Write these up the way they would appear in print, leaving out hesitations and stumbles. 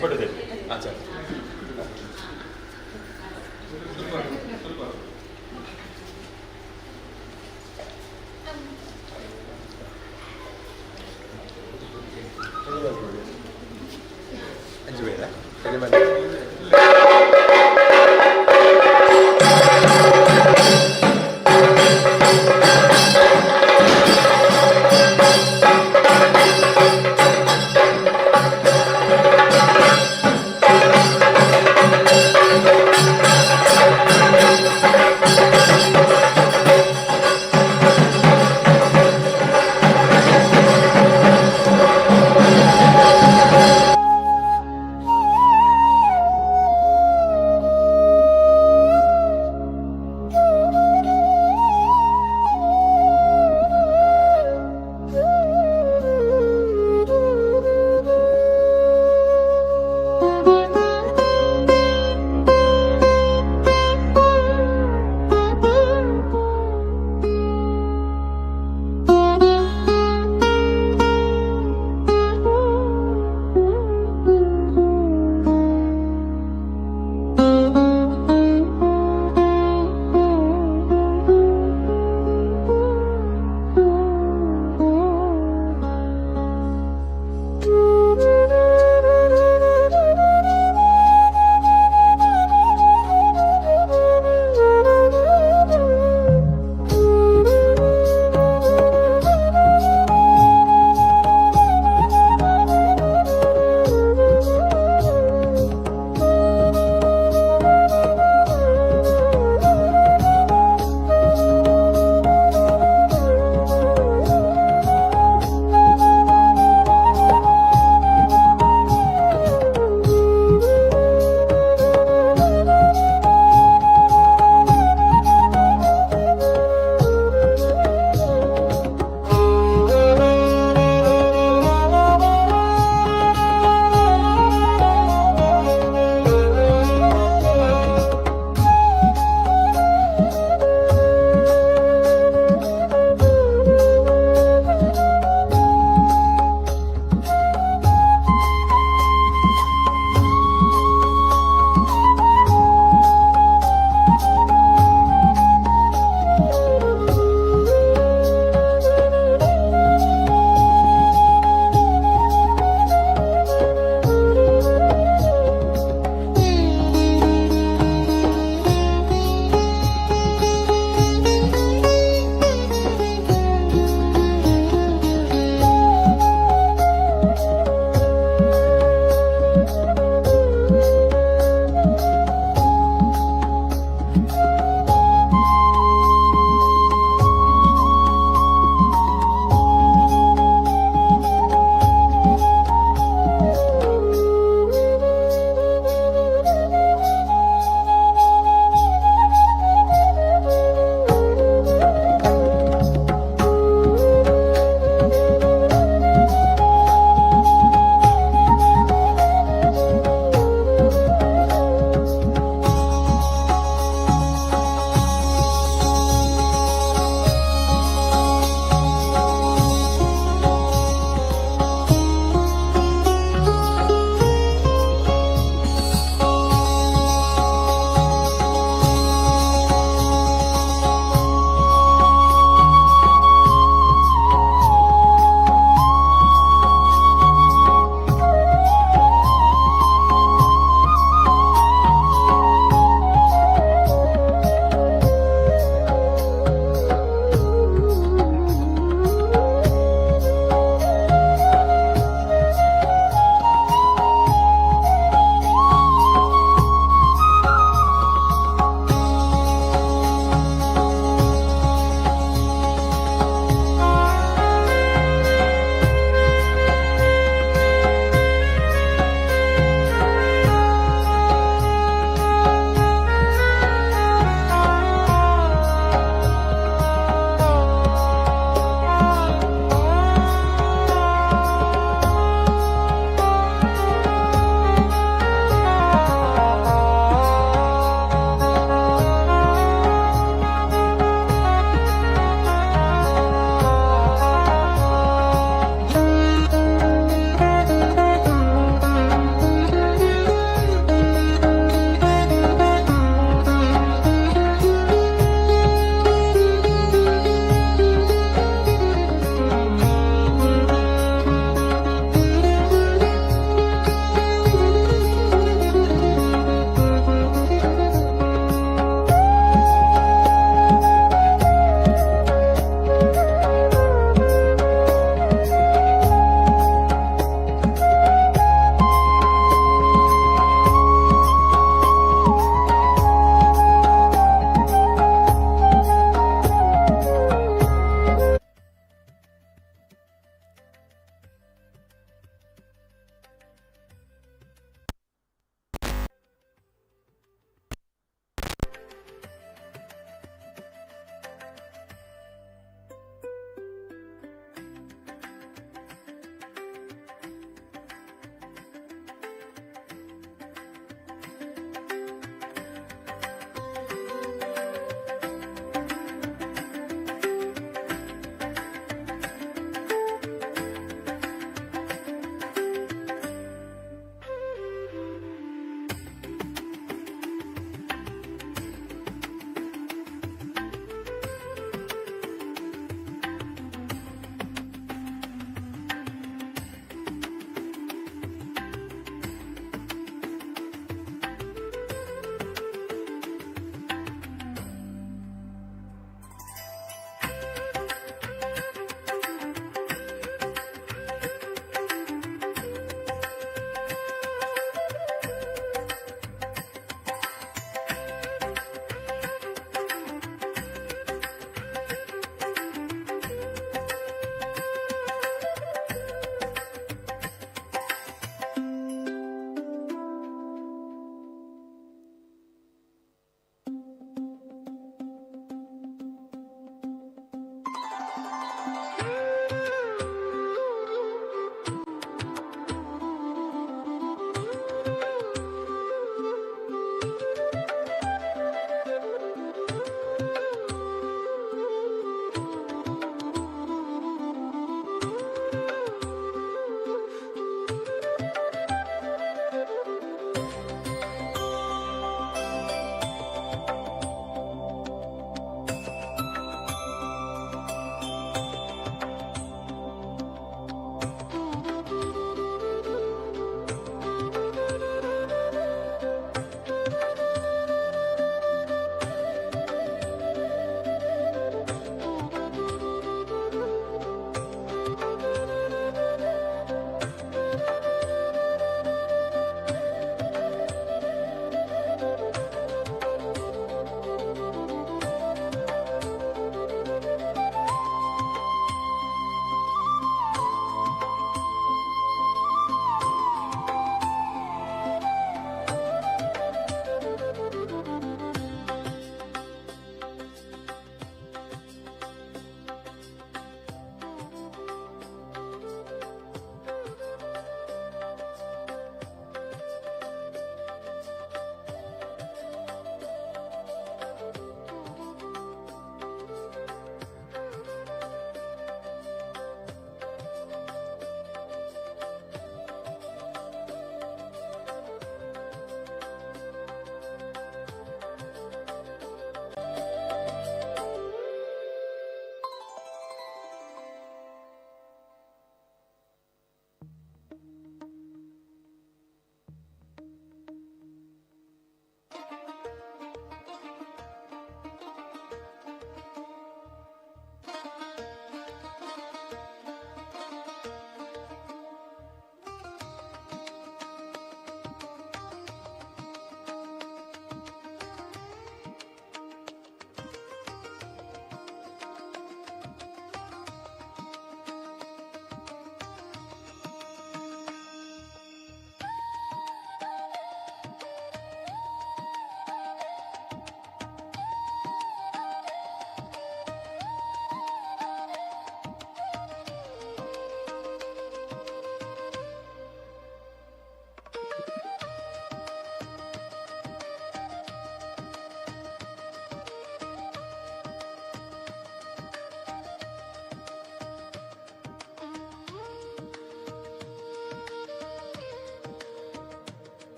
Photo ಆಚೆ. അഞ്ച് പേരാ.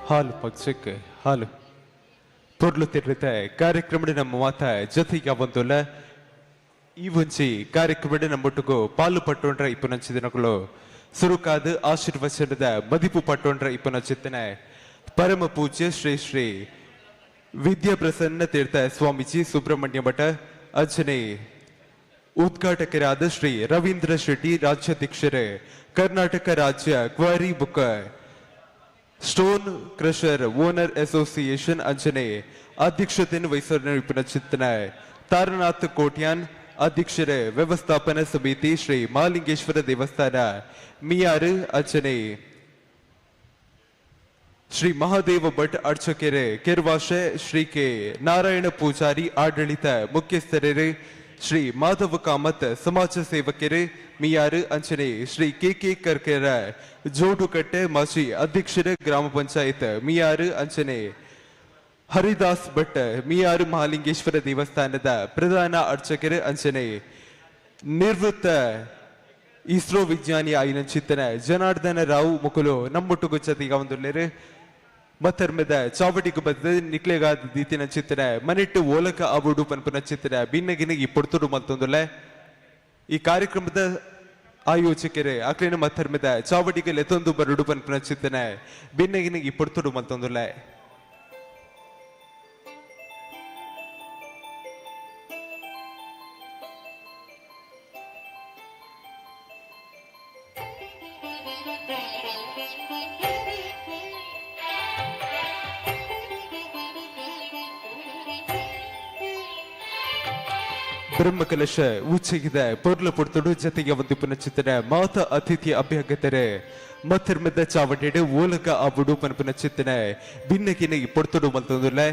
ಹಾಲು ಪಕ್ಷಕ್ಕೆ ಹಾಲು ಪೊರ್ಲು ತಿರ್ಲಿತೆ ಕಾರ್ಯಕ್ರಮ ನಮ್ಮ ಮಾತ ಜೊತೆಗೆ ಬಂದುಲ್ಲ ಈ ಒಂಜಿ ಕಾರ್ಯಕ್ರಮ ನಮ್ಮೊಟ್ಟಿಗೂ ಪಾಲು ಪಟ್ಟೊಂಡ್ರ ಇಪ್ಪನಂಚಿ ದಿನಗಳು ಸುರುಕಾದ ಆಶೀರ್ವಚನದ ಮದಿಪು ಪಟ್ಟೊಂಡ್ರ ಇಪ್ಪನಂಚಿತ್ತನೆ ಪರಮ ಪೂಜ್ಯ ಶ್ರೀ ಶ್ರೀ ವಿದ್ಯಾಪ್ರಸನ್ನ ತೀರ್ಥ ಸ್ವಾಮೀಜಿ ಸುಬ್ರಹ್ಮಣ್ಯ ಮಠ ಅಂಚನೆ ಉದ್ಘಾಟಕರಾದ ಶ್ರೀ ರವೀಂದ್ರ ಶೆಟ್ಟಿ ರಾಜ್ಯಾಧ್ಯಕ್ಷರೇ ಕರ್ನಾಟಕ ರಾಜ್ಯ ಕ್ವಾರಿ ಬುಕ್ಕ ಸ್ಟೋನ್ ಕ್ರಷರ್ ಓನರ್ ಅಸೋಸಿಯೇಷನ್ ಅಂಚನೆ ಅಧ್ಯಕ್ಷತೆಯನ್ನು ವಹಿಸಿದ ಚಿತ್ತನೆ ತಾರನಾಥ್ ಕೋಟ್ಯಾನ್ ಅಧ್ಯಕ್ಷರೇ ವ್ಯವಸ್ಥಾಪನಾ ಸಮಿತಿ ಶ್ರೀ ಮಹಾಲಿಂಗೇಶ್ವರ ದೇವಸ್ಥಾನ ಮಿಯಾರು ಅಂಚನೆ ಶ್ರೀ ಮಹಾದೇವ ಭಟ್ ಅರ್ಚಕೆರೆ ಕೆರ್ವಾಶೆ ಶ್ರೀ ಕೆ ನಾರಾಯಣ ಪೂಜಾರಿ ಆಡಳಿತ ಮುಖ್ಯಸ್ಥರೇ ಶ್ರೀ ಮಾಧವ ಕಾಮತ್ ಸಮಾಜ ಸೇವಕರೇ ಮಿಯಾರು ಅಂಚನೆ ಶ್ರೀ ಕೆ ಕೆ ಕರ್ಕೆರ ಜೋಡುಕಟ್ಟೆ ಮಾಜಿ ಅಧ್ಯಕ್ಷರ ಗ್ರಾಮ ಪಂಚಾಯತ್ ಮಿಯಾರು ಅಂಚನೆ ಹರಿದಾಸ್ ಭಟ್ ಮಿಯಾರು ಮಹಾಲಿಂಗೇಶ್ವರ ದೇವಸ್ಥಾನದ ಪ್ರಧಾನ ಅರ್ಚಕರು ಅಂಚನೆ ನಿವೃತ್ತ ಇಸ್ರೋ ವಿಜ್ಞಾನಿ ಆಯಿನ ಚಿತ್ತನ ಜನಾರ್ದನ ರಾವ್ ಮುಕುಲು ನಮ್ಮೊಟ್ಟುಗು ಜೊತೆಗೆ ಒಂದುಲ್ಲೇರು ಮತ್ತರ್ಮದ ಚಾವಟಿಗೆ ಬದ್ದ ನಿಕ್ಲೆಗಾದ ದೀತಿನ ಚಿತ್ತನ ಮನಿಟ್ಟು ಓಲಕ ಅಬುಡು ಪನ್ಪುನ ಚಿತ್ತನ ಬಿನ್ನಗಿನ ಈ ಪೊಡ್ತುಡು ಮಲ್ತೊಂದುಲ್ಲೆ ಈ ಕಾರ್ಯಕ್ರಮದ ಆಯೋಜಕರೇ ಅಕ್ಲೇನ ಮತ್ತರ್ಮದ ಚಾವಟಿಗೆ ಲೆತ್ತೊಂದು ಬರುಡು ಪನ್ಪುನ ಚಿತ್ತನ ಬಿನ್ನಗಿನ ಈ ಪೊಡ್ತುಡು ಮಲ್ತೊಂದುಲ್ಲೆ. ಬ್ರಹ್ಮಕಲಶ ಉಚ್ಚೆಗಿದೆ ಪೊರ್ಲು ಪೊರ್ತುಡು ಜೊತೆಗೆ ಒಂದು ಪುನಚಿತ್ತನ ಮಾತ ಅತಿಥಿ ಅಭ್ಯಾಗತರೆ ಮತ್ತರ್ಮದ ಚಾವಟಿಡು ಓಲಕ ಆಬುಡು ಪನ್ಪುನಚಿತ್ತನ ಭಿನ್ನಕಿನ ಪೊರ್ತುಡು ಮಲ್ತೊಂದುಲ್ಲೆ.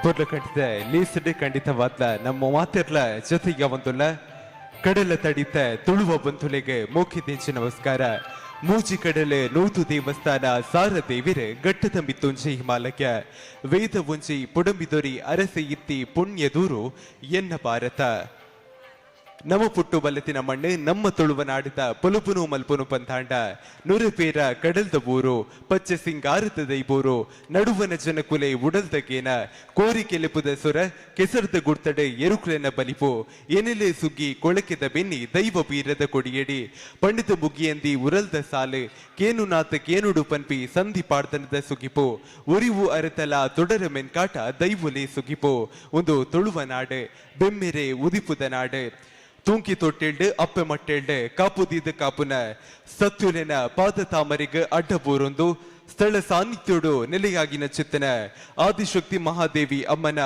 ಪೊರ್ಲು ಖಂಡಿತ ಲೀಸಡೆ ಖಂಡಿತವಾದ್ಲ ನಮ್ಮ ಮಾತಿರ್ಲ ಜೊತೆಗೆ ಒಂದುಲ್ಲ ಕಡಲ ತಡಿತ ತುಳುವ ಬಂಧುಲೆಗೆ ಮೋಖಿ ನಮಸ್ಕಾರ. ಮೂಜಿ ಕಡಲೆ ನೂತು ದೇವಸ್ಥಾನ ಸಾರ ದೇವಿರ ಗಟ್ಟದ ಮಿತ್ತುಂಜಿ ಹಿಮಾಲಯ ವೇದ ಉಂಜಿ ಪುಡಂಬಿದೊರಿ ಅರಸೆ ಇತ್ತಿ ಪುಣ್ಯದೂರು ಎನ್ನ ಭಾರತ. ನಮ್ಮ ಪುಟ್ಟು ಬಲತಿನ ಮಣ್ಣು ನಮ್ಮ ತುಳುವ ನಾಡಿದ ಪೊಲುಪುನು ಮಲ್ಪುನು ಪಂತಾಂಡ ನುರುಪೇರ ಕಡಲ್ದ ಊರು ಪಚ್ಚೆ ಸಿಂಗಾರದ ದೈಬೂರು ನಡುವನ ಜನಕುಲೆ ಉಡಲ್ದ ಗೇನ ಕೋರಿ ಕೆಲೆಪುದ ಸುರ ಕೆಸರದ ಗುರ್ತಡೆ ಎರುಕುಲೆನ ಬಲಿಪು ಎನೆಲೆ ಸುಗ್ಗಿ ಕೊಳಕೆದ ಬೆನ್ನಿ ದೈವ ಬೀರದ ಕೊಡಿಯಡಿ ಪಂಡಿತ ಮುಗಿಯಂದಿ ಉರಲ್ದ ಸಾಲು ಕೇನುನಾಥ ಕೇನುಡು ಪನ್ಪಿ ಸಂಧಿ ಪಾಡ್ದನದ ಸುಗಿಪು ಉರಿವು ಅರೆತಲ ತೊಡರ ಮೆನ್ಕಾಟ ದೈವುಲೆ ಸುಗಿಪು ಒಂದು ತುಳುವ ನಾಡು ಬೆಮ್ಮೆರೆ ಉದಿಪುದ ನಾಡು ತೂಂಕಿ ತೊಟ್ಟೆಲ್ಡು ಅಪ್ಪೆ ಮಟ್ಟೆಲ್ಡು ಕಾಪುದೀದ ಕಾಪುನ ಸತ್ಯುಲೆನ ಪಾದ ತಾಮರಿಗ ಅಡ್ಡ ಬೋರೊಂದು ಸ್ಥಳ ಸಾನ್ನಿಧ್ಯೋಡು ನೆಲೆಯಾಗಿನ ಚಿತ್ತನ ಆದಿಶಕ್ತಿ ಮಹಾದೇವಿ ಅಮ್ಮನ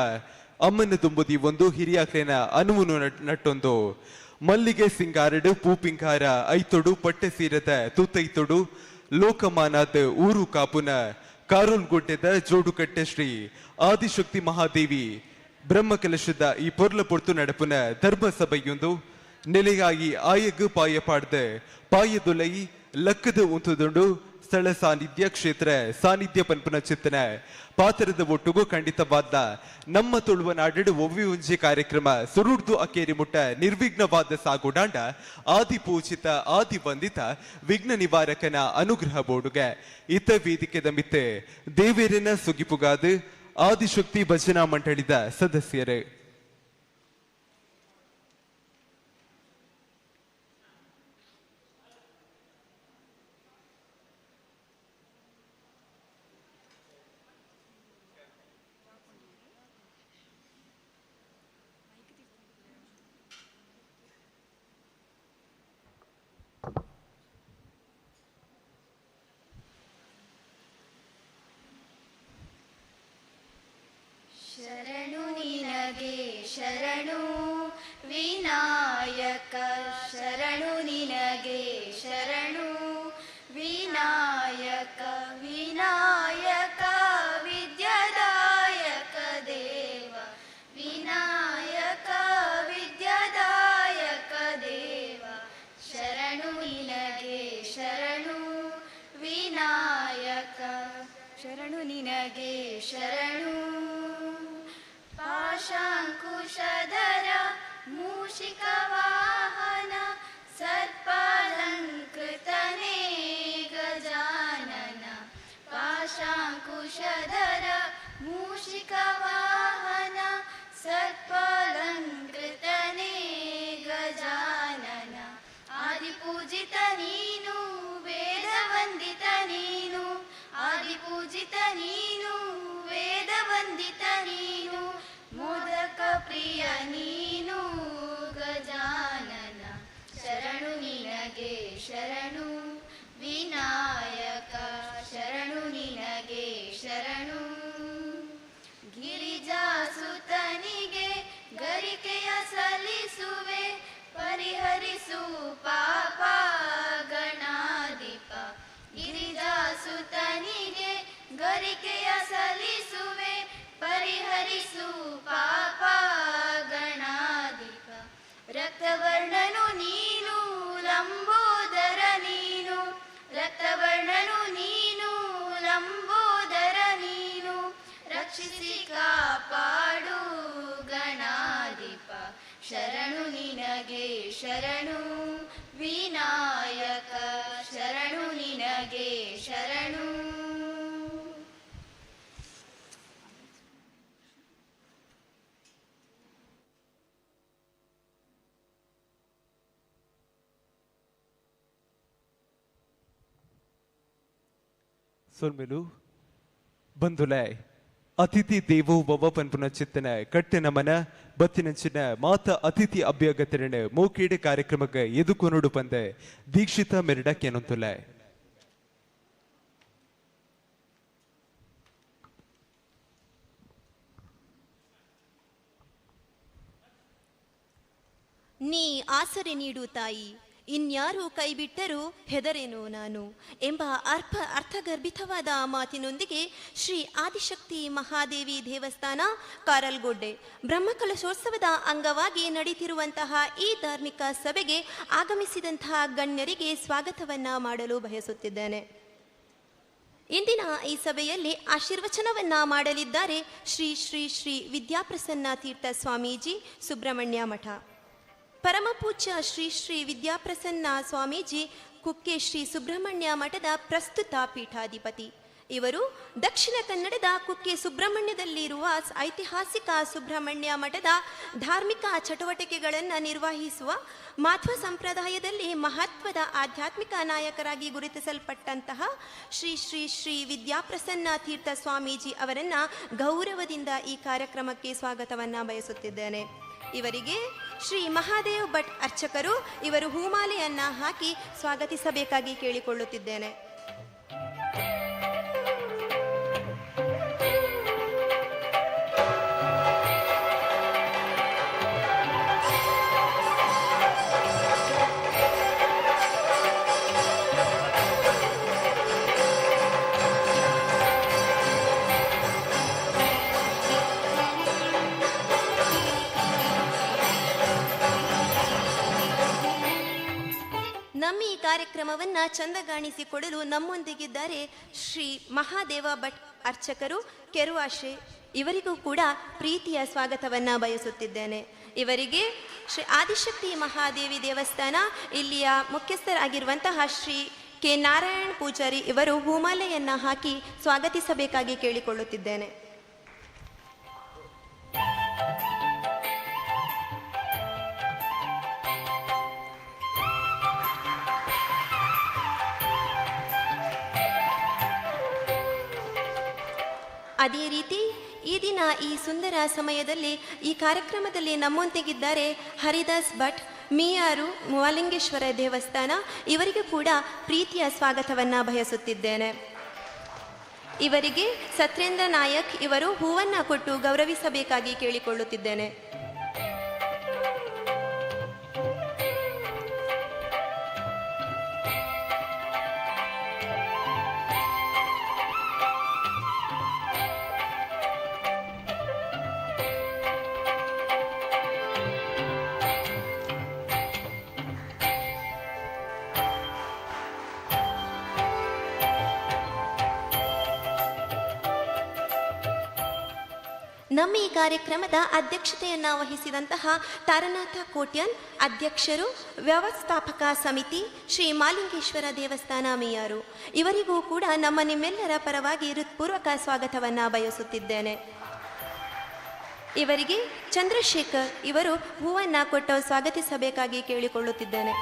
ಅಮ್ಮನ ತುಂಬುದಿ ಒಂದು ಹಿರಿಯಾಕ್ಲೇನ ಅನುವುನು ನಟ್ಟೊಂದು ಮಲ್ಲಿಗೆ ಸಿಂಗಾರಡು ಪೂಪಿಂಗಾರ ಐತೊಡು ಪಟ್ಟೆ ಸೀರದ ತೂತೈತೊಡು ಲೋಕಮಾನಾದ ಊರು ಕಾಪುನ ಕಾರುಲ್ಗುಡ್ಡೆದ ಜೋಡುಕಟ್ಟೆ ಶ್ರೀ ಆದಿಶಕ್ತಿ ಮಹಾದೇವಿ ಬ್ರಹ್ಮಕಲಶದ ಈ ಪೊರ್ಲ ಪೊರ್ತು ನಡಪುನ ಧರ್ಮ ಸಭೆಯೊಂದು ನೆಲೆಯಾಗಿ ಆಯಗು ಪಾಯ ಪಾಡ್ದ ಪಾಯದುಲೈ ಲಕ್ಕದ ಉಂತುದುಂಡು ಸ್ಥಳ ಸಾನ್ನಿಧ್ಯ ಕ್ಷೇತ್ರ ಸಾನ್ನಿಧ್ಯ ಪನ್ಪುನ ಚಿತ್ತನ ಪಾತ್ರದ ಒಟ್ಟುಗೂ ಖಂಡಿತವಾದ ನಮ್ಮ ತುಳುವ ನಾಡು ಒವ್ವಿ ಉಂಜಿ ಕಾರ್ಯಕ್ರಮ ಸುರುಡ್ದು ಅಕೇರಿ ಮುಟ್ಟ ನಿರ್ವಿಘ್ನವಾದ ಸಾಗುಡಾಂಡ ಆದಿ ಪೂಜಿತ ಆದಿ ವಂದಿತ ವಿಘ್ನ ನಿವಾರಕನ ಅನುಗ್ರಹ ಬೋಡುಗೆ ಇತ ವೇದಿಕೆದ ಮಿತ್ತೆ ದೇವೇರನ ಸುಗಿಪುಗಾದು ಆದಿಶಕ್ತಿ ಭಜನಾ ಮಂಡಳಿದ ಸದಸ್ಯರು. ಶರಣು ನಿನಗೆ ಶರಣು ವಿನಾಯಕ ಶರಣು ನಿನಗೆ ಶರಣು ವಿನಾಯಕ ವಿನಾಯಕ ವಿದ್ಯಾದಾಯಕ ದೇವ ವಿನಾಯಕ ವಿದ್ಯಾದಾಯಕ ಶರಣು ನಿನಗೆ ಶರಣು. ಪಾಶಾಂಕುಶಧರ ಮೂಷಿಕ ವಾಹನ ಸರ್ಪಾಲಂಕೃತನೇ ಗಜಾನನ. ಪಾಶಾಂಕುಶಧರ ಮೂಷಿಕ ವಾಹನ ಸರ್ಪಾಲಂಕೃತನೇ ಗಜಾನನ. ಆದಿಪೂಜಿತ ನೀನು ವೇದವಂದಿತ ನೀನು, ಆದಿಪೂಜಿತ ನೀನು ವೇದವಂದಿತ ನೀನು, ಮೋದಕ ಪ್ರಿಯ ನೀನು ಗಜಾನನ. ಶರಣು ನಿನಗೆ ಶರಣು ವಿನಾಯಕ, ಶರಣು ನಿನಗೆ ಶರಣು. ಗಿರಿಜಾಸುತನಿಗೆ ಗರಿಕೆಯ ಸಲ್ಲಿಸುವೆ, ಪರಿಹರಿಸು ಪಾಪ ಗಣಾಧಿಪ. ಗಿರಿಜಾಸುತನಿಗೆ ಗರಿಕೆಯ ಸಲ್ಲಿಸುವೆ, ಪರಿಹರಿಸು ಪಾಪ ಗಣಾಧಿಪ. ರಕ್ತವರ್ಣನು ನೀನು ಲಂಬೋದರ ನೀನು, ರಕ್ತವರ್ಣನು ನೀನು ಲಂಬೋದರ ನೀನು, ರಕ್ಷಿಸಿ ಕಾಪಾಡು ಗಣಾಧಿಪ. ಶರಣು ನಿನಗೆ ಶರಣು ವಿನಾಯಕ, ಶರಣು ನಿನಗೆ ಶರಣು. ಸೊಲ್ಮೆಲು ಬಂಧುಲೆ ಅತಿಥಿ ದೇವೋ ಭವ ಪನ್ಪುನ ಚಿತ್ತನ ಕಟ್ಟಿನ ಮನ ಬತ್ತಿನಂಚಿನ ಮಾತ ಅತಿಥಿ ಅಭ್ಯಾಗತರಣ ಮೋಕೇಡು ಕಾರ್ಯಕ್ರಮಕ್ಕೆ ಎದುಕೊನುಡು ಪಂದ ದೀಕ್ಷಿತ ಮೆರಡ ಕೇನೊಂತುಲೆ. ನೀ ಆಸರೆ ನೀಡು ತಾಯಿ, ಇನ್ಯಾರೂ ಕೈಬಿಟ್ಟರೂ ಹೆದರೇನು ನಾನು ಎಂಬ ಅರ್ಥಗರ್ಭಿತವಾದ ಮಾತಿನೊಂದಿಗೆ ಶ್ರೀ ಆದಿಶಕ್ತಿ ಮಹಾದೇವಿ ದೇವಸ್ಥಾನ ಕಾರಲ್ಗೊಡ್ಡೆ ಬ್ರಹ್ಮಕಲಶೋತ್ಸವದ ಅಂಗವಾಗಿ ನಡೆಯುತ್ತಿರುವಂತಹ ಈ ಧಾರ್ಮಿಕ ಸಭೆಗೆ ಆಗಮಿಸಿದಂತಹ ಗಣ್ಯರಿಗೆ ಸ್ವಾಗತವನ್ನು ಮಾಡಲು ಬಯಸುತ್ತಿದ್ದೇನೆ. ಇಂದಿನ ಈ ಸಭೆಯಲ್ಲಿ ಆಶೀರ್ವಚನವನ್ನು ಮಾಡಲಿದ್ದಾರೆ ಶ್ರೀ ಶ್ರೀ ಶ್ರೀ ವಿದ್ಯಾಪ್ರಸನ್ನ ತೀರ್ಥ ಸ್ವಾಮೀಜಿ, ಸುಬ್ರಹ್ಮಣ್ಯ ಮಠ. ಪರಮಪೂಜ್ಯ ಶ್ರೀ ಶ್ರೀ ವಿದ್ಯಾಪ್ರಸನ್ನ ಸ್ವಾಮೀಜಿ ಕುಕ್ಕೆ ಶ್ರೀ ಸುಬ್ರಹ್ಮಣ್ಯ ಮಠದ ಪ್ರಸ್ತುತ ಪೀಠಾಧಿಪತಿ. ಇವರು ದಕ್ಷಿಣ ಕನ್ನಡದ ಕುಕ್ಕೆ ಸುಬ್ರಹ್ಮಣ್ಯದಲ್ಲಿರುವ ಐತಿಹಾಸಿಕ ಸುಬ್ರಹ್ಮಣ್ಯ ಮಠದ ಧಾರ್ಮಿಕ ಚಟುವಟಿಕೆಗಳನ್ನು ನಿರ್ವಹಿಸುವ ಮಾಧ್ವ ಸಂಪ್ರದಾಯದಲ್ಲಿ ಮಹತ್ವದ ಆಧ್ಯಾತ್ಮಿಕ ನಾಯಕರಾಗಿ ಗುರುತಿಸಲ್ಪಟ್ಟಂತಹ ಶ್ರೀ ಶ್ರೀ ಶ್ರೀ ವಿದ್ಯಾಪ್ರಸನ್ನ ತೀರ್ಥ ಸ್ವಾಮೀಜಿ ಅವರನ್ನು ಗೌರವದಿಂದ ಈ ಕಾರ್ಯಕ್ರಮಕ್ಕೆ ಸ್ವಾಗತವನ್ನು ಬಯಸುತ್ತಿದ್ದೇನೆ. ಇವರಿಗೆ ಶ್ರೀ ಮಹಾದೇವ್ ಭಟ್ ಅರ್ಚಕರು ಇವರು ಹೂಮಾಲೆಯನ್ನು ಹಾಕಿ ಸ್ವಾಗತಿಸಬೇಕಾಗಿ ಕೇಳಿಕೊಳ್ಳುತ್ತಿದ್ದೇನೆ. ನಮ್ಮ ಈ ಕಾರ್ಯಕ್ರಮವನ್ನು ಚಂದಗಾಣಿಸಿಕೊಡಲು ನಮ್ಮೊಂದಿಗಿದ್ದಾರೆ ಶ್ರೀ ಮಹಾದೇವ ಭಟ್ ಅರ್ಚಕರು ಕೆರುವಾಶೆ. ಇವರಿಗೂ ಕೂಡ ಪ್ರೀತಿಯ ಸ್ವಾಗತವನ್ನು ಬಯಸುತ್ತಿದ್ದೇನೆ. ಇವರಿಗೆ ಶ್ರೀ ಆದಿಶಕ್ತಿ ಮಹಾದೇವಿ ದೇವಸ್ಥಾನ ಇಲ್ಲಿಯ ಮುಖ್ಯಸ್ಥರಾಗಿರುವಂತಹ ಶ್ರೀ ಕೆ ನಾರಾಯಣ್ ಪೂಜಾರಿ ಇವರು ಹೂಮಾಲೆಯನ್ನು ಹಾಕಿ ಸ್ವಾಗತಿಸಬೇಕಾಗಿ ಕೇಳಿಕೊಳ್ಳುತ್ತಿದ್ದೇನೆ. ಅದೇ ರೀತಿ ಈ ದಿನ ಈ ಸುಂದರ ಸಮಯದಲ್ಲಿ ಈ ಕಾರ್ಯಕ್ರಮದಲ್ಲಿ ನಮ್ಮೊಂದಿಗಿದ್ದಾರೆ ಹರಿದಾಸ್ ಭಟ್ ಮೀಯಾರು ಮಹಾಲಿಂಗೇಶ್ವರ ದೇವಸ್ಥಾನ. ಇವರಿಗೂ ಕೂಡ ಪ್ರೀತಿಯ ಸ್ವಾಗತವನ್ನು ಬಯಸುತ್ತಿದ್ದೇನೆ. ಇವರಿಗೆ ಸತ್ರೇಂದ್ರ ನಾಯಕ್ ಇವರು ಹೂವನ್ನು ಕೊಟ್ಟು ಗೌರವಿಸಬೇಕಾಗಿ ಕೇಳಿಕೊಳ್ಳುತ್ತಿದ್ದೇನೆ. ನಮ್ಮ ಈ ಕಾರ್ಯಕ್ರಮದ ಅಧ್ಯಕ್ಷತೆಯನ್ನು ವಹಿಸಿದಂತಹ ತಾರನಾಥ ಕೋಟ್ಯಾನ್ ಅಧ್ಯಕ್ಷರು, ವ್ಯವಸ್ಥಾಪಕ ಸಮಿತಿ, ಶ್ರೀ ಮಾಲಿಂಗೇಶ್ವರ ದೇವಸ್ಥಾನ ಮಿಯಾರು ಇವರಿಗೂ ಕೂಡ ನಮ್ಮ ನಿಮ್ಮೆಲ್ಲರ ಪರವಾಗಿ ಹೃತ್ಪೂರ್ವಕ ಸ್ವಾಗತವನ್ನು ಬಯಸುತ್ತಿದ್ದೇನೆ. ಇವರಿಗೆ ಚಂದ್ರಶೇಖರ್ ಇವರು ಹೂವನ್ನು ಕೊಟ್ಟು ಸ್ವಾಗತಿಸಬೇಕಾಗಿ ಕೇಳಿಕೊಳ್ಳುತ್ತಿದ್ದೇನೆ.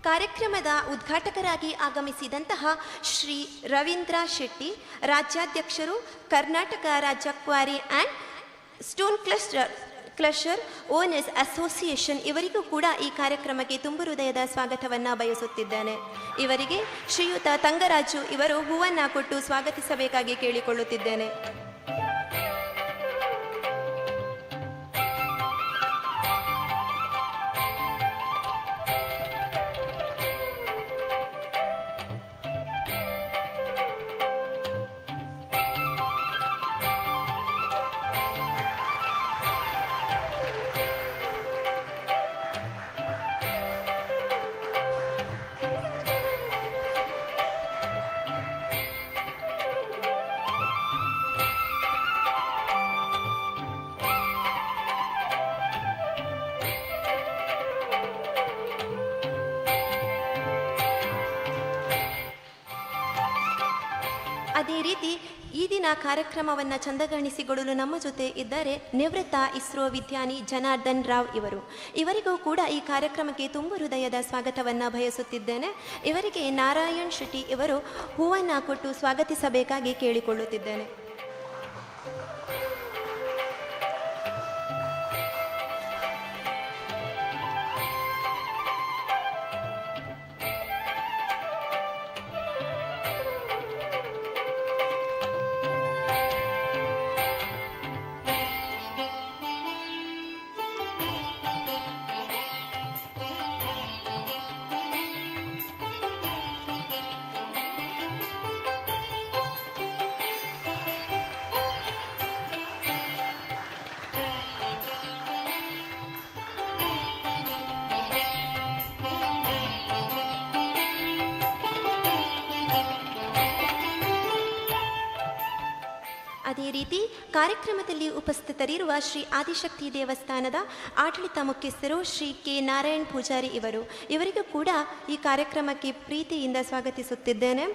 ಕಾರ್ಯಕ್ರಮದ ಉದ್ಘಾಟಕರಾಗಿ ಆಗಮಿಸಿದಂತಹ ಶ್ರೀ ರವೀಂದ್ರ ಶೆಟ್ಟಿ, ರಾಜ್ಯಾಧ್ಯಕ್ಷರು, ಕರ್ನಾಟಕ ರಾಜ್ಯ quarry and stone crusher owners association ಇವರಿಗೂ ಕೂಡ ಈ ಕಾರ್ಯಕ್ರಮಕ್ಕೆ ತುಂಬು ಹೃದಯದ ಸ್ವಾಗತವನ್ನು ಬಯಸುತ್ತಿದ್ದೇನೆ. ಇವರಿಗೆ ಶ್ರೀಯುತ ತಂಗರಾಜು ಇವರು ಹೂವನ್ನು ಕೊಟ್ಟು ಸ್ವಾಗತಿಸಬೇಕಾಗಿ ಕೇಳಿಕೊಳ್ಳುತ್ತಿದ್ದೇನೆ. ಅದೇ ರೀತಿ ಈ ದಿನ ಕಾರ್ಯಕ್ರಮವನ್ನು ಚಂದಗಾಣಿಸಿಕೊಳ್ಳಲು ನಮ್ಮ ಜೊತೆ ಇದ್ದಾರೆ ನಿವೃತ್ತ ಇಸ್ರೋ ವಿಜ್ಞಾನಿ ಜನಾರ್ದನ್ ರಾವ್ ಇವರು. ಇವರಿಗೂ ಕೂಡ ಈ ಕಾರ್ಯಕ್ರಮಕ್ಕೆ ತುಂಬು ಹೃದಯದ ಸ್ವಾಗತವನ್ನು ಬಯಸುತ್ತಿದ್ದೇನೆ. ಇವರಿಗೆ ನಾರಾಯಣ್ ಶೆಟ್ಟಿ ಇವರು ಹೂವನ್ನು ಕೊಟ್ಟು ಸ್ವಾಗತಿಸಬೇಕಾಗಿ ಕೇಳಿಕೊಳ್ಳುತ್ತಿದ್ದೇನೆ. ಅದೇ ರೀತಿ ಕಾರ್ಯಕ್ರಮದಲ್ಲಿ ಉಪಸ್ಥಿತರಿರುವ ಶ್ರೀ ಆದಿಶಕ್ತಿ ದೇವಸ್ಥಾನದ ಆಡಳಿತ ಮುಖ್ಯಸ್ಥರು ಶ್ರೀ ಕೆ ನಾರಾಯಣ್ ಪೂಜಾರಿ ಇವರು, ಇವರಿಗೂ ಕೂಡ ಈ ಕಾರ್ಯಕ್ರಮಕ್ಕೆ ಪ್ರೀತಿಯಿಂದ ಸ್ವಾಗತಿಸುತ್ತಿದ್ದೇನೆ.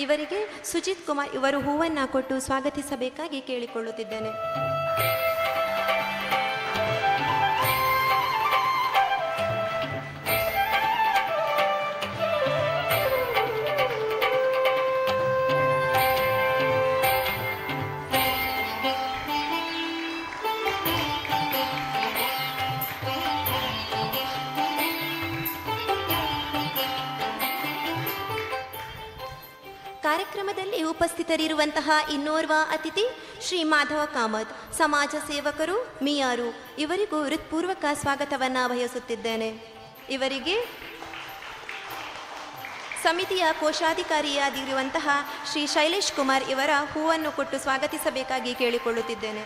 ಇವರಿಗೆ ಸುಜಿತ್ ಕುಮಾರ್ ಇವರು ಹೂವನ್ನು ಕೊಟ್ಟು ಸ್ವಾಗತಿಸಬೇಕಾಗಿ ಕೇಳಿಕೊಳ್ಳುತ್ತಿದ್ದೇನೆ. ಕಾರ್ಯಕ್ರಮದಲ್ಲಿ ಉಪಸ್ಥಿತರಿರುವಂತಹ ಇನ್ನೋರ್ವ ಅತಿಥಿ ಶ್ರೀ ಮಾಧವ ಕಾಮತ್, ಸಮಾಜ ಸೇವಕರು ಮಿಯಾರು ಇವರಿಗೂ ಹೃತ್ಪೂರ್ವಕ ಸ್ವಾಗತವನ್ನು ಬಯಸುತ್ತಿದ್ದೇನೆ. ಇವರಿಗೆ ಸಮಿತಿಯ ಕೋಶಾಧಿಕಾರಿಯಾಗಿರುವಂತಹ ಶ್ರೀ ಶೈಲೇಶ್ ಕುಮಾರ್ ಇವರ ಹೂವನ್ನು ಕೊಟ್ಟು ಸ್ವಾಗತಿಸಬೇಕಾಗಿ ಕೇಳಿಕೊಳ್ಳುತ್ತಿದ್ದೇನೆ.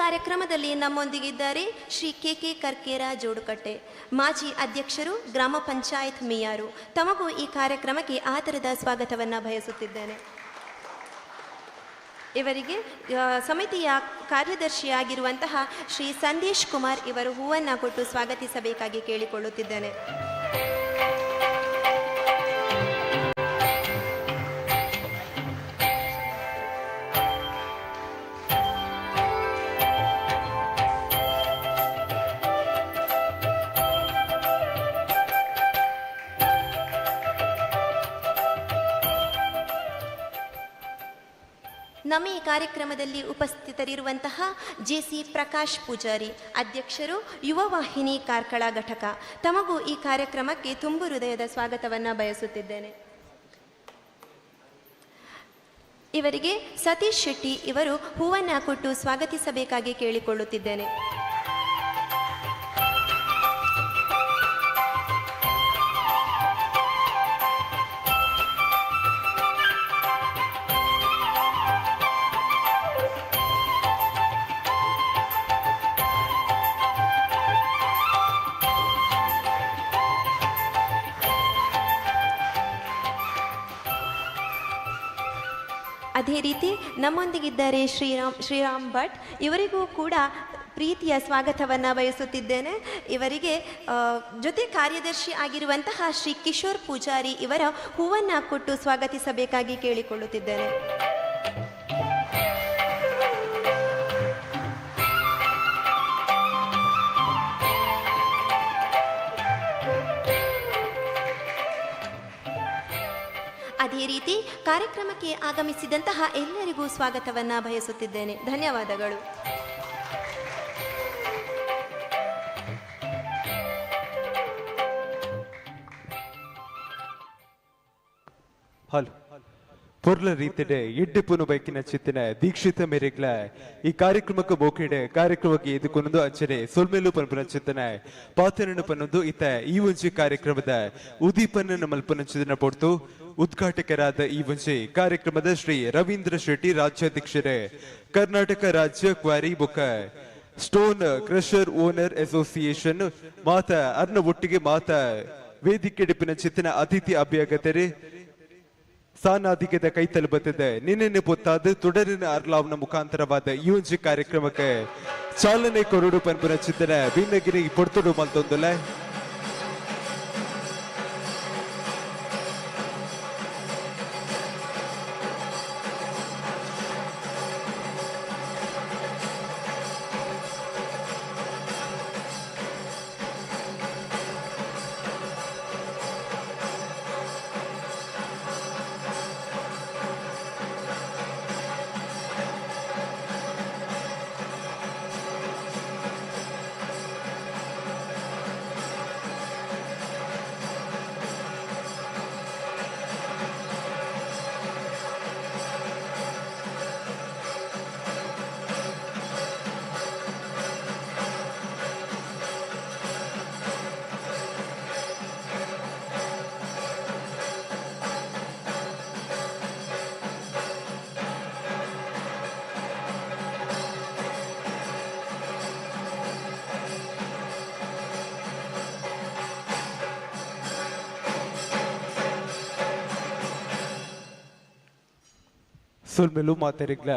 ಕಾರ್ಯಕ್ರಮದಲ್ಲಿ ನಮ್ಮೊಂದಿಗಿದ್ದಾರೆ ಶ್ರೀ ಕೆ ಕೆ ಕರ್ಕೇರ ಜೋಡುಕಟ್ಟೆ, ಮಾಜಿ ಅಧ್ಯಕ್ಷರು, ಗ್ರಾಮ ಪಂಚಾಯತ್ ಮಿಯಾರು. ತಮಗೂ ಈ ಕಾರ್ಯಕ್ರಮಕ್ಕೆ ಆದರದ ಸ್ವಾಗತವನ್ನು ಬಯಸುತ್ತಿದ್ದೇನೆ. ಇವರಿಗೆ ಸಮಿತಿಯ ಕಾರ್ಯದರ್ಶಿಯಾಗಿರುವಂತಹ ಶ್ರೀ ಸಂದೇಶ್ ಕುಮಾರ್ ಇವರು ಹೂವನ್ನು ಕೊಟ್ಟು ಸ್ವಾಗತಿಸಬೇಕಾಗಿ ಕೇಳಿಕೊಳ್ಳುತ್ತಿದ್ದೇನೆ. ನಮ್ಮ ಈ ಕಾರ್ಯಕ್ರಮದಲ್ಲಿ ಉಪಸ್ಥಿತರಿರುವಂತಹ ಜೆ.ಸಿ. ಪ್ರಕಾಶ್ ಪೂಜಾರಿ, ಅಧ್ಯಕ್ಷರು, ಯುವ ವಾಹಿನಿ ಕಾರ್ಕಳ ಘಟಕ, ತಮಗೂ ಈ ಕಾರ್ಯಕ್ರಮಕ್ಕೆ ತುಂಬು ಹೃದಯದ ಸ್ವಾಗತವನ್ನು ಬಯಸುತ್ತಿದ್ದೇನೆ. ಇವರಿಗೆ ಸತೀಶ್ ಶೆಟ್ಟಿ ಇವರು ಹೂವನ್ನು ಕೊಟ್ಟು ಸ್ವಾಗತಿಸಬೇಕಾಗಿ ಕೇಳಿಕೊಳ್ಳುತ್ತಿದ್ದೇನೆ. ಅದೇ ರೀತಿ ನಮ್ಮೊಂದಿಗಿದ್ದಾರೆ ಶ್ರೀರಾಮ್ ಭಟ್, ಇವರಿಗೂ ಕೂಡ ಪ್ರೀತಿಯ ಸ್ವಾಗತವನ್ನು ಬಯಸುತ್ತಿದ್ದೇನೆ. ಇವರಿಗೆ ಜೊತೆ ಕಾರ್ಯದರ್ಶಿ ಆಗಿರುವಂತಹ ಶ್ರೀ ಕಿಶೋರ್ ಪೂಜಾರಿ ಇವರ ಹೂವನ್ನು ಕೊಟ್ಟು ಸ್ವಾಗತಿಸಬೇಕಾಗಿ ಕೇಳಿಕೊಳ್ಳುತ್ತಿದ್ದೇನೆ. ಅದೇ ರೀತಿ ಕಾರ್ಯಕ್ರಮಕ್ಕೆ ಆಗಮಿಸಿದಂತಹ ಎಲ್ಲರಿಗೂ ಸ್ವಾಗತವನ್ನು ಬಯಸುತ್ತಿದ್ದೇನೆ. ಧನ್ಯವಾದಗಳು. ಹಲೋ ಪೊರ್ಲ ರೀತಿಡೆ ಎಡ್ಡೆಪುನು ಬೈಕಿನ ಚಿತ್ತಿನ ದೀಕ್ಷಿತ ಮೇರೆಗ್ಲ ಈ ಕಾರ್ಯಕ್ರಮಕ್ಕೆ ಬೋಕಿಡೆ ಕಾರ್ಯಕ್ರಮಕ್ಕೆ ಎದುಕೊಂದು ಅಂಚನೆ ಸೊಲ್ಮೇಲು ಪನ್ಪುನ ಚಿತ್ತನ ಪಾತ್ರನ ಪನ್ನೊಂದು ಇತ್ತ ಈ ಒಂಜಿ ಕಾರ್ಯಕ್ರಮದ ಉದೀಪನ ಮಲ್ಪನ ಚಿತ್ತನ ಪೊರ್ತು ಉದ್ಘಾಟಕರಾದ ಈ ಒಂಜಿ ಕಾರ್ಯಕ್ರಮದ ಶ್ರೀ ರವೀಂದ್ರ ಶೆಟ್ಟಿ ರಾಜ್ಯಾಧ್ಯಕ್ಷರೇ, ಕರ್ನಾಟಕ ರಾಜ್ಯ ಕ್ವಾರಿ ಬೊಕ್ಕ ಸ್ಟೋನ್ ಕ್ರಷರ್ ಓನರ್ ಅಸೋಸಿಯೇಷನ್ ಮಾತ ಅರ್ನ ಒಟ್ಟಿಗೆ ಮಾತ ವೇದಿಕೆ ಚಿತ್ತಿನ ಅತಿಥಿ ಅಭ್ಯಾಗತರೆ ಸಾನಾಧಿಕದ ಕೈ ತಲುಪುತ್ತದೆ. ನಿನ್ನೆ ಪೊತ್ತಾದ തുടರಿನ ಅರ್ಲಾವ್ನ ಮುಖಾಂತರವಾದ ಈ ಒಂಜಿ ಕಾರ್ಯಕ್ರಮಕ್ಕೆ ಚಾಲನೆ ಕೊರಡು ಪನ್ಪುನ ಚಿತ್ತನ ಭಿನ್ನಗಿರಿ ಪೊರ್ತುಡು ಮಲ್ತೊಂದುಲೆ. ಸೊಲ್ಮೆಲು ಮಾತರಿಗ್ಲ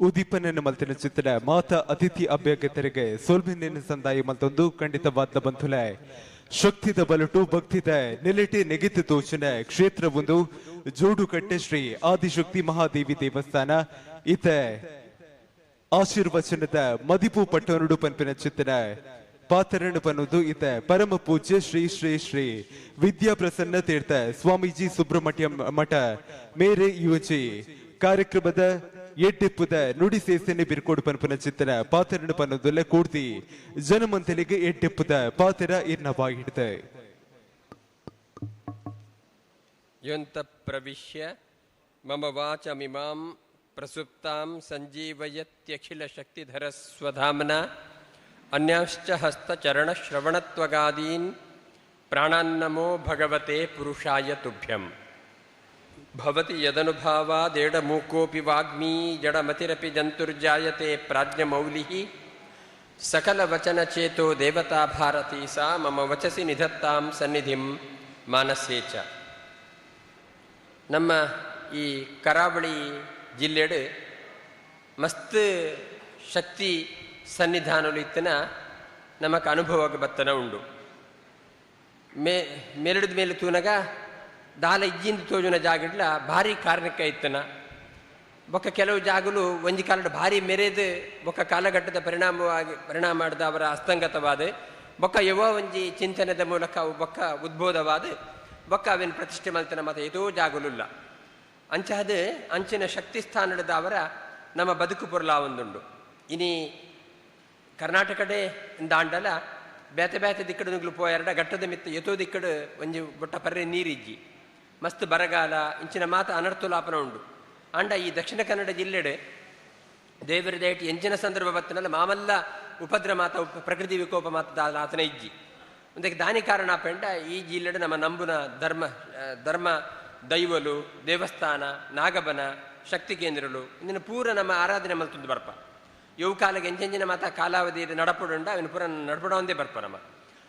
ಉದೀಪನನ್ನು ಮಲ್ತಿನ ಚಿತ್ತನ ಮಾತ ಅತಿಥಿ ಅಭ್ಯಾಗತರಿಗೆ ಸೊಲ್ಮೆನ ಸಂದಾಯ ಮಲ್ತೊಂದು ಖಂಡಿತವಾದ ಬಂಧುಲೆ ಶಕ್ತಿದ ಬಲಟು ಭಕ್ತಿದ ನೆಲೆಟೆ ನೆಗೆತು ತೋಚನ ಕ್ಷೇತ್ರ ಒಂದು ಜೋಡುಕಟ್ಟೆ ಶ್ರೀ ಆದಿಶಕ್ತಿ ಮಹಾದೇವಿ ದೇವಸ್ಥಾನ ಇತ ಆಶೀರ್ವಚನದ ಮದಿಪು ಪಟ್ಟನುಡು ಪನ್ಪಿನ ಚಿತ್ತನ ಪಾತರಣ ಪನ್ನುದು ಇತ ಪರಮ ಪೂಜ್ಯ ಶ್ರೀ ಶ್ರೀ ಶ್ರೀ ವಿದ್ಯಾಪ್ರಸನ್ನ ತೀರ್ಥ ಸ್ವಾಮೀಜಿ ಸುಬ್ರಹ್ಮಣ್ಯ ಮಠ ಮೇರೆ ಯುವಜಿ ಕಾರ್ಯಕ್ರಮದ ಎಡ್ಡೆಪ್ಪುದ ನುಡಿ ಸೇಸನೆ ಬಿರ್ಕೋಡು ಪನ್ಪುನ ಚಿತ್ತನ ಪಾತರಣ ಪನ್ನೊಂದುಲ್ಲ ಕೂರ್ತಿ ಜನಮಂತಲಿಗೆ ಎಡ್ಡೆಪ್ಪುದ ಪಾತರ ಇರ್ನವಾಗಿಡ್ದೆ. ಯುಂತ ಪ್ರವಿಶ್ಯ ಮಮ ವಾಚಮಿಮಾಂ ಪ್ರಸುಪ್ತಾಂ ಸಂಜೀವಯತ್ಯಖಿಲ ಶಕ್ತಿಧರ ಸ್ವಧಾಮ್ನ ಅನ್ಯಾಂಶ್ಚ ಹಸ್ತಚರಣಶ್ರವಣತ್ವಗಾದೀನ್ ಪ್ರಾಣಾನ್ನಮೋ ಭಗವತೆ ಪುರುಷಾಯ ತುಭ್ಯಂ. ಭವತಿ ಯದನುಭಾವಾದೇಡಮೂಕೋಪಿ ವಾಗ್ಮೀ ಜಡಮತಿರಪಿ ಜಂತುರ್ಜಾಯತೆ ಪ್ರಾಜ್ಞಮೌಲಿಃ ಸಕಲವಚನಚೇತೋ ದೇವತಾ ಭಾರತೀ ಸಾ ಮಮ ವಚಸಿ ನಿಧತ್ತಾಂ ಸನ್ನಿಧಿಂ ಮಾನಸೇ ಚ. ನಮ್ಮ ಈ ಕರಾವಳಿ ಜಿಲ್ಲೆಡು ಮಸ್ತ್ ಶಕ್ತಿ ಸನ್ನಿಧಾನಲು ಇತ್ತನ ನಮಕ್ ಅನುಭವಕ್ಕೆ ಬತ್ತನ ಉಂಡು. ಮೇಲಿಡಿದ ಮೇಲೆ ತೂನಗ ದಾಲ ಇಜ್ಜಿಂದ ತೋಜುನ ಜಾಗಡ್ಲ ಭಾರಿ ಕಾರಣಕ್ಕ ಇತ್ತನ. ಬೊಕ್ಕ ಕೆಲವು ಜಾಗಲು ಒಂಜಿ ಕಾಲಡ್ ಭಾರಿ ಮೆರೆದು ಬೊಕ್ಕ ಕಾಲಘಟ್ಟದ ಪರಿಣಾಮ ಮಾಡಿದ ಅವರ ಹಸ್ತಂಗತವಾದ ಬೊಕ್ಕ ಯುವ ಒಂಜಿ ಚಿಂತನದ ಮೂಲಕ ಅವು ಬೊಕ್ಕ ಉದ್ಬೋಧವಾದ ಬೊಕ್ಕ ಅವೇನು ಪ್ರತಿಷ್ಠೆ ಮಲ್ತನ ಮತ್ತು ಏತೋ ಜಾಗಲುಲ್ಲ. ಅಂಚಾದ ಅಂಚಿನ ಶಕ್ತಿ ಸ್ಥಾನದ ಅವರ ನಮ್ಮ ಬದುಕು ಪೊರ್ಲಾವೊಂದುಂಡು. ಇನಿ ಕರ್ನಾಟಕಡೆ ದಾಂಡಲ ಬೇತೆ ಬೇತೆ ದಿಕ್ಕಡು ನುಗ್ಲು ಪೋಯರಡ ಘಟ್ಟದ ಮಿತ್ತ ಎತೋ ದಿಕ್ಕಡು ಒಂಜಿ ಬೊಟ್ಟ ಪರ್ರೆ ನೀರಿಜ್ಜಿ, ಮಸ್ತ್ ಬರಗಾಲ ಇಂಚಿನ ಮಾತ ಅನರ್ಥುಲಾಪನ ಉಂಡು. ಆಂಡ ಈ ದಕ್ಷಿಣ ಕನ್ನಡ ಜಿಲ್ಲೆಡೆ ದೇವರ ದಯಟಿ ಎಂಚಿನ ಸಂದರ್ಭ ಬತ್ತನಲ್ಲ ಮಾಮಲ್ಲ ಉಪದ್ರ ಮಾತ ಪ್ರಕೃತಿ ವಿಕೋಪ ಮಾತ ಆತನ ಇಜ್ಜಿ. ಒಂದಕ್ಕೆ ದಾನಿ ಕಾರಣ ಪೆಂಡ ಈ ಜಿಲ್ಲೆಡೆ ನಮ್ಮ ನಂಬುನ ಧರ್ಮ ಧರ್ಮ ದೈವಲು ದೇವಸ್ಥಾನ ನಾಗಬನ ಶಕ್ತಿ ಕೇಂದ್ರಲು ಇಂದಿನ ಪೂರ ನಮ್ಮ ಆರಾಧನೆ ಮಲ್ತುಂದು ಬರ್ಪ. ಯವು ಕಾಲಕ್ಕೆ ಎಂಚೆಂಚಿನ ಮಾತ ಕಾಲಾವಧಿ ನಡಪಡುಂಡ ಅವನು ಪೂರ ನಡಪಡ ಒಂದೇ ಬರ್ಪ ನಮ್ಮ.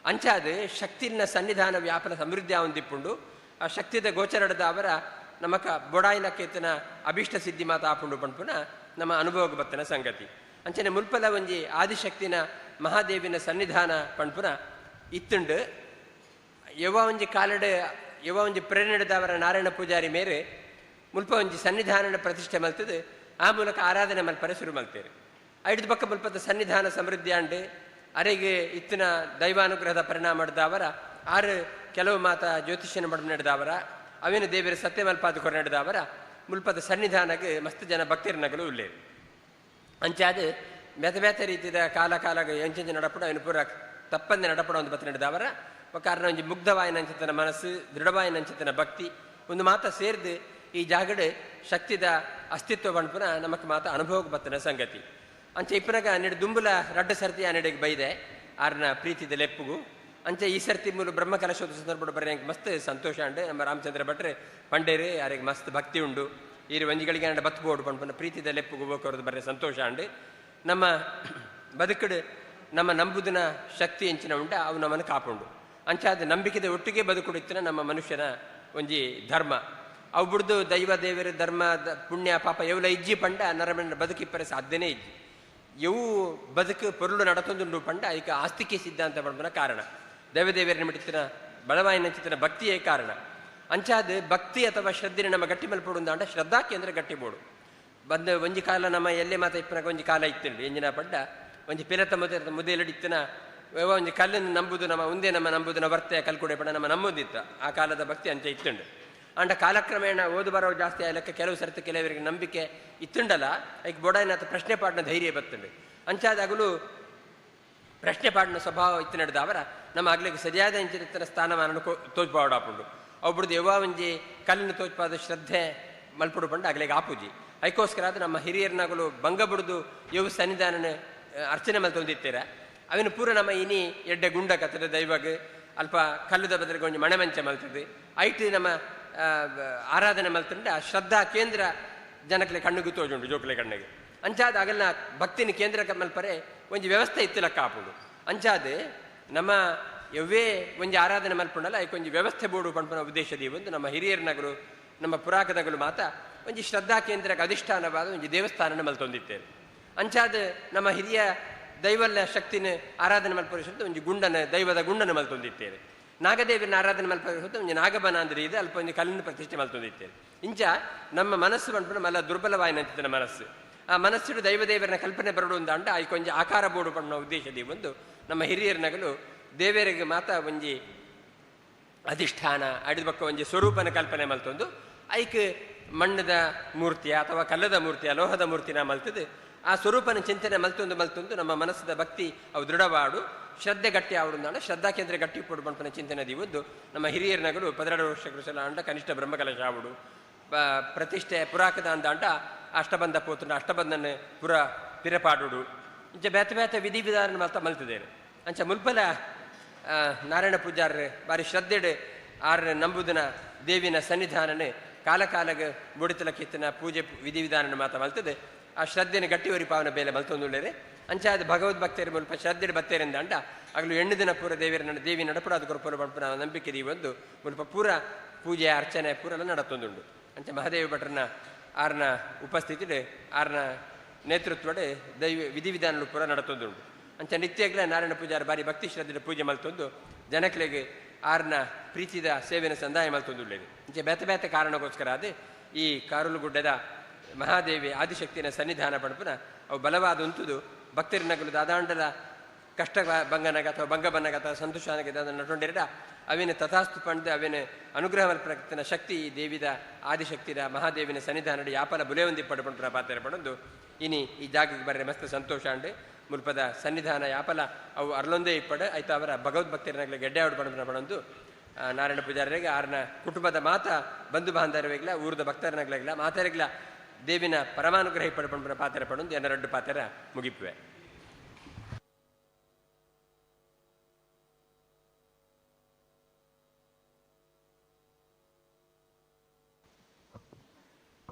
ಅಂಚಾದ ಶಕ್ತಿನ ಸನ್ನಿಧಾನ ವ್ಯಾಪನ ಸಮೃದ್ಧಿ ಒಂದಿಪ್ಪುಂಡು. ಆ ಶಕ್ತಿದ ಗೋಚರಡದ ಅವರ ನಮಕ ಬೊಡಾಯಿನ ಕೇತನ ಅಭೀಷ್ಟ ಸಿದ್ಧಿ ಮಾತ ಆಪುಂಡು ಪಂಪುನ ನಮ್ಮ ಅನುಭವಕ್ಕೆ ಬತ್ತನ ಸಂಗತಿ. ಅಂಚನೆ ಮುಲ್ಪಲ ಒಂಜಿ ಆದಿಶಕ್ತಿನ ಮಹಾದೇವಿನ ಸನ್ನಿಧಾನ ಪಂಪುನ ಇತ್ತುಂಡು. ಯವ ಒಂಜಿ ಕಾಲಡೆ ಯವ ಒಂಜಿ ಪ್ರೇರಣೆದವರ ನಾರಾಯಣ ಪೂಜಾರಿ ಮೇರೆ ಮುಲ್ಪ ಒಂಜಿ ಸನ್ನಿಧಾನನ ಪ್ರತಿಷ್ಠೆ ಮಲ್ತದೆ. ಆ ಮೂಲಕ ಆರಾಧನೆ ಮಲ್ಪರೆ ಶುರು ಮಲ್ತೇವೆ. ಐದು ಪಕ್ಕ ಮುಲ್ಪದ ಸನ್ನಿಧಾನ ಸಮೃದ್ಧಿ ಆಂಡು ಅರೆಗೆ ಇತ್ತಿನ ದೈವಾನುಗ್ರಹದ ಪರಿಣಾಮ ಅವರ ಆರು ಕೆಲವು ಮಾತ ಜ್ಯೋತಿಷ್ಯನ ಮಡ ನಡೆದವರ ಅವೇನು ದೇವರ ಸತ್ಯ ಮಲ್ಪಾದ ಕೊರ ನಡೆದವರ ಮುಲ್ಪದ ಸನ್ನಿಧಾನಕ್ಕೆ ಮಸ್ತ್ ಜನ ಭಕ್ತರನಗಲು ಉಳ್ಳೇರು. ಅಂಚಾದ ಬೇತೆ ಬೇತೆ ರೀತಿಯ ಕಾಲ ಕಾಲಾಗ ಎಂಚೆಂಚ ನಡಪಡ ಅವನು ಪೂರ ತಪ್ಪಂದೆ ನಡಪಡ ಒಂದು ಬತ್ತ ನಡೆದವರ ಕಾರಣ ಒಂಜಿ ಮುಗ್ಧವಾಯಿನ ಅಂಚಿತನ ಮನಸ್ಸು ದೃಢವಾಯಿನ ಅಂಚಿತನ ಭಕ್ತಿ ಒಂದು ಮಾತ ಸೇರಿದು ಈ ಜಾಗಡೆ ಶಕ್ತಿದ ಅಸ್ತಿತ್ವ ಪನ್ಪುನ ನಮಕ್ ಮಾತ ಅನುಭವಕ್ಕೆ ಬತ್ತನ ಸಂಗತಿ. ಅಂಚೆ ಇಪ್ಪನಾಗ ನೆಡು ದುಂಬುಲ ರಡ್ಡ ಸರ್ತಿ ಆ ಬೈದೆ ಆರ್ನ ಪ್ರೀತಿದ ಲೆಪ್ಪುಗು. ಅಂಚೆ ಈ ಸರ್ತಿ ಮೂಲ ಬ್ರಹ್ಮ ಕಲಶೋತ್ಸವ ಸಂದರ್ಭ ಬರ್ರಿ ಮಸ್ತ್ ಸಂತೋಷ ಅಂಡೆ. ನಮ್ಮ ರಾಮಚಂದ್ರ ಭಟ್ರೆ ಪಂಡೇರು ಯಾರಿಗೆ ಮಸ್ತ್ ಭಕ್ತಿ ಉಂಡು ಈ ಒಂಜಿಗಳಿಗೆ ಅಂಡ ಬತ್ತು ಬೋಡು ಪನ್ಪುನ ಪ್ರೀತಿದ ಲೆಪ್ಪುಗು ಹೋಗೋದು ಬರ್ರೆ ಸಂತೋಷ ಅಂಡೆ. ನಮ್ಮ ಬದುಕಡು ನಮ್ಮ ನಂಬುದಿನ ಶಕ್ತಿ ಎಂಚಿನ ಉಂಡ ಅವು ನಮ್ಮನ್ನು ಕಾಪುಂಡು. ಅಂಚಾದ ನಂಬಿಕೆದ ಒಟ್ಟಿಗೆ ಬದುಕುಡಿತ್ತಿನ ನಮ್ಮ ಮನುಷ್ಯನ ಒಂಜಿ ಧರ್ಮ. ಅವು ಬುಡ್ದು ದೈವ ದೇವರ ಧರ್ಮ ಪುಣ್ಯ ಪಾಪ ಎವ್ಲ ಇಜ್ಜಿ ಪಂಡ ನರಮನ ಬದುಕಿಪ್ಪರೆ ಸಾಧ್ಯನೇ ಇಜ್ಜಿ. ಇವು ಬದುಕು ಪೊರುಳು ನಡತೊಂದುಂಡು ಪಂಡ ಐಕ ಆಸ್ತಿಕೆ ಸಿದ್ಧಾಂತ ಪಂಪನ ಕಾರಣ ದೈವದೇವರ ಮಿಡಿತಿನ ಬಲವಾಯಿನ ಚಿತ್ತಿನ ಭಕ್ತಿಯೇ ಕಾರಣ. ಅಂಚಾದ ಭಕ್ತಿ ಅಥವಾ ಶ್ರದ್ಧೆನ ನಮ್ಮ ಗಟ್ಟಿ ಮಲ್ಪೊಡು ಅಂಡ ಶ್ರದ್ಧಾ ಕೇಂದ್ರ ಗಟ್ಟಿ ಬೋಡು ಬಂದ ಒಂಜಿ ಕಾಲ ನಮ್ಮ ಎಲ್ಲೆ ಮಾತ ಇಪ್ಪನಾಗ ಒಂಜಿ ಕಾಲ ಇತ್ತುಂಡು ಎಂಜಿನ ಪಂಡ ಒಂಜಿ ಪಿರತ ಮುದೆಲಡಿತ್ತಿನ ಒಂಜಿ ಕಲ್ಲನ್ನು ನಂಬುದು ನಮ್ಮ ಒಂದೇ ನಮ್ಮ ನಂಬುದು ವರ್ತೆ ಕಲ್ಕುಡೆ ಪಂಡ ನಮ್ಮ ನಂಬುದಿತ್ತು ಆ ಕಾಲದ ಭಕ್ತಿ ಅಂಚೆ ಇತ್ತುಂಡು. ಅಂಡ ಕಾಲಕ್ರಮೇಣ ಓದು ಬರೋ ಜಾಸ್ತಿ ಆಯ್ಲಕ್ಕ ಕೆಲವು ಸರ್ತಿ ಕೆಲವರಿಗೆ ನಂಬಿಕೆ ಇತ್ತುಂಡಲ್ಲ ಐಕ್ ಬೊಡಾಯಿನಾಥ ಪ್ರಶ್ನೆ ಪಾಡ್ನ ಧೈರ್ಯ ಬತ್ತುಂಡು. ಅಂಚಾದಾಗಲೂ ಪ್ರಶ್ನೆ ಪಾಡಿನ ಸ್ವಭಾವ ಇತ್ತು ನಡೆದ ಅವರ ನಮ್ಮ ಆಗ್ಲಿಕ್ಕೆ ಸರಿಯಾದ ಇಂಚಿನ ಸ್ಥಾನಮಾನ ತೋಜ್ಪಾಡಾಪುಂಡು. ಒಬ್ಬರದ್ದು ಯವ್ವ ಒಂಜಿ ಕಲ್ಲಿನ ತೋಜ್ಪಾದ ಶ್ರದ್ಧೆ ಮಲ್ಪುಡು ಪಂಡ ಆಗ್ಲಿಗೆ ಆಪುಜಿ. ಐಕೋಸ್ಕರ ಅದು ನಮ್ಮ ಹಿರಿಯರ್ನಾಗಲು ಭಂಗ ಬುಡ್ದು ಯವು ಸನ್ನಿಧಾನನ ಅರ್ಚನೆ ಮಲ್ತೊಂದಿತ್ತೀರ ಅವಿನ ಪೂರ ನಮ್ಮ ಇನಿ ಎಡ್ಡೆ ಗುಂಡ ಕತ್ತದ ದೈವಗ್ ಅಲ್ಪ ಕಲ್ಲುದ ಬದಲಿಗೆ ಒಂಜಿ ಮಣೆಮಂಚ ಮಲ್ತದೆ ಐಟ್ ನಮ್ಮ ಆರಾಧನೆ ಮಲ್ತಂಡ ಶ್ರದ್ಧಾ ಕೇಂದ್ರ ಜನಕ್ಲೆ ಕಣ್ಣಿಗೂ ತೋಜುಂಡು ಜೋಕ್ಲೆ ಕಣ್ಣಿಗೆ. ಅಂಚಾದ ಅಗಲ್ನ ಭಕ್ತಿನ ಕೇಂದ್ರ ಮಲ್ಪರೆ ಒಂಜಿ ವ್ಯವಸ್ಥೆ ಇತ್ತಿಲಕ್ಕ ಆಪುಂಡು. ಅಂಚಾದ ನಮ್ಮ ಎವ್ವೇ ಒಂಜಿ ಆರಾಧನೆ ಮಲ್ಪುಂಡಲ್ಲ ಐಕ್ ಒಂಜಿ ವ್ಯವಸ್ಥೆ ಬೋಡು ಪಂಪನ ಉದ್ದೇಶದ ಒಂದು ನಮ್ಮ ಹಿರಿಯರ್ನಗರು ನಮ್ಮ ಪುರಾಕದಗಳು ಮಾತ ಒಂಜಿ ಶ್ರದ್ಧಾ ಕೇಂದ್ರಕ್ಕೆ ಅಧಿಷ್ಠಾನವಾದ ಒಂಜಿ ದೇವಸ್ಥಾನನ ಮಲ್ತೊಂದಿತ್ತೇವೆ. ಅಂಚಾದ ನಮ್ಮ ಹಿರಿಯ ದೈವಲ್ಲ ಶಕ್ತಿನ ಆರಾಧನೆ ಮಲ್ಪರಿಸುತ್ತ ಒಂಜಿ ಗುಂಡನ ದೈವದ ಗುಂಡನ ಮಲ್ತೊಂದಿತ್ತೇವೆ. ನಾಗದೇವಿನ ಆರಾಧನೆ ಮಲ್ಪರಿಸುತ್ತ ಒಂಜಿ ನಾಗಬನ ಅಂದ್ರೆ ಇದೆ ಅಲ್ಪ ಒಂಜಿ ಕಲ್ಲಿನ ಪ್ರತಿಷ್ಠೆ ಮಲ್ತೊಂದಿತ್ತೇವೆ. ಇಂಚ ನಮ್ಮ ಮನಸ್ಸು ಪಂಪುನ ಮಲ್ಲ ದುರ್ಬಲವಾಯಿನಂತಿದ್ದ ಮನಸ್ಸು ಆ ಮನಸ್ಸಿಡು ದೈವದೇವರನ ಕಲ್ಪನೆ ಬರಡು ಅಂಡ ಐಕೊಂಜಿ ಆಕಾರ ಬೋಡು ಪಣ್ಣ ಉದ್ದೇಶದ ಒಂದು ನಮ್ಮ ಹಿರಿಯರ್ನಗಲು ದೇವರಿಗೆ ಮಾತ ಒಂಜಿ ಅಧಿಷ್ಠಾನ ಅಡಿದ ಪಕ್ಕ ಒಂಜಿ ಸ್ವರೂಪನ ಕಲ್ಪನೆ ಮಲ್ತೊಂದು ಐಕ್ ಮಣ್ಣದ ಮೂರ್ತಿಯ ಅಥವಾ ಕಲ್ಲದ ಮೂರ್ತಿಯ ಲೋಹದ ಮೂರ್ತಿನ ಮಲ್ತದೆ ಆ ಸ್ವರೂಪನ ಚಿಂತನೆ ಮಲ್ತೊಂದು ಮಲ್ತೊಂದು ನಮ್ಮ ಮನಸ್ಸದ ಭಕ್ತಿ ಅವು ದೃಢವಾಡು ಶ್ರದ್ಧೆ ಗಟ್ಟಿ ಆವಡು ಶ್ರದ್ಧಾ ಕೇಂದ್ರ ಗಟ್ಟಿ ಪೊಡು ಪಂಪನ ಚಿಂತನೆ ದಿವದ್ದು ನಮ್ಮ ಹಿರಿಯರ್ನಗಲು 12 ವರ್ಷ ಕೃಷಲ ಅಂಡ ಕನಿಷ್ಠ ಬ್ರಹ್ಮಕಲಶ ಆವಡು ಪ್ರತಿಷ್ಠೆ ಪುರಾಕದ ಅಂದಾಂಡ ಅಷ್ಟಬಂಧ ಪೋತುಂಡ ಅಷ್ಟಬಂಧನ ಪುರ ಪಿರಪಾಡುಡು ಇಂಚ ಬೇತೆ ಬೇತೆ ವಿಧಿ ವಿಧಾನ ಮಲ್ತ ಮಲ್ತಿದ್ದೇನೆ. ಅಂಚ ಮುಲ್ಪಲ ನಾರಾಯಣ ಪೂಜಾರ್ರೆ ಬಾರಿ ಶ್ರದ್ಧೆಡು ಆರ್ ನಂಬುದನ ದೇವಿನ ಸನ್ನಿಧಾನನೆ ಕಾಲಕಾಲಗ ಬುಡಿತಲಕ್ಕಿತ್ತನ ಪೂಜೆ ವಿಧಿವಿಧಾನ ಮಾತ ಮಲ್ತದೆ ಆ ಶ್ರದ್ಧೆನ ಗಟ್ಟಿ ಒರಿಪಾವನ ಬೇಲೆ ಮಲ್ತೊಂದುಳ್ಳೇರೆ. ಅಂಚಾದ ಭಗವದ್ ಭಕ್ತರು ಮುಲ್ಪ ಶ್ರದ್ಧೆಡು ಬತ್ತೇರಿಂದ ಅಂಡ ಆಗಲು 8 ದಿನ ಪೂರ ದೇವಿರ ದೇವಿ ನಡಪುಡಾದ ಕೊರಪುರ ಪಂಪನ ನಂಬಿಕೆ ಒಂದು ಮುಲ್ಪ ಪೂರ ಪೂಜೆ ಅರ್ಚನೆ ಪೂರ ಎಲ್ಲ ನಡತೊಂದುಂಡು. ಅಂಚ ಮಹಾದೇವ ಭಟ್ರನ ಆರ್ನ ಉಪಸ್ಥಿತಿಡೆ ಆರ್ನ ನೇತೃತ್ವಡೆ ದೈವ ವಿಧಿವಿಧಾನಗಳು ಪೂರ ನಡತೊಂದುಂಡು. ಅಂಚ ನಿತ್ಯಗ್ಲ ನಾರಾಯಣ ಪೂಜಾರ ಬಾರಿ ಭಕ್ತಿ ಶ್ರದ್ಧೆ ಪೂಜೆ ಮಲ್ತೊಂದು ಜನಕ್ಲೆಗೆ ಆರ್ನ ಪ್ರೀತಿದ ಸೇವೆನ ಸಂದಾಯ ಮಲ್ತೊಂದುಳ್ಳೇದೆ. ಇಂಚೆ ಬೇತೆ ಬೇತೆ ಕಾರಣಕ್ಕೋಸ್ಕರ ಅದೇ ಈ ಕಾರುಲುಗುಡ್ಡದ ಮಹಾದೇವಿ ಆದಿಶಕ್ತಿನ ಸನ್ನಿಧಾನ ಪಡಪುನ ಅವು ಬಲವಾದ ಉಂಟುದು ಭಕ್ತರಿನಗಲು ದಾದಾಂಡಲ ಕಷ್ಟ ಬಂಗನಗ ಅಥವಾ ಬಂಗ ಬನ್ನಗ ಅಥವಾ ಸಂತೋಷನಗ ನಟೊಂಡಿರಡ ಅವಿನ ತಥಾಸ್ತು ಪಂಡ್ದು ಅವಿನ ಅನುಗ್ರಹ ಮಲ್ಪನ ಶಕ್ತಿ ಈ ದೇವಿದ ಆದಿಶಕ್ತಿದ ಮಹಾದೇವಿನ ಸನ್ನಿಧಾನಡು ಯಾಪಲ ಬುಲೆ ಪಡು ಪಂಡ್ರ ಪಾತ್ರ ಪಡೊಂದು ಇನಿ ಈ ಜಾಗಕ್ಕೆ ಬರ್ರೆ ಮಸ್ತ್ ಸಂತೋಷ ಅಂಡ್ ಮುಲ್ಪದ ಸನ್ನಿಧಾನ ಯಾಪಲ ಅವು ಅರ್ಲೊಂದೇ ಇಪ್ಪಡು ಆಯ್ತು ಅವರ ಭಗವದ್ಭಕ್ತರನಾಗಲಿ ಗೆಡ್ಡೆ ಆಡು ಪಡೋಣ ಪಡೊಂದು ನಾರಾಯಣ ಪೂಜಾರರಿಗೆ ಆರ್ನ ಕುಟುಂಬದ ಮಾತ ಬಂಧು ಬಾಂಧವರಿಗಿಲ್ಲ ಊರದ ಭಕ್ತರನಾಗ್ಲಾಗಿಲ್ಲ ಮಾತಾರಿಗ್ಲ ದೇವಿನ ಪರಮಾನುಗ್ರಹ ಇಪ್ಪಡು ಪಂಡ್ರ ಪಾತ್ರ ಪಡೊಂದು ಎನ್ನರಡ್ಡು ಪಾತ್ರ ಮುಗಿಪುವೆ.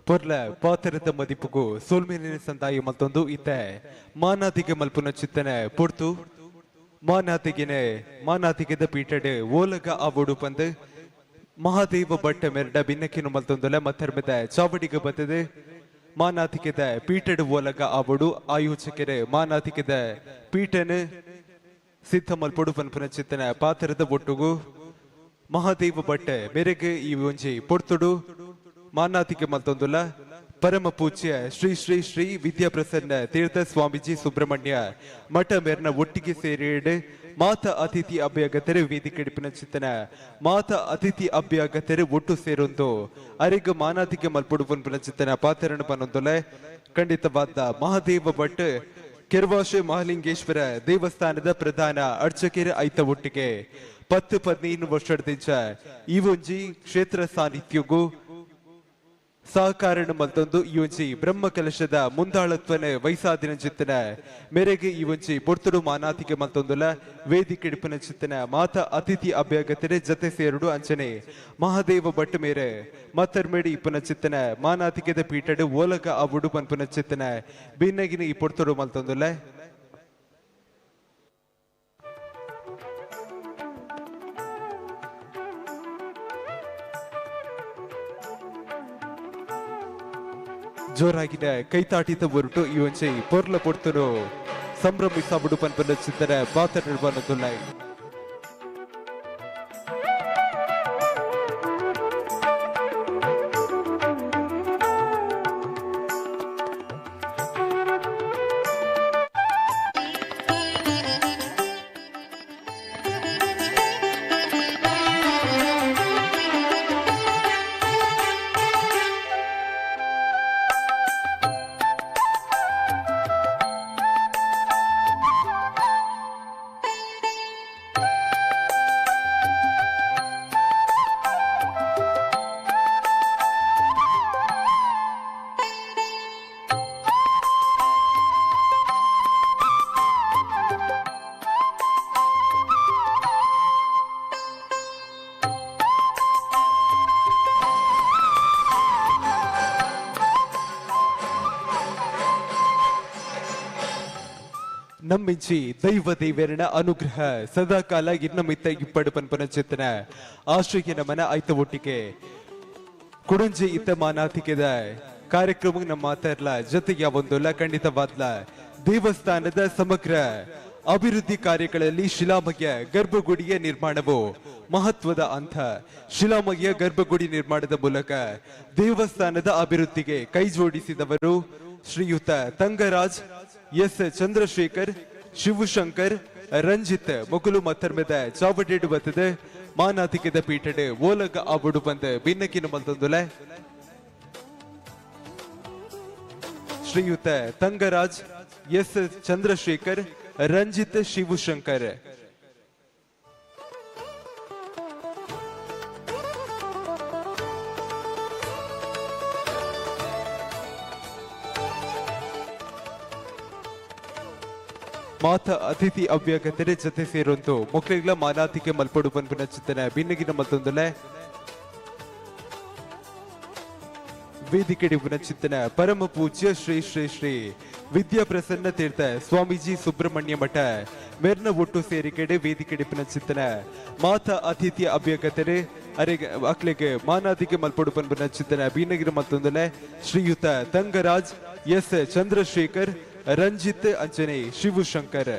ಪೊರ್ಲ ಪಾತರದ ಮದಿಪುಗು ಸೋಲ್ಮೇಲಿನ ಸಂದಾಯ ಮಲ್ತೊಂದು ಇತ್ತೆ ಮಾನಾತಿಗೆ ಮಲ್ಪುನ ಚಿತ್ತನೆ ಪೊರ್ತು ಮಾನಾತಿಗೆನೆ ಮಾನಾತಿಗೆದ ಪೀಠಡ್ ಓಲಗ ಆವೋಡು ಪಂದ್ ಮಹಾದೇವ ಭಟ್ಟ ಮೆರಡ ಬಿನ್ನಕಿನು ಮಲ್ತೊಂದುಲ ಮತ್ತರ್ಮೆದ ಚಾವಡಿಗೆ ಬತ್ತದೆ ಮಾನಾತಿಗೆದ ಪೀಠಡ್ ಓಲಗ ಆವೋಡು ಆಯೋಜಕರೆ ಮಾನಾತಿಗೆದ ಪೀಠನ ಸಿದ್ಧ ಮಲ್ಪೊಡು ಪನ್ಪುನ ಚಿತ್ತನೆ ಪಾತರದ ಒಟ್ಟುಗು ಮಹಾದೇವ ಭಟ್ಟ ಮೇರೆಗೆ ಈ ಒಂಜಿ ಪೊರ್ತುಡು ಮಾನಾತಿಗೆ ಮಲ್ತೊಂದುಲ್ಲ ಪರಮ ಪೂಜ್ಯ ಶ್ರೀ ಶ್ರೀ ಶ್ರೀ ವಿದ್ಯಾಪ್ರಸನ್ನ ತೀರ್ಥ ಸ್ವಾಮೀಜಿ ಸುಬ್ರಹ್ಮಣ್ಯ ಮಠ ಮೇರ್ನ ಒಟ್ಟಿಗೆ ಸೇರಿಡು ಮಾತ ಅತಿಥಿ ಅಭ್ಯಾಗತರು ವೇದಿಕೆ ಚಿತ್ತನ ಮಾತ ಅತಿಥಿ ಅಭ್ಯಾಗತರು ಒಟ್ಟು ಸೇರೊಂದು ಅರೆಗ್ ಮಾನಾತಿಗೆ ಮಲ್ಪೊಡು ಪನ್ಪುನ ಚಿತ್ತನ ಪಾತ್ರನ ಪನೊಂದುಲೆ ಖಂಡಿತವಾದ ಮಹಾದೇವ ಭಟ್ ಕೆರ್ವಾಶೆ ಮಹಾಲಿಂಗೇಶ್ವರ ದೇವಸ್ಥಾನದ ಪ್ರಧಾನ ಅರ್ಚಕರ ಐತ ಒಟ್ಟಿಗೆ 10-15 ವರ್ಷದ ಈ ಒಂಜಿ ಕ್ಷೇತ್ರ ಸಾನ್ನಿಧ್ಯಗೂ ಸಹಕಾರಣ ಮಲ್ತೊಂದು ಈ ಒಂಜಿ ಬ್ರಹ್ಮ ಕಲಶದ ಮುಂದಾಳತ್ವನ ವೈಸಾದಿನ ಚಿತ್ತನ ಮೇರೆಗೆ ಈ ಒಂಜಿ ಪೊರ್ತುಡು ಮಾನಾತಿಗೆ ಮಲ್ತೊಂದುಲ ವೇದಿಕೆ ಇಡಿಪುನ ಚಿತ್ತನ ಮಾತ ಅತಿಥಿ ಅಭ್ಯಾಗತರೆ ಜತೆ ಸೇರುಡು ಅಂಚನೆ ಮಹಾದೇವ ಭಟ್ ಮೇರೆ ಮತ್ತರ್ಮೇಡಿ ಇಪ್ಪುನ ಚಿತ್ತನ ಮಾನಾತಿಗೆದ ಪೀಠಡು ಓಲಗ ಆವುಡು ಪನ್ಪುನ ಚಿತ್ತನ ಬಿನ್ನಗಿನ ಈ ಪೊರ್ತುಡು ಮಲ್ತೊಂದುಲ. ಜೋರಾಗಿನ ಕೈತಾಟಿತ ಹೊರಟು ಈ ಒಂಜಿ ಪೊರ್ಲ ಪೊರ್ತುನು ಸಂಭ್ರಮಿಸಬಿಡು ಪನ್ಪುನ ಚಿತ್ತನ ಪಾತ್ರ ನಿರ್ಮಾಣದುಲ್ಲ. ನಮ್ಮಿಂಚಿ ದೈವ ದೇವರನ ಅನುಗ್ರಹ ಸದಾಕಾಲ ಇನ್ನಮಿತ್ತ ಇಪ್ಪಡು ಪನ್ಪನ ಚಿತ್ತನ ಆಶ್ರಯ ನಮನ ಐತ ಒಟ್ಟಿಗೆ ಕುಡಂಜಿ ಇತ್ತ ಮಾನಾತಿಕೆದ ಕಾರ್ಯಕ್ರಮ ನಮ್ಮ ಮಾತಾಡ್ಲ ಜೊತೆಗೆ ಒಂದಲ್ಲ ಖಂಡಿತವಾದ್ಲ ದೇವಸ್ಥಾನದ ಸಮಗ್ರ ಅಭಿವೃದ್ಧಿ ಕಾರ್ಯಗಳಲ್ಲಿ ಶಿಲಾಮಯ ಗರ್ಭಗುಡಿಯ ನಿರ್ಮಾಣವು ಮಹತ್ವದ ಹಂತ. ಶಿಲಾಮಯ ಗರ್ಭಗುಡಿ ನಿರ್ಮಾಣದ ಮೂಲಕ ದೇವಸ್ಥಾನದ ಅಭಿವೃದ್ಧಿಗೆ ಕೈ ಜೋಡಿಸಿದವರು ಶ್ರೀಯುತ ತಂಗರಾಜ್, ಎಸ್ ಚಂದ್ರಶೇಖರ್, ಶಿವಶಂಕರ್, ರಂಜಿತ್ ಮೊಕಲು ಮತ್ತರ್ಮೆದ ಚಾವಟೆಡು ಬತ್ತದೆ ಮಾನಾತಿಕೆದ ಪೀಠಡೆ ಓಲಗ ಆಬುಡು ಬಂದ ಬಿನ್ನಕಿನ ಮಲ್ತೊಂದುಲೆ. ಶ್ರೀಯುತ ತಂಗರಾಜ್, ಎಸ್ ಚಂದ್ರಶೇಖರ್, ರಂಜಿತ್, ಶಿವಶಂಕರ್. ಮಾತ ಅತಿಥಿ ಅವ್ಯಾಗತರೆ ಜೊತೆ ಸೇರೊಂದು ಮೊಕ್ಲಿಗ್ಲ ಮಾನಾತಿಕೆ ಮಲ್ಪೊಡು ಪನ್ಪುನ ಚಿತ್ತನ ಬಿನ್ನಗಿನ ಮಲ್ತೊಂದುಲೆ. ವೇದಿಕೆಡಿ ಚಿತ್ತನ ಪರಮ ಪೂಜ್ಯ ಶ್ರೀ ಶ್ರೀ ಶ್ರೀ ವಿದ್ಯಾಪ್ರಸನ್ನ ತೀರ್ಥ ಸ್ವಾಮೀಜಿ ಸುಬ್ರಹ್ಮಣ್ಯ ಮಠ ಮೆರ್ನ ಒಟ್ಟು ಸೇರಿಕೆಡೆ ವೇದಿಕೆಡಿ ಚಿತ್ತನ ಮಾತ ಅತಿಥಿ ಅಭ್ಯಾಗತರೆ ಅರೆ ಅಕ್ಲೆಗೆ ಮಾನಾತಿಗೆ ಮಲ್ಪೊಡು ಪನ್ಪುನ ಚಿತ್ತನ ಬಿನ್ನಗಿನ ಮಲ್ತೊಂದುಲೆ ಶ್ರೀಯುತ ತಂಗರಾಜ್, ಎಸ್ ಚಂದ್ರಶೇಖರ್, ರಂಜಿತ್ ಅಂಚನೆ ಶಿವಶಂಕರ್.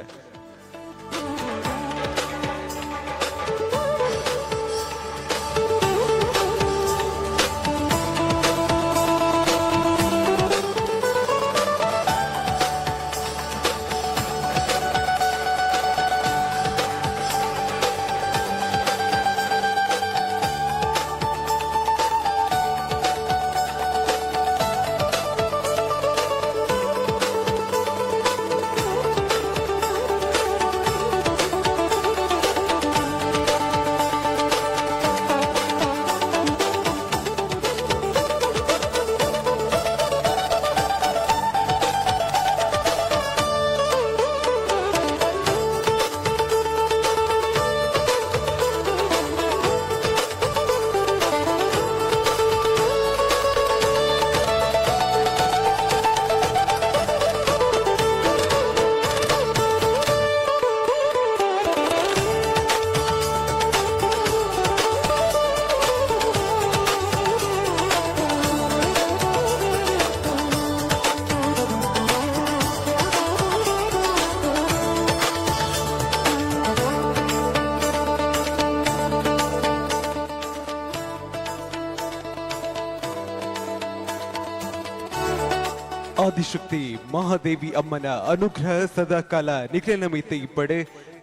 ಆದಿಶಕ್ತಿ ಮಹಾದೇವಿ ಅಮ್ಮನ ಅನುಗ್ರಹ ಸದಾಕಾಲ ನಿಕ್ಲೆನ ಮಿತ್ತೆ ಇಪ್ಪಡೆ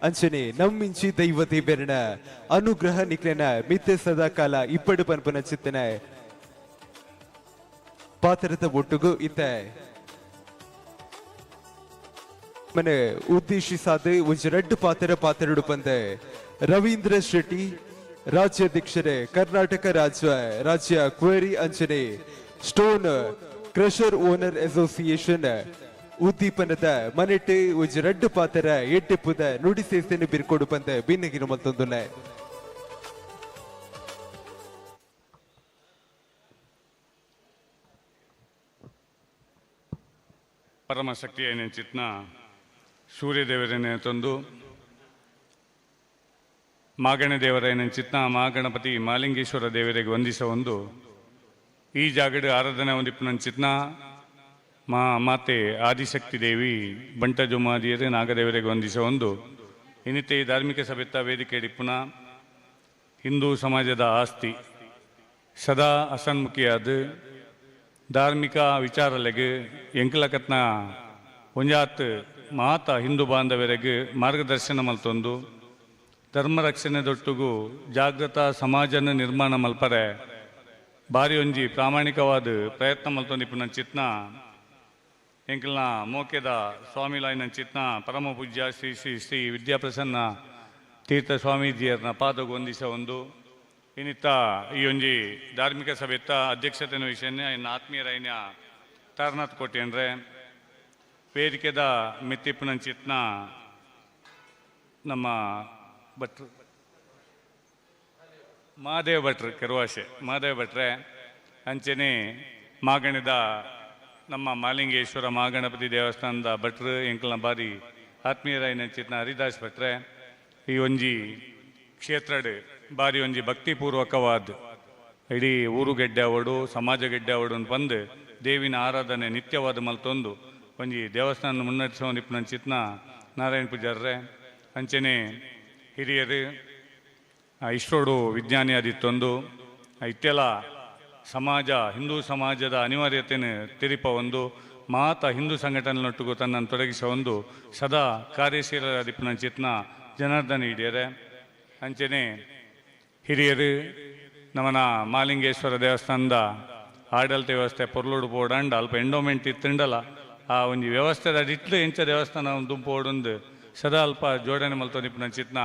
ಅಂಚನೆ ನಮ್ಮಿಂಚಿ ದೈವ ದೇವರನ ಅನುಗ್ರಹ ನಿಕ್ಲೆನ ಮಿತ್ತೆ ಸದಾಕಾಲ ಇಪ್ಪಡು ಪನ್ಪನ ಚಿತ್ತನೆ ಪಾತ್ರದ ಒಟ್ಟುಗು ಇತ್ತ ಮನೆ ಉದ್ದೇಶಿಸಾದ ಒಂಜಿ ರಡ್ಡು ಪಾತ್ರ ಪಾತ್ರಡು ಬಂದೆ ರವೀಂದ್ರ ಶೆಟ್ಟಿ ರಾಜ್ಯಾಧ್ಯಕ್ಷರೇ ಕರ್ನಾಟಕ ರಾಜ್ಯ ರಾಜ್ಯ ಕ್ವೇರಿ ಅಂಚನೆ ಸ್ಟೋನ್ ಕ್ರಷರ್ ಓನರ್ ಅಸೋಸಿಯೇಷನ್ ಉದ್ದೀಪನದ ಮನೆಟ್ಟು ಒಂಜಿ ರಡ್ಡು ಪಾತ್ರ ಎಡ್ಡೆಪ್ಪುದ ನುಡಿ ಸೇಸೆನೆ ಬಿರ್ಕೊಡು ಬಂದ ಬಿನ್ನಗಿನ ಮತ್ತೊಂದುಲ್ಲ. ಪರಮಶಕ್ತಿಯ ನೆಂಚಿತ್ನ ಸೂರ್ಯದೇವರನ್ನೇ ತಂದು ಮಾಗಣೆ ದೇವರ ನೆಂಚಿತ್ನ ಮಹಾಗಣಪತಿ ಮಾಲಿಂಗೇಶ್ವರ ದೇವರಿಗೆ ವಂದಿಸ ಒಂದು ಈ ಜಾಗಡು ಆರಾಧನೆ ಹೊಂದಿಪ್ಪನಂಚಿತ್ನ ಮಾ ಮಾತೆ ಆದಿಶಕ್ತಿ ದೇವಿ ಬಂಟ ಜುಮಾದಿಯರು ನಾಗದೇವರಿಗೆ ವಂದಿಸ ಒಂದು ಇನ್ನಿತೆ ಈ ಧಾರ್ಮಿಕ ಸಭೆತ್ತ ವೇದಿಕೆ ಡಿಪ್ಪುನ ಹಿಂದೂ ಸಮಾಜದ ಆಸ್ತಿ ಸದಾ ಅಸನ್ಮುಖಿಯಾದ ಧಾರ್ಮಿಕ ವಿಚಾರಲೆಗೆ ಎಂಕಲಕತ್ನ ಒಂಜಾತ್ ಮಾತ ಹಿಂದೂ ಬಾಂಧವರಿಗೆ ಮಾರ್ಗದರ್ಶನ ಮಲ್ತೊಂದು ಧರ್ಮ ರಕ್ಷಣೆ ದೊಟ್ಟುಗು ಜಾಗೃತ ಸಮಾಜನ ನಿರ್ಮಾಣ ಮಲ್ಪರೆ ಬಾರಿ ಒಂಜಿ ಪ್ರಾಮಾಣಿಕವಾದ ಪ್ರಯತ್ನ ಮಲ್ತೊಂದಿಪ್ಪುನ ಚಿತ್ನ ಎಂಕಲ್ನ ಮೋಕೆದ ಸ್ವಾಮಿಲಾಯಿನ ಚಿತ್ನ ಪರಮ ಪೂಜ್ಯ ಶ್ರೀ ಶ್ರೀ ಶ್ರೀ ವಿದ್ಯಾಪ್ರಸನ್ನ ತೀರ್ಥ ಸ್ವಾಮೀಜಿಯರ್ನ ಪಾದಗು ವಂದಿಸ ಒಂದು ಇನ್ನಿತ್ತ ಈ ಒಂಜಿ ಧಾರ್ಮಿಕ ಸಭೆತ್ತ ಅಧ್ಯಕ್ಷತೆನ ವಿಷಯನೇ ಇನ್ನು ಆತ್ಮೀಯರೈನ ತಾರನಾಥ್ ಕೋಟೆ ಅಂದರೆ ವೇದಿಕೆದ ಮಿತ್ತಿಪ್ಪನ ಚಿತ್ನ ನಮ್ಮ ಭಟ್ರು ಮಹಾದೇವ ಭಟ್ರು ಕೆರುವಾಸೆ ಮಹಾದೇವ ಭಟ್ರೆ ಅಂಚನೆ ಮಾಗಣಿದ ನಮ್ಮ ಮಾಲಿಂಗೇಶ್ವರ ಮಹಾಗಣಪತಿ ದೇವಸ್ಥಾನದ ಭಟ್ರು ಎಂಕಲ್ನ ಬಾರಿ ಆತ್ಮೀಯರಾಯಿನ ಚಿತ್ನ ಹರಿದಾಸ್ ಭಟ್ರೆ ಈ ಒಂಜಿ ಕ್ಷೇತ್ರಡ್ ಬಾರಿ ಒಂಜಿ ಭಕ್ತಿಪೂರ್ವಕವಾದ ಇಡೀ ಊರು ಗೆಡ್ಡೆ ಅವಡು ಸಮಾಜ ಗೆಡ್ಡೆ ಅವಡು ಅಂತ ಬಂದು ದೇವಿನ ಆರಾಧನೆ ನಿತ್ಯವಾದ ಮಲ್ತೊಂದು ಒಂಜಿ ದೇವಸ್ಥಾನ ಮುನ್ನಡೆಸುವ ನಿಪ್ಪುನ ಚಿತ್ನ ನಾರಾಯಣ ಪೂಜಾರ್ರೆ ಅಂಚನೆ ಹಿರಿಯರು ಇಷ್ಟೋಡು ವಿಜ್ಞಾನಿ ಆದಿತ್ತೊಂದು ಇತ್ತೆಲ್ಲ ಸಮಾಜ ಹಿಂದೂ ಸಮಾಜದ ಅನಿವಾರ್ಯತೆಯನ್ನು ತೆರಿಪ ಒಂದು ಮಾತ ಹಿಂದೂ ಸಂಘಟನೆಯೊಟ್ಟಿಗೂ ತನ್ನನ್ನು ತೊಡಗಿಸ ಒಂದು ಸದಾ ಕಾರ್ಯಶೀಲರಾದಿಪ್ಪನ ಚಿತ್ನ ಜನಾರ್ದನ ಹಿಡಿಯರೆ ಅಂಚನೆ ಹಿರಿಯರು ನಮ್ಮನ ಮಾಲಿಂಗೇಶ್ವರ ದೇವಸ್ಥಾನದ ಆಡಳಿತ ವ್ಯವಸ್ಥೆ ಪೊರ್ಲುಡು ಪೋಡಂಡ ಅಲ್ಪ ಎಂಡೋಮೆಂಟ್ ಇತ್ತಂಡಲ್ಲ ಆ ಒಂಜಿ ವ್ಯವಸ್ಥೆದ ಇಟ್ಲು ಎಂಚ ದೇವಸ್ಥಾನ ಒಂದು ದುಂಪೋಡೊಂದು ಸದಾ ಅಲ್ಪ ಜೋಡಣೆ ಮಲ್ತೊಂದಿಪ್ಪನ ಚಿತ್ನ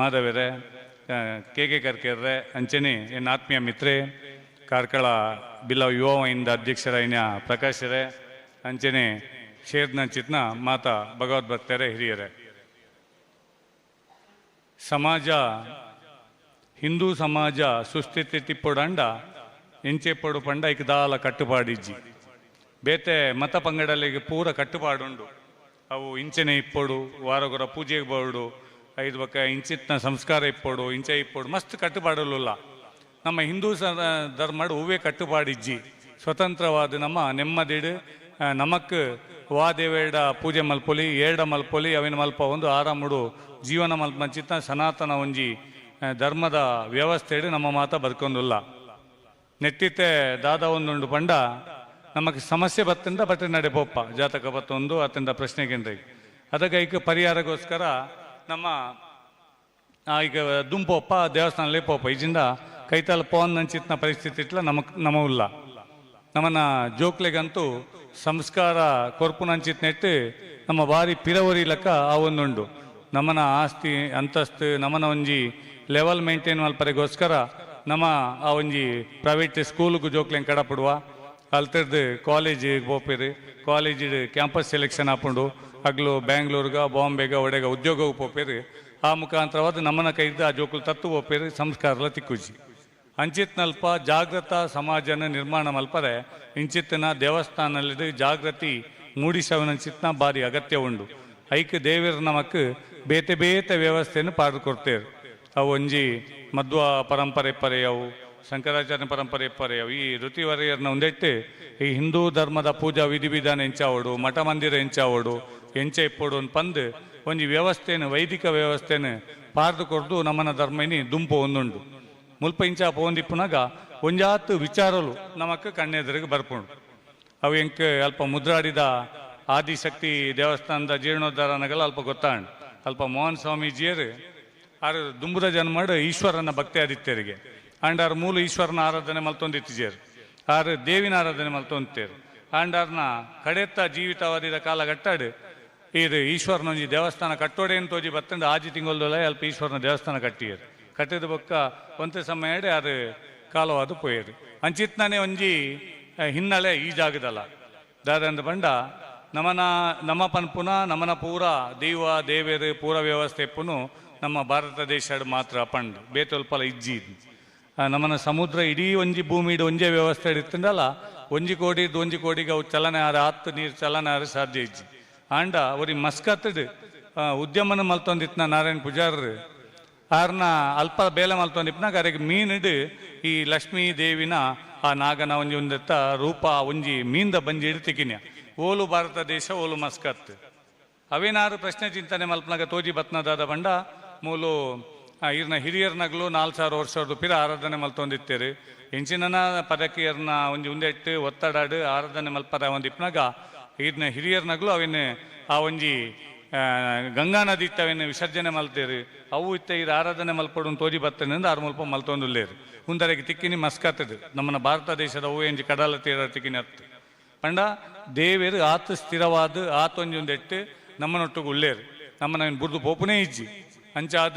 ಮಾಧವೆರೆ ಕೆ ಕೆ ಕರ್ಕೆರ್ರೆ ಅಂಚನೆ ಎನ್ನ ಆತ್ಮೀಯ ಮಿತ್ರೆ ಕಾರ್ಕಳ ಬಿಲ್ಲ ಯುವ ಅಧ್ಯಕ್ಷರಾಯಿನ ಪ್ರಕಾಶರೇ ಅಂಚನೆ ಶೇರ್ನ ಚಿತ್ನ ಮಾತಾ ಭಗವದ್ಭಕ್ತರೇ ಹಿರಿಯರೇ. ಸಮಾಜ ಹಿಂದೂ ಸಮಾಜ ಸುಸ್ಥಿತಿ ತಿಪ್ಪೊಡಂಡ ಎಂಚೆಪ್ಪೊಡು ಪಂಡ ಇಕ್ ದಾಲ ಕಟ್ಟುಪಾಡಿಜ್ಜಿ ಬೇತೆ ಮತ ಪಂಗಡಲಿಗೆ ಪೂರ ಕಟ್ಟುಪಾಡುಂಡು ಅವು ಇಂಚನೆ ಇಪ್ಪೊಡು ವಾರಗೊರ ಪೂಜೆಗೆ ಬೋಡು ಐದು ಬಕ್ಕ ಇಂಚಿತ್ನ ಸಂಸ್ಕಾರ ಇಪ್ಪೊಡು ಇಂಚೆ ಇಪ್ಪೊಡು ಮಸ್ತ್ ಕಟ್ಟುಪಾಡಲುಲ್ಲ. ನಮ್ಮ ಹಿಂದೂ ಧರ್ಮಡು ಹೂವೇ ಕಟ್ಟುಪಾಡಿಜ್ಜಿ ಸ್ವತಂತ್ರವಾದ ನಮ್ಮ ನೆಮ್ಮದಿಡು ನಮಕ್ ವಾದೇವೇಡ ಪೂಜೆ ಮಲ್ಪೊಲಿ ಏಡ ಮಲ್ಪೊಲಿ ಅವಿನ ಮಲ್ಪ ಒಂದು ಆರಾಮುಡು ಜೀವನ ಮಲ್ಪಂಚಿತ್ತ ಸನಾತನ ಒಂಜಿ ಧರ್ಮದ ವ್ಯವಸ್ಥೆಡು ನಮ್ಮ ಮಾತ ಬದುಕೊಂದುಲ್ಲ. ನೆಟ್ಟಿತ್ತೆ ದಾದ ಒಂದುಂಡು ಪಂಡ ನಮಗೆ ಸಮಸ್ಯೆ ಬತ್ತಿಂದ ಬಟ್ಟೆ ನಡೆ ಪೋಪ್ಪ ಜಾತಕ ಬತ್ತೊಂದು ಅತ್ತಿಂದ ಪ್ರಶ್ನೆಗೆಂದ್ರೆ ಅದಕ್ಕೆ ಈಗ ಪರಿಹಾರಕ್ಕೋಸ್ಕರ ನಮ್ಮ ಈಗ ದುಂಪೋಪ್ಪ ದೇವಸ್ಥಾನಲ್ಲೇ ಪೋಪ ಈಜಿಂದ ಕೈತಾಲ ಪೋನ್ ನಂಚಿತ್ನ ಪರಿಸ್ಥಿತಿ ಇಟ್ಲ ನಮಕ್ ನಮವುಲ್ಲ. ನಮ್ಮನ್ನ ಜೋಕ್ಲೆಗಂತೂ ಸಂಸ್ಕಾರ ಕೊರ್ಪು ನಂಚಿತ್ನೆಟ್ಟು ನಮ್ಮ ಬಾರಿ ಪಿರವರಿ ಲೆಕ್ಕ ಆ ಒಂದುಂಡು ನಮ್ಮನ ಆಸ್ತಿ ಅಂತಸ್ತು ನಮ್ಮನ ಒಂಜಿ ಲೆವೆಲ್ ಮೇಂಟೈನ್ ಮಲ್ಪರೆಗೋಸ್ಕರ ನಮ್ಮ ಆ ಒಂಜಿ ಪ್ರೈವೇಟ್ ಸ್ಕೂಲ್ಗೂ ಜೋಕ್ಲೆಂಗ್ ಕಡಪಡುವ ಅಲ್ತರ್ದು ಕಾಲೇಜಿಗೆ ಪೋಪಿರು ಕಾಲೇಜ್ ಕ್ಯಾಂಪಸ್ ಸೆಲೆಕ್ಷನ್ ಹಾಕೊಂಡು ಹಗ್ಲು ಬ್ಯಾಂಗ್ಳೂರ್ಗ ಬಾಂಬೆಗ ಒಡೆಗ ಉದ್ಯೋಗಕ್ಕೆ ಪೋಪಿರು ಆ ಮುಖಾಂತರವಾದ ನಮ್ಮನ ಕೈದ ಆ ಜೋಕುಲು ತತ್ತು ಪೋಪಿರು ಸಂಸ್ಕಾರಲ ತಿಕ್ಕುಜಿ ಅಂಚಿತ್ನಲ್ಪ ಜಾಗೃತ ಸಮಾಜನ ನಿರ್ಮಾಣ ಮಲ್ಪರೆ ಇಂಚಿತ್ತಿನ ದೇವಸ್ಥಾನದಲ್ಲಿ ಜಾಗೃತಿ ಮೂಡಿಸವನಂಚಿತ್ನ ಬಾರಿ ಅಗತ್ಯ ಉಂಡು. ಐಕ್ ದೇವಿರ ನಮಕ್ ಬೇತೆ ಬೇತೆ ವ್ಯವಸ್ಥೆಯನ್ನು ಪಾಡು ಕೊಡ್ತೇವೆ. ಅವು ಒಂಜಿ ಮಧ್ವ ಪರಂಪರೆ ಪರೆಯವು ಶಂಕರಾಚಾರ್ಯ ಪರಂಪರೆ ಪರೆಯವು ಈ ಋತಿವರ್ಯರನ್ನ ಒಂದೆಟ್ಟು ಈ ಹಿಂದೂ ಧರ್ಮದ ಪೂಜಾ ವಿಧಿವಿಧಾನ ಎಂಚಾವಡು ಮಠ ಮಂದಿರ ಎಂಚಾವಡು ಎಂಚ ಇಪ್ಪೊಡು ಅಂತ ಪಂದು ಒಂಜಿ ವ್ಯವಸ್ಥೆಯನ್ನು ವೈದಿಕ ವ್ಯವಸ್ಥೆಯನ್ನು ಪಾರ್ದು ಕೊಡ್ದು ನಮ್ಮನ ಧರ್ಮನಿ ದುಂಪು ಒಂದುಂಡು. ಮುಲ್ಪ ಇಂಚ ಪೋಂದಿಪ್ಪುನಾಗ ಒಂಜಾತ್ ವಿಚಾರಲು ನಮಕ್ ಕಣ್ಣೆದುರಿಗೆ ಬರ್ಪುಂಡು. ಅವು ಎಂಕ್ ಅಲ್ಪ ಮುದ್ರಾಡಿದ ಆದಿಶಕ್ತಿ ದೇವಸ್ಥಾನದ ಜೀರ್ಣೋದ್ಧಾರನಗಲ ಅಲ್ಪ ಗೊತ್ತಾಂಡ್. ಅಲ್ಪ ಮೋಹನ್ ಸ್ವಾಮೀಜಿಯರು ಆರು ದುಂಬುದ ಜನ್ಮಡ್ ಈಶ್ವರನ ಭಕ್ತಿ ಆದಿತ್ಯರಿಗೆ ಆಂಡಾರ್ ಮೂಲ ಈಶ್ವರನ ಆರಾಧನೆ ಮಲ್ತೊಂದಿತ್ತಿಜೇರು, ಆರು ದೇವಿನ ಆರಾಧನೆ ಮಲ್ತೊಂತೇರು. ಆಂಡಾರ್ನ ಕಡೆತ್ತ ಜೀವಿತಾವಧಿದ ಕಾಲಘಟ್ಟಾಡು ಇದು ಈಶ್ವರನ ಒಂಜಿ ದೇವಸ್ಥಾನ ಕಟ್ಟೋಡೇನು ತೋಜಿ ಬತ್ತಂಡು ಆಜಿ ತಿಂಗೊಲ್ದೊಲ ಅಲ್ಪ ಈಶ್ವರನ ದೇವಸ್ಥಾನ ಕಟ್ಟಿಯರು. ಕಟ್ಟಿದ ಬೊಕ್ಕ ಒಂತೆ ಸಮಯ ಆರು ಕಾಲವಾದ ಪೋಯರು. ಅಂಚಿತ್ನಾನೇ ಒಂಜಿ ಹಿನ್ನೆಲೆ ಈ ಜಾಗದಲ್ಲ ದಾದಂದ ಬಂಡ ನಮನ ನಮ್ಮ ಪನ್ಪುನ ನಮನ ಪೂರ ದೈವ ದೇವೇರು ಪೂರ ವ್ಯವಸ್ಥೆ ಪುನು ನಮ್ಮ ಭಾರತ ದೇಶಡ್ ಮಾತ್ರ ಪಂಡು ಬೇತೊಲ್ಪಲ ಇಜ್ಜಿ. ನಮ್ಮನ ಸಮುದ್ರ ಇಡೀ ಒಂಜಿ ಭೂಮಿಡು ಒಂಜೇ ವ್ಯವಸ್ಥೆ ಇತ್ತಂದಲ್ಲ, ಒಂಜಿ ಕೋಡಿದ್ದು ಒಂಜಿ ಕೋಡಿಗೆ ಅವು ಚಲನೆ ಆರು ಹತ್ತು ನೀರು ಚಲನೆ ಆರು ಸಾಧ್ಯ ಇಜ್ಜಿ. ಆಂಡ ಒರಿ ಮಸ್ಕತ್ಡ್ ಉದ್ಯಮನ ಮಲ್ತೊಂದಿತ್ನ ನಾರಾಯಣ ಪೂಜಾರರು ಆರ್ನ ಅಲ್ಪ ಬೇಲೆ ಮಲ್ತೊಂದಿಪ್ಪನಾಗ ಅರೆಗೆ ಮೀನಿಡು ಈ ಲಕ್ಷ್ಮೀ ದೇವಿನ ಆ ನಾಗನ ಒಂಜಿ ಒಂದೆತ್ತ ರೂಪ ಒಂಜಿ ಮೀನ್ದ ಬಂಜಿ ಇಡ್ತಿಕಿನ್ಯ ಓಲು ಭಾರತ ದೇಶ ಓಲು ಮಸ್ಕತ್. ಅವೇನಾರು ಪ್ರಶ್ನೆ ಚಿಂತನೆ ಮಲ್ಪನಾಗ ತೋಜಿ ಬತ್ನದಾದ ಬಂಡ ಮೂಲು ಇರ್ನ ಹಿರಿಯರ್ನಗ್ಲು 4000 ವರ್ಷದ ಪಿರ ಆರಾಧನೆ ಮಲ್ತೊಂದಿತ್ತೇರು. ಎಂಚಿನ ಪದಕಿಯರ್ನ ಒಂಜಿ ಉಂದೆಟ್ಟು ಒತ್ತಡಾಡು ಆರಾಧನೆ ಮಲ್ಪದ ಒಂದಿಪ್ಪನಾಗ ಇರ್ನ ಹಿರಿಯರ್ನಗ್ಲು ಅವೇನು ಆ ಒಂಜಿ ಗಂಗಾ ನದಿ ಇತ್ತವೇನು ವಿಸರ್ಜನೆ ಮಲ್ತೇರು. ಅವು ಇತ್ತ ಇರು ಆರಾಧನೆ ಮಲ್ಪಡು ತೋಜಿ ಬತ್ತನಿಂದ ಆರು ಮುಲ್ಪ ಮಲ್ತೊಂದುಲ್ಲೇರು. ಉಂದರೆಗೆ ತಿಕ್ಕಿನಿ ಮಸ್ಕತ್ತದು ನಮ್ಮನ್ನ ಭಾರತ ದೇಶದ ಅವು ಎಂಜಿ ಕಡಲ ತೀರ ತಿಕ್ಕಿನಿ ಹತ್ತು ಪಂಡ ದೇವೇರು ಆತ ಸ್ಥಿರವಾದ ಆತೊಂಜಿ ಒಂದೆಟ್ಟು ನಮ್ಮನೊಟ್ಟಿಗೆ ಉಳ್ಳೇರು, ನಮ್ಮನ್ನ ಬುರ್ದು ಪೋಪುನೇ ಇಜ್ಜಿ. ಅಂಚಾದ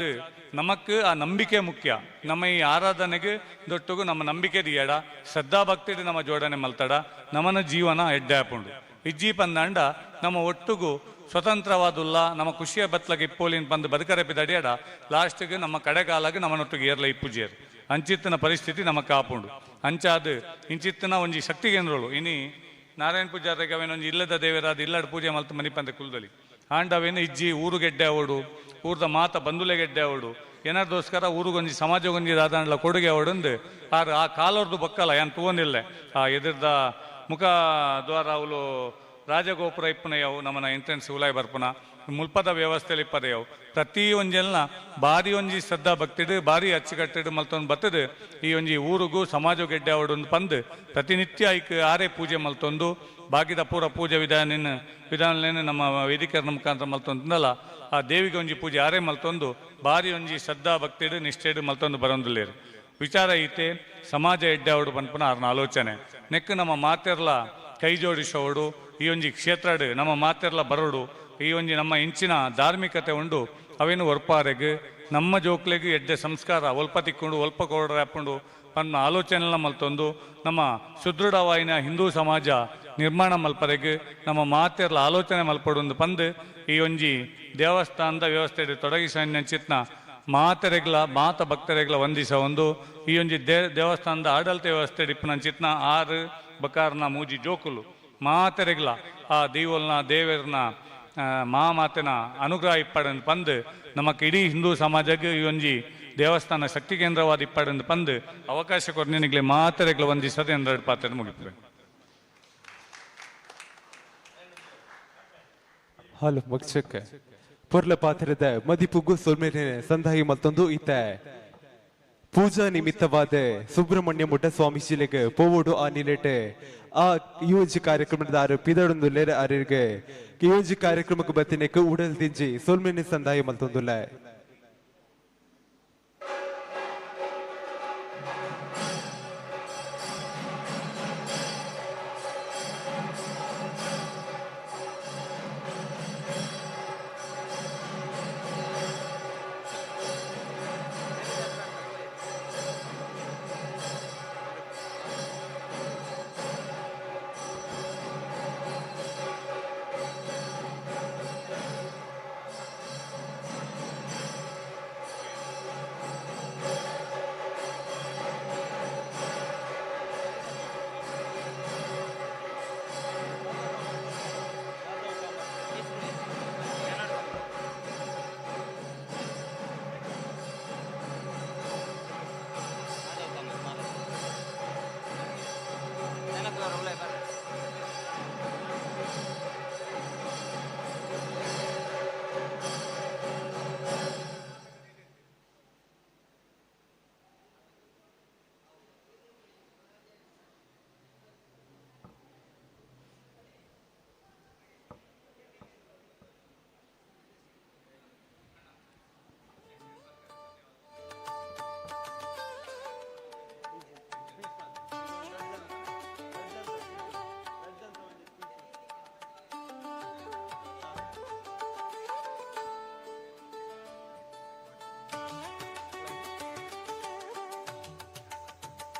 ನಮಕ್ ಆ ನಂಬಿಕೆ ಮುಖ್ಯ. ನಮ್ಮ ಈ ಆರಾಧನೆಗೆ ದೊಟ್ಟುಗು ನಮ್ಮ ನಂಬಿಕೆ ದಿಯಡ ಶ್ರದ್ಧಾ ಭಕ್ತಿ ನಮ್ಮ ಜೋಡಣೆ ಮಲ್ತಡ ನಮ್ಮನ ಜೀವನ ಎಡ್ಡೆ ಆಪುಂಡು. ಇಜ್ಜಿ ಪಂದಾಂಡ ನಮ್ಮ ಒಟ್ಟುಗು ಸ್ವತಂತ್ರವಾದುಲ್ಲ ನಮ್ಮ ಖುಷಿಯ ಬತ್ಲಗೆ ಇಪ್ಪೋಲಿನ ಬಂದು ಬದುಕರೆ ಪಿದಡಿಯಡ ಲಾಸ್ಟ್ಗೆ ನಮ್ಮ ಕಡೆಗಾಲಾಗ ನಮ್ಮನೊಟ್ಟಿಗೆ ಏರ್ಲ ಇಪ್ಪುಜಿಯರು. ಅಂಚಿತ್ತನ ಪರಿಸ್ಥಿತಿ ನಮ್ಮ ಕಾಪುಂಡು. ಅಂಚಾದ ಇಂಚಿತ್ತನ ಒಂಜಿ ಶಕ್ತಿ ಕೇಂದ್ರಗಳು ಇನಿ ನಾರಾಯಣ ಪೂಜಾರಿಗೆ ಅವೇನೊಂಜಿ ಇಲ್ಲದ ದೇವರಾದ ಇಲ್ಲಡ ಪೂಜೆ ಮಲ್ತು ಮನಿಪಂದೆ ಕುಲ್ದಲಿ ಆಂಡ ಅವೇನು ಇಜ್ಜಿ ಊರುಗೆಡ್ಡೆ ಅವಡು ಊರ್ದ ಮಾತ ಬಂಧುಲೆಗೆಡ್ಡೆ ಅವಡು ಏನಾರ್ದೋಸ್ಕರ ಊರುಗೊಂಜಿ ಸಮಾಜಗೊಂಜಿ ದಾದಾಂಡ್ಲ ಕೊಡುಗೆ ಅವಡಂದು ಆರು ಆ ಕಾಲೋರ್ದು ಬಕ್ಕಲ್ಲ ಏನ್ ತೂವೊಂದಿಲ್ಲ. ಆ ಎದುರ್ದ ಮುಖ ದ್ವಾರ ಅವಳು ರಾಜಗೋಪುರ ಇಪ್ಪನ ಯಾವು ನಮ್ಮನ ಎಂಟ್ರೆನ್ಸ್ ಉಲಾಯ್ ಬರ್ಪುನ ಮುಲ್ಪದ ವ್ಯವಸ್ಥೆಯಲ್ಲಿ ಇಪ್ಪದೆಯವು ಪ್ರತಿ ಒಂಜೆಲ್ಲ ಬಾರಿ ಒಂಜಿ ಶ್ರದ್ಧಾ ಭಕ್ತಿಡು ಬಾರಿ ಅಚ್ಚುಕಟ್ಟಿಡು ಮಲ್ತೊಂದು ಬತ್ತದು ಈ ಒಂಜಿ ಊರುಗು ಸಮಾಜ ಗೆಡ್ಡೆ ಅವಡೊಂದು ಪಂದು ಪ್ರತಿನಿತ್ಯ ಐಕ್ ಆರೇ ಪೂಜೆ ಮಲ್ತೊಂದು ಬಾಕಿದ ಪೂರ ಪೂಜೆ ವಿಧಾನ ವಿಧಾನಲೇನು ನಮ್ಮ ವೇದಿಕರ ಮುಖಾಂತರ ಮಲ್ತೊಂದಲ್ಲ ಆ ದೇವಿಗೆ ಒಂಜಿ ಪೂಜೆ ಆರೇ ಮಲ್ತೊಂದು ಬಾರಿ ಒಂಜಿ ಶ್ರದ್ಧಾ ಭಕ್ತಿಡು ನಿಷ್ಠೆಡು ಮಲ್ತೊಂದು ಬರೋಂದುಲ್ಲೇರು. ವಿಚಾರ ಐತೆ ಸಮಾಜ ಎಡ್ಡೆ ಅವಡು ಪನ್ಪುನ ಆರ್ನ ಆಲೋಚನೆ ನೆಕ್ಕು ನಮ್ಮ ಮಾತೆರ್ಲ ಕೈ ಜೋಡಿಸೋಡು ಈ ಒಂಜಿ ಕ್ಷೇತ್ರಡು ನಮ್ಮ ಮಾತೆರ್ಲ ಬರೋಡು ಈ ಒಂಜಿ ನಮ್ಮ ಇಂಚಿನ ಧಾರ್ಮಿಕತೆ ಉಂಡು ಅವೇನು ಒರ್ಪಾರೆಗ್ ನಮ್ಮ ಜೋಕ್ಲೆಗ್ ಎಡ್ಡೆ ಸಂಸ್ಕಾರ ಒಲ್ಪ ತಿಕ್ಕೊಂಡು ಒಲ್ಪ ಕೊಡ್ರೆ ಹಾಕೊಂಡು ಪನ್ನ ಆಲೋಚನೆಲ್ಲ ಮಲ್ತೊಂದು ನಮ್ಮ ಸುದೃಢವಾಯಿನ ಹಿಂದೂ ಸಮಾಜ ನಿರ್ಮಾಣ ಮಲ್ಪರೆಗ್ ನಮ್ಮ ಮಾತೆರ್ಲ ಆಲೋಚನೆ ಮಲ್ಪಡೊಂದು ಪಂದು ಈ ಒಂಜಿ ದೇವಸ್ಥಾನದ ವ್ಯವಸ್ಥೆ ತೊಡಗಿಸ ಚಿತ್ನ ಮಾತೆರೆಗ್ಲ ಮಾತ ಭಕ್ತರೆಗ್ಲ ವಂದಿಸ ಒಂದು ಈ ಒಂಜಿ ದೇವಸ್ಥಾನದ ಆಡಳಿತ ವ್ಯವಸ್ಥೆ ಇಪ್ಪನ ಚಿತ್ನ ಆರು ಬಕಾರ್ನ ಮೂಜಿ ಜೋಕುಲು ಮಾತೆರೆಗ್ಲ ಆ ದೈವಲ್ನ ದೇವರನ ಮಾಮಾತನ ಅನುಗ್ರಹ ಇಪ್ಪಡಂದು ಪಂದು ನಮಕ್ ಇಡೀ ಹಿಂದೂ ಸಮಾಜಕ್ಕೆ ಈ ಒಂಜಿ ದೇವಸ್ಥಾನ ಶಕ್ತಿ ಕೇಂದ್ರವಾದ ಇಪ್ಪಡಂದು ಪಂದು ಅವಕಾಶ ಕೊರ್ನಿನಿಗ್ಲೆ ಮಾತೆರೆಗ್ಲ ವಂದಿಸದೆ ಎಂದೆರಡು ಪಾತ್ರ ಮುಗಿಪುವೆ. ಹಲೋ ಮಕ್ಷಕ್ಕೆ ಪೊರ್ಲ ಪಾತ್ರದ ಮದಿಪುಗು ಸೊಲ್ಮೇನೆ ಸಂದಾಯಿ ಮಲ್ತೊಂದು ಇತ್ತ ಪೂಜಾ ನಿಮಿತ್ತವಾದ ಸುಬ್ರಹ್ಮಣ್ಯ ಮುಟ್ಟ ಸ್ವಾಮೀಜಿಲೆಗ್ ಪೋವೋಡು ಆ ನಿಲೆಟೆ ಆ ಈ ಒಂಜಿ ಕಾರ್ಯಕ್ರಮದ ಆರು ಪಿದಡೊಂದುಲ್ಲೆರ್ ಆರಿಗೆ ಈ ಒಂಜಿ ಕಾರ್ಯಕ್ರಮಕ್ಕೆ ಬತ್ತಿನೆಕ್ ಉಡಲ್ ದಿಂಜಿ ಸೊಲ್ಮೇನೆ ಸಂದಾಯ ಮಲ್ತೊಂದುಲ್ಲ.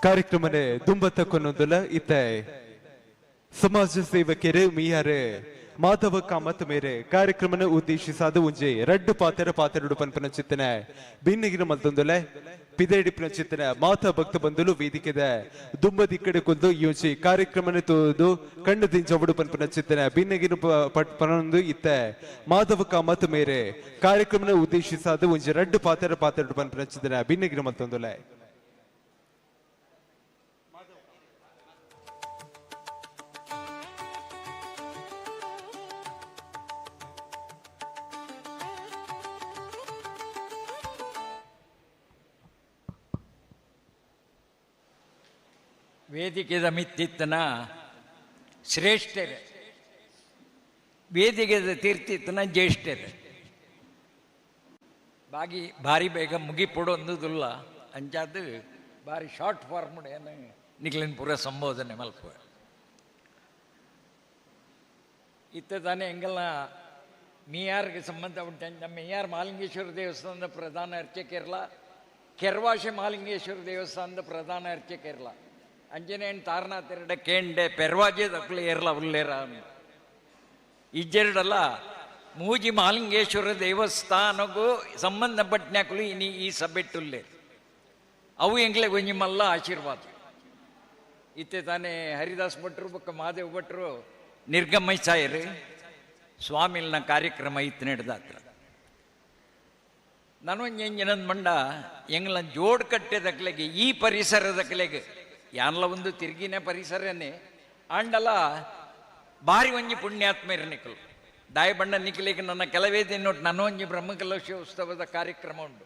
ಕಾರ್ಯಕ್ರಮನೆ ದುಂಬತ್ತ ಕೊನೊಂದುಲ ಇತ್ತೆ ಸಮಾಜ ಸೇವಕರು ಮೀಯಾರು ಮಾಧವ ಕಾಮತ್ ಮೇರೆ ಕಾರ್ಯಕ್ರಮನ ಉದ್ದೇಶಿಸಾದ ಒಂಜಿ ರಡ್ಡು ಪಾತೆರ ಪಾತೆರಡು ಪನ್ಪನ ಚಿತ್ತನೆ ಬಿನ್ನಿಗಿನ ಮಲ್ತೊಂದುಲೆ ಪಿದೇಡಿಪಿನ ಚಿತ್ತನೆ ಮಾತಾ ಭಕ್ತ ಬಂಧುಲು ವೇದಿಕೆದ ದುಂಬದಿಕ್ಕಡೆ ಕುಂದು ಈ ಒಂಜಿ ಕಾರ್ಯಕ್ರಮನ ತೋದು ಕಣ್ಣು ದಿಂಜವಡು ಪನ್ಪನ ಚಿತ್ತನೆ ಬಿನ್ನಿಗಿನ ಪನೊಂದು ಇತ್ತೆ ಮಾಧವ ಕಾಮತ್ ಮೇರೆ ಕಾರ್ಯಕ್ರಮನ ಉದ್ದೇಶಿಸಾದ ಒಂಜಿ ರಡ್ಡು ಪಾತೆರ ಪಾತೆರಡು ಪನ್ಪನ ಚಿತ್ತನೆ ಬಿನ್ನಿಗಿನ ಮಲ್ತೊಂದುಲೆ. ವೇದಿಕೆದ ಮಿತ್ತಿತ್ತನ ಶ್ರೇಷ್ಠರೇ, ವೇದಿಕೆದ ತೀರ್ಥಿತ್ತನ ಜ್ಯೇಷ್ಠರೇ, ಬಾಗಿ ಭಾರಿ ಬೇಗ ಮುಗಿಪೊಡೊಂದುದುಲ್ಲ ಅಂಚಾದ ಭಾರಿ ಶಾರ್ಟ್ ಫಾರ್ಮ್ ಏನು ನಿಕ್ಲಿನ ಪೂರ ಸಂಬೋಧನೆ ಮಲ್ಪ. ಇತ್ತ ತಾನೇ ಎಂಗೆಲ್ಲ ಮೀಯಾರ್ಗೆ ಸಂಬಂಧ ಉಂಟು. ನಮ್ಮ ಮೀಯಾರ್ ಮಾಲಿಂಗೇಶ್ವರ ದೇವಸ್ಥಾನದ ಪ್ರಧಾನ ಅರ್ಚಕಿರಲ, ಕೆರ್ವಾಶೆ ಮಾಲಿಂಗೇಶ್ವರ ದೇವಸ್ಥಾನದ ಪ್ರಧಾನ ಅರ್ಚಕಿರಲ, ಅಂಜನೇಯನ್ ತಾರನಾಥೆರಡ ಕೇಂಡೆ ಪೆರ್ವಾಜೆ ದಕ್ಕಲು ಏರ್ಲ ಉಲ್ಲೇರ ಇಜ್ಜೆರಡಲ್ಲ ಮೂಜಿ ಮಾಲಿಂಗೇಶ್ವರ ದೇವಸ್ಥಾನಗೂ ಸಂಬಂಧಪಟ್ಟನಾಕಲು ಇನಿ ಈ ಸಭೆಟ್ಟುಲ್ಲೇರು. ಅವು ಎಂಗ್ಲೆ ಒಂಜಿ ಮಲ್ಲ ಆಶೀರ್ವಾದ. ಇತ್ತೆ ತಾನೇ ಹರಿದಾಸ್ ಭಟ್ರು ಬೊಕ್ಕ ಮಹಾದೇವ್ ಭಟ್ರು ನಿರ್ಗಮೈಸಾಯರು ಸ್ವಾಮಿಲ್ನ ಕಾರ್ಯಕ್ರಮ ಇತ್ತು ನಡೆದಾತ್ರ. ನಾನು ಮಂಡ ಎಂಗ್ಲ ಜೋಡ್ ಕಟ್ಟೆದಕ್ಲೆಗೆ ಈ ಪರಿಸರದಕ್ಲೆಗೆ ಯಾನ್ಲ ಒಂದು ತಿರುಗಿನ ಪರಿಸರನೇ ಆಂಡಲ ಭಾರಿ ಒಂಜಿ ಪುಣ್ಯಾತ್ಮೇರ ನಿಕಲು ದಾಯ ಬಣ್ಣ ನಿಕಲಿಗೆ ನನ್ನ ಕೆಲವೇ ದಿನ ನನ್ನೊಂಜಿ ಬ್ರಹ್ಮಕಲಶೋತ್ಸವದ ಕಾರ್ಯಕ್ರಮ ಉಂಟು.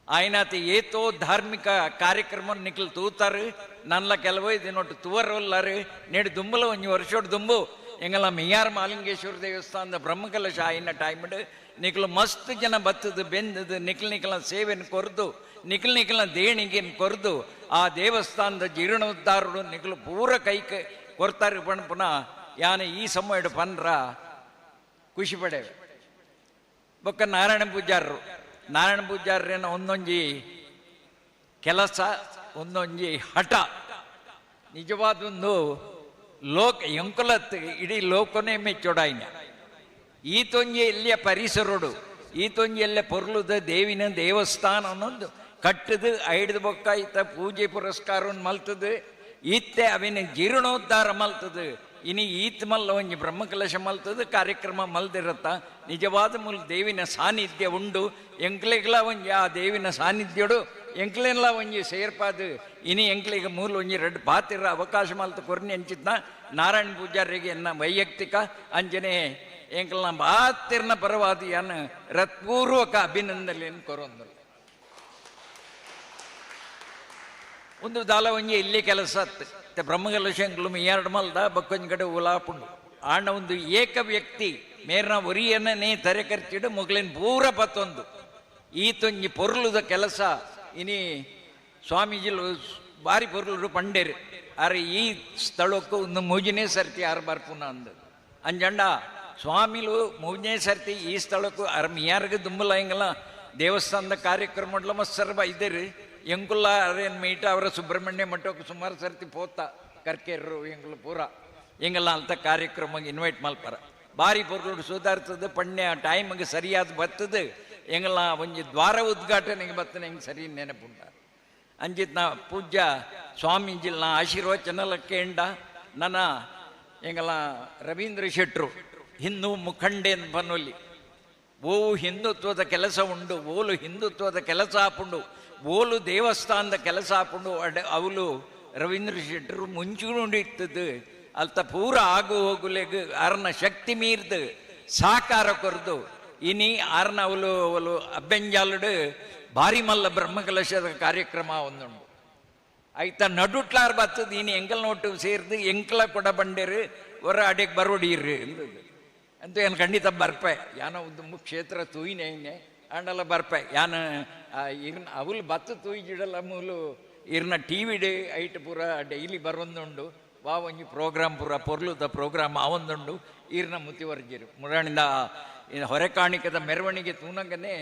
ಆಯ್ನಾತ ಏತೋ ಧಾರ್ಮಿಕ ಕಾರ್ಯಕ್ರಮ ನಿಖಲ್ ತೂತಾರೆ ನನ್ಲ ಕೆಲವೇ ದಿನೊಟ್ಟು ತುವರೊಲ್ಲಾರು ನೇಡು ದುಂಬಲ ಒಂಜಿ ವರ್ಷೋಡು ದುಂಬು ಎಂಗಲ ಮಿಯಾರ್ ಮಾಲಿಂಗೇಶ್ವರ ದೇವಸ್ಥಾನದ ಬ್ರಹ್ಮಕಲಶ ಆಯಿನ ಟೈಮ್ಡ್ ನಿಖಲು ಮಸ್ತ್ ಜನ ಬತ್ತದು ಬೆಂದದು ನಿಖಲ್ ನಿಖಲ ಸೇವೆಯನ್ನು ಕೊರ್ದು ನಿಖಲ್ ನಿಖಲ ದೇಣಿಗೆಯನ್ನು ಕೊರ್ದು ಆ ದೇವಸ್ಥಾನದ ಜೀರ್ಣೋದ್ಧಾರರು ನಿಖಲು ಪೂರ ಕೈ ಕೊರ್ತಾರೆ ಪುನಃ ಯಾನ ಈ ಸಮಯಡು ಪನ್ರ ಖುಷಿ ಪಡೇವೆ. ಬೊಕ್ಕ ನಾರಾಯಣ ಪೂಜಾರರು, ನಾರಾಯಣ ಪೂಜಾರರೇನ ಒಂದೊಂಜಿ ಕೆಲಸ ಒಂದೊಂಜಿ ಹಠ ನಿಜವಾದೊಂದು ಲೋಕ ಎಂಕುಲತ್ ಇಡೀ ಲೋಕನೇ ಮೆಚ್ಚೊಡಾಯ್ನ. ಈ ತೊಂಜಿ ಎಲ್ಲಿಯ ಪರಿಸರಡು ಈ ತೊಂಜಿ ಎಲ್ಲ ಪೊರ್ಲುದ ದೇವಿನ ದೇವಸ್ಥಾನ ಅನ್ನೊಂದು ಕಟ್ಟದು ಐಡ್ದು ಬೊಕ್ಕ ಈತ ಪೂಜೆ ಪುರಸ್ಕಾರವನ್ನು ಮಲ್ತದು ಈತ್ತೆ ಅವಿನ ಜೀರ್ಣೋದ್ಧಾರ ಮಲ್ತದು ಇನಿ ಈತ್ ಮಲ್ಲ ಒಂಜಿ ಬ್ರಹ್ಮಕಲಶ ಮಲ್ತದು ಕಾರ್ಯಕ್ರಮ ಮಲ್ದಿರತ್ತ ನಿಜವಾದ ಮೂಲ ದೇವಿನ ಸಾನ್ನಿಧ್ಯ ಉಂಡು. ಎಂಕ್ಲೆಗ್ಲ ಒಂಜಿ ಆ ದೇವಿನ ಸಾನ್ನಿಧ್ಯಡು ಎಂಕ್ಲೆಲ್ಲ ಒಂಜಿ ಸೇರ್ಪಾದು ಇನಿ ಎಂಕ್ಲೆಗೆ ಮೂಲ ಒಂಜಿ ರೆಡ್ ಪಾತಿರ ಅವಕಾಶ ಮಲ್ತು ಕೊರ್ನಿ ಅಂಚಿತ್ನ ನಾರಾಯಣ ಪೂಜಾರಿಗೆ ಎನ್ನ ವೈಯಕ್ತಿಕ ಅಂಜನೆ ಎಂಕ್ಲ ಬಾತಿರ್ನ ಪರವಾದಿಯನ್ನು ರತ್ಪೂರ್ವಕ ಅಭಿನಂದನೆಯನ್ನು ಕೊರೊಂದು. ಒಂದು ದಾಲ ಒಂಜಿ ಇಲ್ಲಿ ಕೆಲಸ ಬ್ರಹ್ಮಕಲಶ ಎಂಕ್ಲು ಎರಡು ಮಲ್ದ ಬಕ್ಕೊಂಜಿ ಕಡೆ ಉಲಾಪುಂಡು ಆಂಡ ಒಂದು ಏಕ ವ್ಯಕ್ತಿ ಮೇರ್ನ ಒರಿಯನ್ನೇ ತರೆ ಖರ್ಚಿಡು ಮುಗ್ಲಿನ ಪೂರ ಪತ್ತೊಂದು ಈ ತೊಂಜಿ ಪೊರ್ಲುದ ಕೆಲಸ ಇನಿ ಸ್ವಾಮೀಜಿಲು ಭಾರಿ ಪೊರ್ಲುರು ಪಂಡೇರು ಆರೆ ಈ ಸ್ಥಳಕ್ಕೂ ಒಂದು ಮೂಜನೇ ಸರ್ತಿ ಆರು ಬರ್ಪುನ ಅಂದು ಅಂಜಂಡ ಸ್ವಾಮಿಲು ಮೂಜನೇ ಸರ್ತಿ ಈ ಸ್ಥಳಕ್ಕೂ ಅರ್ ಮಿಯಾರ್ಗೆ ದುಂಬಲ ಹಿಂಗಲ್ಲ ದೇವಸ್ಥಾನದ ಕಾರ್ಯಕ್ರಮ ಮಸ್ತ್ ಇದ್ದೀರಿ ಎಂಕುಲ್ಲ ಅರೇನು ಮೀಟ ಅವರ ಸುಬ್ರಹ್ಮಣ್ಯ ಮಠಕ್ಕೆ ಸುಮಾರು ಸರ್ತಿ ಪೋತ ಕರ್ಕೇರರು ಎಂಕುಲು ಪೂರ ಎಂಗೆಲ್ಲ ಅಂತ ಕಾರ್ಯಕ್ರಮಕ್ಕೆ ಇನ್ವೈಟ್ ಮಲ್ಪರ ಭಾರಿ ಪೊರ್ಲು ಸುಧಾರ್ತದೆ ಪಣ್ಯ ಟೈಮಿಗೆ ಸರಿಯಾದ ಬರ್ತದೆ ಎಂಗೆಲ್ಲ ಒಂಜಿ ದ್ವಾರ ಉದ್ಘಾಟನೆಗೆ ಬರ್ತದೆ ಹೆಂಗೆ ಸರಿ ನೆನಪುಂಟ. ಅಂಜಿತ್ ನಾ ಪೂಜ್ಯ ಸ್ವಾಮೀಜಿಲ್ನ ಆಶೀರ್ವಚನ ಕೇಂಡ ನನ್ನ ಎಂಗೆಲ್ಲ ರವೀಂದ್ರ ಶೆಟ್ರು ಹಿಂದೂ ಮುಖಂಡೇನ್ ಬನ್ನೊಲ್ಲಿ ಓವು ಹಿಂದುತ್ವದ ಕೆಲಸ ಉಂಡು ಓಲು ಹಿಂದುತ್ವದ ಕೆಲಸ ಆಪುಂಡು ಓಲು ದೇವಸ್ಥಾನದ ಕೆಲಸ ಆಪುಂಡು ಅಡ ಅವಲು ರವೀಂದ್ರ ಶೆಟ್ಟರು ಮುಂಚೂಣಿ ಇರ್ತದೆ ಅಲ್ತ ಪೂರ ಆಗು ಹೋಗುಲೆಗ್ ಅರ್ನ ಶಕ್ತಿ ಮೀರ್ದು ಸಾಕಾರ ಕೊರ್ದು ಇನಿ ಆರ್ನ ಅವಲು ಅವಲು ಅಬ್ಬೆಂಜಾಲುಡು ಭಾರಿ ಮಲ್ಲ ಬ್ರಹ್ಮಕಲಶದ ಕಾರ್ಯಕ್ರಮ ಒಂದುಂಡು. ಆಯ್ತಾ ನಡುಟ್ಲಾರ್ ಬರ್ತದೆ ಇನಿ ಎಂಕಲ್ ನೋಟು ಸೇರ್ದು ಎಂಕಲ ಕೊಡ ಬಂಡೇರು ಹೊರ ಅಡೆಗೆ ಬರೋಡಿರ್ರಿ ಅಂತೂ ಏನು ಖಂಡಿತ ಬರ್ಪೆ ಯಾನೋ ಒಂದು ಕ್ಷೇತ್ರ ತೂಯಿನೇ ಹಿಂಗೆ ಆಂಡಲ ಬರ್ಪೆ ಯಾನ ಇರ್ನ ಅವಲು ಬತ್ತು ತೂಯಿಜಿಡಲ್ಲ ಮೂಲು ಇರ್ನ ಟಿ ವಿಡ್ ಐಟ್ ಪೂರ ಡೈಲಿ ಬರೊಂದುಂಡು ವಾ ಒಂಜಿ ಪ್ರೋಗ್ರಾಮ್ ಪೂರ ಪೊರ್ಲುದ ಪ್ರೋಗ್ರಾಮ್ ಆವೊಂದುಂಡು ಈರ್ನ ಮುತಿವರ್ಜಿರು ಮುರಾಣಿಂದ ಹೊರೆ ಕಾಣಿಕದ ಮೆರವಣಿಗೆ ತೂನಂಗನೆ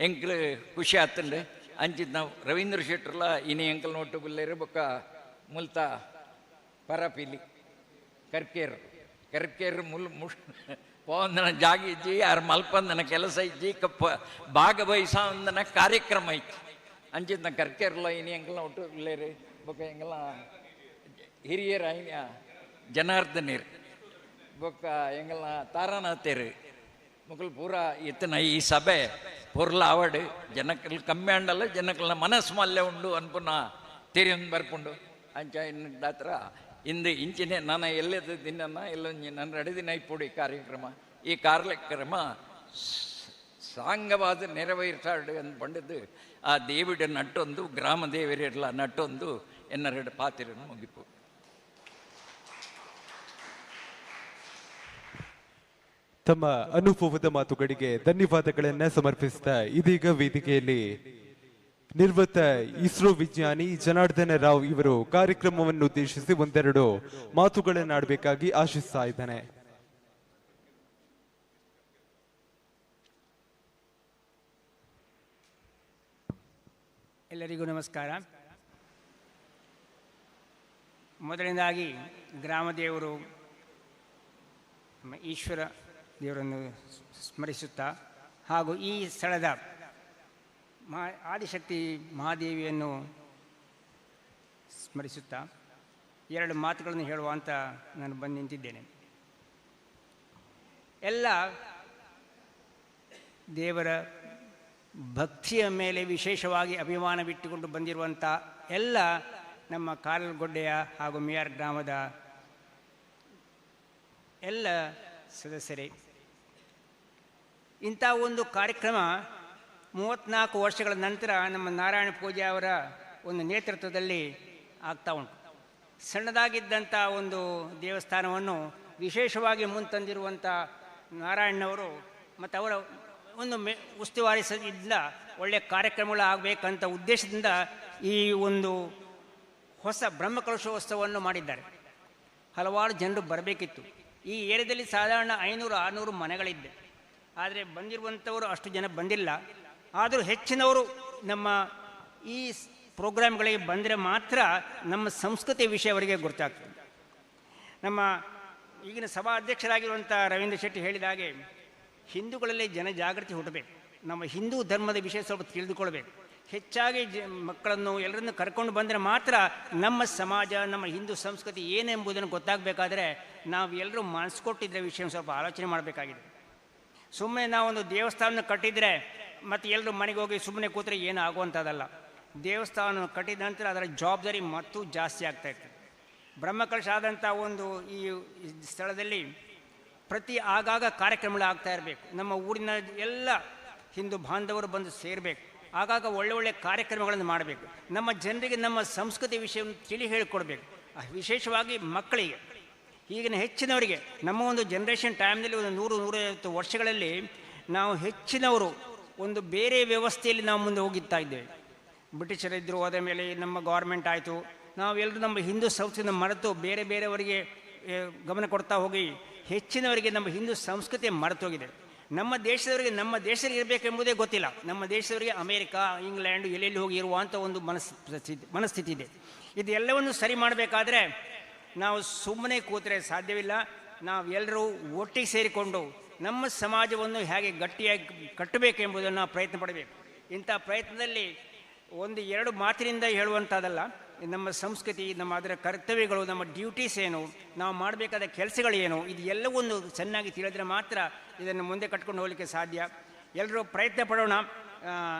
ಎಂಕ್ಲು ಖುಷಿ ಆತಂಡು. ಅಂಚಿನ ನಾವು ರವೀಂದ್ರ ಶೆಟ್ಟರ್ಲ ಇನಿ ಅಂಕಲ್ ನೋಟು ಬುಲ್ಲೇರು ಬೊಕ್ಕ ಮುಲ್ತ ಪರಪಿಲಿ ಕರ್ಕೇರು ಕರ್ಕೇರು ಮುಲ್ ಮುಷ್ ಪೋಂದನ ಜಾಗ ಇಜ್ಜಿ ಯಾರು ಮಲ್ಪಂದನ ಕೆಲಸ ಇಜ್ಜಿ ಕಪ್ಪ ಭಾಗವಹಿಸಂದನ ಕಾರ್ಯಕ್ರಮ ಇಜ್ಜಿ ಅಂಚಿನ ಕರ್ಕೇರ್ಲ ಇನಿ ಅಂಕಲ್ ನೋಟು ಬುಲ್ಲೇರು ಬೊಕ್ಕ ಎಂಗಲ ಹಿರಿಯರ ಐನ ಜನಾರ್ದನರು ಬೊಕ್ಕ ಎಂಗಲ ತಾರಾನಾಥೇರು ಮುಕಲ್ ಪೂರ ಇತ್ತನ ಈ ಸಭೆ ಪೊರ್ಲ ಆವಡು ಜನಕಲ್ ಕಮ್ಮಿ ಅಂಡಲ್ಲ ಜನಕಲ್ನ ಮನಸ್ಸು ಮಲ್ಲೆ ಉಂಡು ಅನ್ಪುನ ತೆರಿಯೊಂದು ಬರ್ಪುಂಡು ಅಂಚ ದಾತ್ರ ಇಂದು ಇಂಚಿನೆ ನಾನು ಎಲ್ಲದ ದಿನ ಎಲ್ಲೊಂಜಿ ನನ್ನ ರೆಡಿ ದಿನ ಇಪ್ಪುಡು ಈ ಕಾರ್ಯಕ್ರಮ ಈ ಕಾರ್ಯಕ್ರಮ ಸಾಂಗವಾದ ನೆರವೇರ್ಸಾಡು ಅಂತ ಪಂಡದ್ದು ಆ ದೇವಿಡ ನಟ್ಟೊಂದು ಗ್ರಾಮ ದೇವರಿರಲ ನಟ್ಟೊಂದು ಎನ್ನರೆಡು ಪಾತಿರನ್ನು ಮುಗಿಪು. ತಮ್ಮ ಅನುಭವದ ಮಾತುಗಳಿಗೆ ಧನ್ಯವಾದಗಳನ್ನು ಸಮರ್ಪಿಸ್ತಾ ಇದೀಗ ವೇದಿಕೆಯಲ್ಲಿ ನಿವೃತ್ತ ಇಸ್ರೋ ವಿಜ್ಞಾನಿ ಜನಾರ್ದನ ರಾವ್ ಇವರು ಕಾರ್ಯಕ್ರಮವನ್ನು ಉದ್ದೇಶಿಸಿ ಒಂದೆರಡು ಮಾತುಗಳನ್ನಾಡಬೇಕಾಗಿ ಆಶಿಸ್ತಾ ಇದ್ದಾನೆ. ಎಲ್ಲರಿಗೂ ನಮಸ್ಕಾರ. ಮೊದಲನೇದಾಗಿ ಗ್ರಾಮದೇವರು ನಮ್ಮ ಈಶ್ವರ ದೇವರನ್ನು ಸ್ಮರಿಸುತ್ತಾ ಹಾಗೂ ಈ ಸ್ಥಳದ ಆದಿಶಕ್ತಿ ಮಹಾದೇವಿಯನ್ನು ಸ್ಮರಿಸುತ್ತಾ ಎರಡು ಮಾತುಗಳನ್ನು ಹೇಳುವ ಅಂತ ನಾನು ಬಂದು ನಿಂತಿದ್ದೇನೆ. ಎಲ್ಲ ದೇವರ ಭಕ್ತಿಯ ಮೇಲೆ ವಿಶೇಷವಾಗಿ ಅಭಿಮಾನವಿಟ್ಟುಕೊಂಡು ಬಂದಿರುವಂಥ ಎಲ್ಲ ನಮ್ಮ ಕಾರಲ್ಗೊಡ್ಡೆಯ ಹಾಗೂ ಮಿಯಾರ್ ಗ್ರಾಮದ ಎಲ್ಲ ಸದಸ್ಯರೇ, ಇಂಥ ಒಂದು ಕಾರ್ಯಕ್ರಮ 34 ವರ್ಷಗಳ ನಂತರ ನಮ್ಮ ನಾರಾಯಣ ಪೂಜೆ ಅವರ ಒಂದು ನೇತೃತ್ವದಲ್ಲಿ ಆಗ್ತಾ ಉಂಟು. ಸಣ್ಣದಾಗಿದ್ದಂಥ ಒಂದು ದೇವಸ್ಥಾನವನ್ನು ವಿಶೇಷವಾಗಿ ಮುಂತಂದಿರುವಂಥ ನಾರಾಯಣನವರು ಮತ್ತು ಅವರ ಒಂದು ಉಸ್ತುವಾರಿ ಇಂದ ಒಳ್ಳೆಯ ಕಾರ್ಯಕ್ರಮಗಳು ಆಗಬೇಕಂತ ಉದ್ದೇಶದಿಂದ ಈ ಒಂದು ಹೊಸ ಬ್ರಹ್ಮಕಲಶೋತ್ಸವವನ್ನು ಮಾಡಿದ್ದಾರೆ. ಹಲವಾರು ಜನರು ಬರಬೇಕಿತ್ತು. ಈ ಏರಿಯಾದಲ್ಲಿ ಸಾಧಾರಣ 500-600 ಮನೆಗಳಿದ್ದೆ, ಆದರೆ ಬಂದಿರುವಂಥವರು ಅಷ್ಟು ಜನ ಬಂದಿಲ್ಲ. ಆದರೂ ಹೆಚ್ಚಿನವರು ನಮ್ಮ ಈ ಪ್ರೋಗ್ರಾಮ್ಗಳಿಗೆ ಬಂದರೆ ಮಾತ್ರ ನಮ್ಮ ಸಂಸ್ಕೃತಿ ವಿಷಯ ಅವರಿಗೆ ಗೊತ್ತಾಗ್ತದೆ. ನಮ್ಮ ಈಗಿನ ಸಭಾ ಅಧ್ಯಕ್ಷರಾಗಿರುವಂಥ ರವೀಂದ್ರ ಶೆಟ್ಟಿ ಹೇಳಿದ ಹಾಗೆ ಹಿಂದೂಗಳಲ್ಲಿ ಜನಜಾಗೃತಿ ಹುಟ್ಟಬೇಕು, ನಮ್ಮ ಹಿಂದೂ ಧರ್ಮದ ವಿಷಯ ಸ್ವಲ್ಪ ತಿಳಿದುಕೊಳ್ಬೇಕು. ಹೆಚ್ಚಾಗಿ ಮಕ್ಕಳನ್ನು ಎಲ್ಲರನ್ನು ಕರ್ಕೊಂಡು ಬಂದರೆ ಮಾತ್ರ ನಮ್ಮ ಸಮಾಜ, ನಮ್ಮ ಹಿಂದೂ ಸಂಸ್ಕೃತಿ ಏನೆಂಬುದನ್ನು ಗೊತ್ತಾಗಬೇಕಾದ್ರೆ ನಾವು ಎಲ್ಲರೂ ಮನಸ್ಸು ಕೊಟ್ಟಿದ್ದರೆ ವಿಷಯ ಸ್ವಲ್ಪ ಆಲೋಚನೆ ಮಾಡಬೇಕಾಗಿದೆ. ಸುಮ್ಮನೆ ನಾವೊಂದು ದೇವಸ್ಥಾನ ಕಟ್ಟಿದರೆ ಮತ್ತು ಎಲ್ಲರೂ ಮನೆಗೆ ಹೋಗಿ ಸುಮ್ಮನೆ ಕೂತ್ರೆ ಏನೂ ಆಗುವಂಥದ್ದಲ್ಲ. ದೇವಸ್ಥಾನ ಕಟ್ಟಿದ ನಂತರ ಅದರ ಜವಾಬ್ದಾರಿ ಮತ್ತೂ ಜಾಸ್ತಿ ಆಗ್ತಾಯಿರ್ತದೆ. ಬ್ರಹ್ಮಕಲಶ ಆದಂಥ ಒಂದು ಈ ಸ್ಥಳದಲ್ಲಿ ಪ್ರತಿ ಆಗಾಗ ಕಾರ್ಯಕ್ರಮಗಳು ಆಗ್ತಾ ಇರಬೇಕು. ನಮ್ಮ ಊರಿನ ಎಲ್ಲ ಹಿಂದೂ ಬಾಂಧವರು ಬಂದು ಸೇರಬೇಕು. ಆಗಾಗ ಒಳ್ಳೆ ಒಳ್ಳೆಯ ಕಾರ್ಯಕ್ರಮಗಳನ್ನು ಮಾಡಬೇಕು. ನಮ್ಮ ಜನರಿಗೆ ನಮ್ಮ ಸಂಸ್ಕೃತಿ ವಿಷಯವನ್ನು ತಿಳಿ ಹೇಳಿಕೊಡ್ಬೇಕು, ವಿಶೇಷವಾಗಿ ಮಕ್ಕಳಿಗೆ. ಈಗಿನ ಹೆಚ್ಚಿನವರಿಗೆ ನಮ್ಮ ಒಂದು ಜನ್ರೇಷನ್ ಟೈಮ್ನಲ್ಲಿ ಒಂದು 100-150 ವರ್ಷಗಳಲ್ಲಿ ನಾವು ಹೆಚ್ಚಿನವರು ಒಂದು ಬೇರೆ ವ್ಯವಸ್ಥೆಯಲ್ಲಿ ನಾವು ಮುಂದೆ ಹೋಗಿತ್ತಾ ಇದ್ದೇವೆ. ಬ್ರಿಟಿಷರಿದ್ದರು, ಹೋದ ಮೇಲೆ ನಮ್ಮ ಗೌರ್ಮೆಂಟ್ ಆಯಿತು. ನಾವೆಲ್ಲರೂ ನಮ್ಮ ಹಿಂದೂ ಸಂಸ್ಕೃತಿಯನ್ನು ಮರೆತು ಬೇರೆ ಬೇರೆಯವರಿಗೆ ಗಮನ ಕೊಡ್ತಾ ಹೋಗಿ ಹೆಚ್ಚಿನವರಿಗೆ ನಮ್ಮ ಹಿಂದೂ ಸಂಸ್ಕೃತಿ ಮರೆತೋಗಿದೆ. ನಮ್ಮ ದೇಶದವರಿಗೆ ನಮ್ಮ ದೇಶದಲ್ಲಿ ಇರಬೇಕೆಂಬುದೇ ಗೊತ್ತಿಲ್ಲ. ನಮ್ಮ ದೇಶದವರಿಗೆ ಅಮೇರಿಕಾ, ಇಂಗ್ಲೆಂಡು ಎಲ್ಲೆಲ್ಲಿ ಹೋಗಿ ಇರುವಂಥ ಒಂದು ಮನಸ್ಥಿತಿ ಇದೆ. ಇದೆಲ್ಲವನ್ನು ಸರಿ ಮಾಡಬೇಕಾದ್ರೆ ನಾವು ಸುಮ್ಮನೆ ಕೂತರೆ ಸಾಧ್ಯವಿಲ್ಲ. ನಾವೆಲ್ಲರೂ ಒಟ್ಟಿಗೆ ಸೇರಿಕೊಂಡು ನಮ್ಮ ಸಮಾಜವನ್ನು ಹೇಗೆ ಗಟ್ಟಿಯಾಗಿ ಕಟ್ಟಬೇಕೆಂಬುದನ್ನು ಪ್ರಯತ್ನ ಪಡಬೇಕು. ಇಂಥ ಪ್ರಯತ್ನದಲ್ಲಿ ಒಂದು ಎರಡು ಮಾತಿನಿಂದ ಹೇಳುವಂಥದ್ದಲ್ಲ. ನಮ್ಮ ಸಂಸ್ಕೃತಿ, ನಮ್ಮ ಅದರ ಕರ್ತವ್ಯಗಳು, ನಮ್ಮ ಡ್ಯೂಟೀಸ್ ಏನು, ನಾವು ಮಾಡಬೇಕಾದ ಕೆಲಸಗಳೇನು, ಇದು ಎಲ್ಲವೊಂದು ಚೆನ್ನಾಗಿ ತಿಳಿದರೆ ಮಾತ್ರ ಇದನ್ನು ಮುಂದೆ ಕಟ್ಕೊಂಡು ಹೋಗಲಿಕ್ಕೆ ಸಾಧ್ಯ. ಎಲ್ಲರೂ ಪ್ರಯತ್ನ ಪಡೋಣ.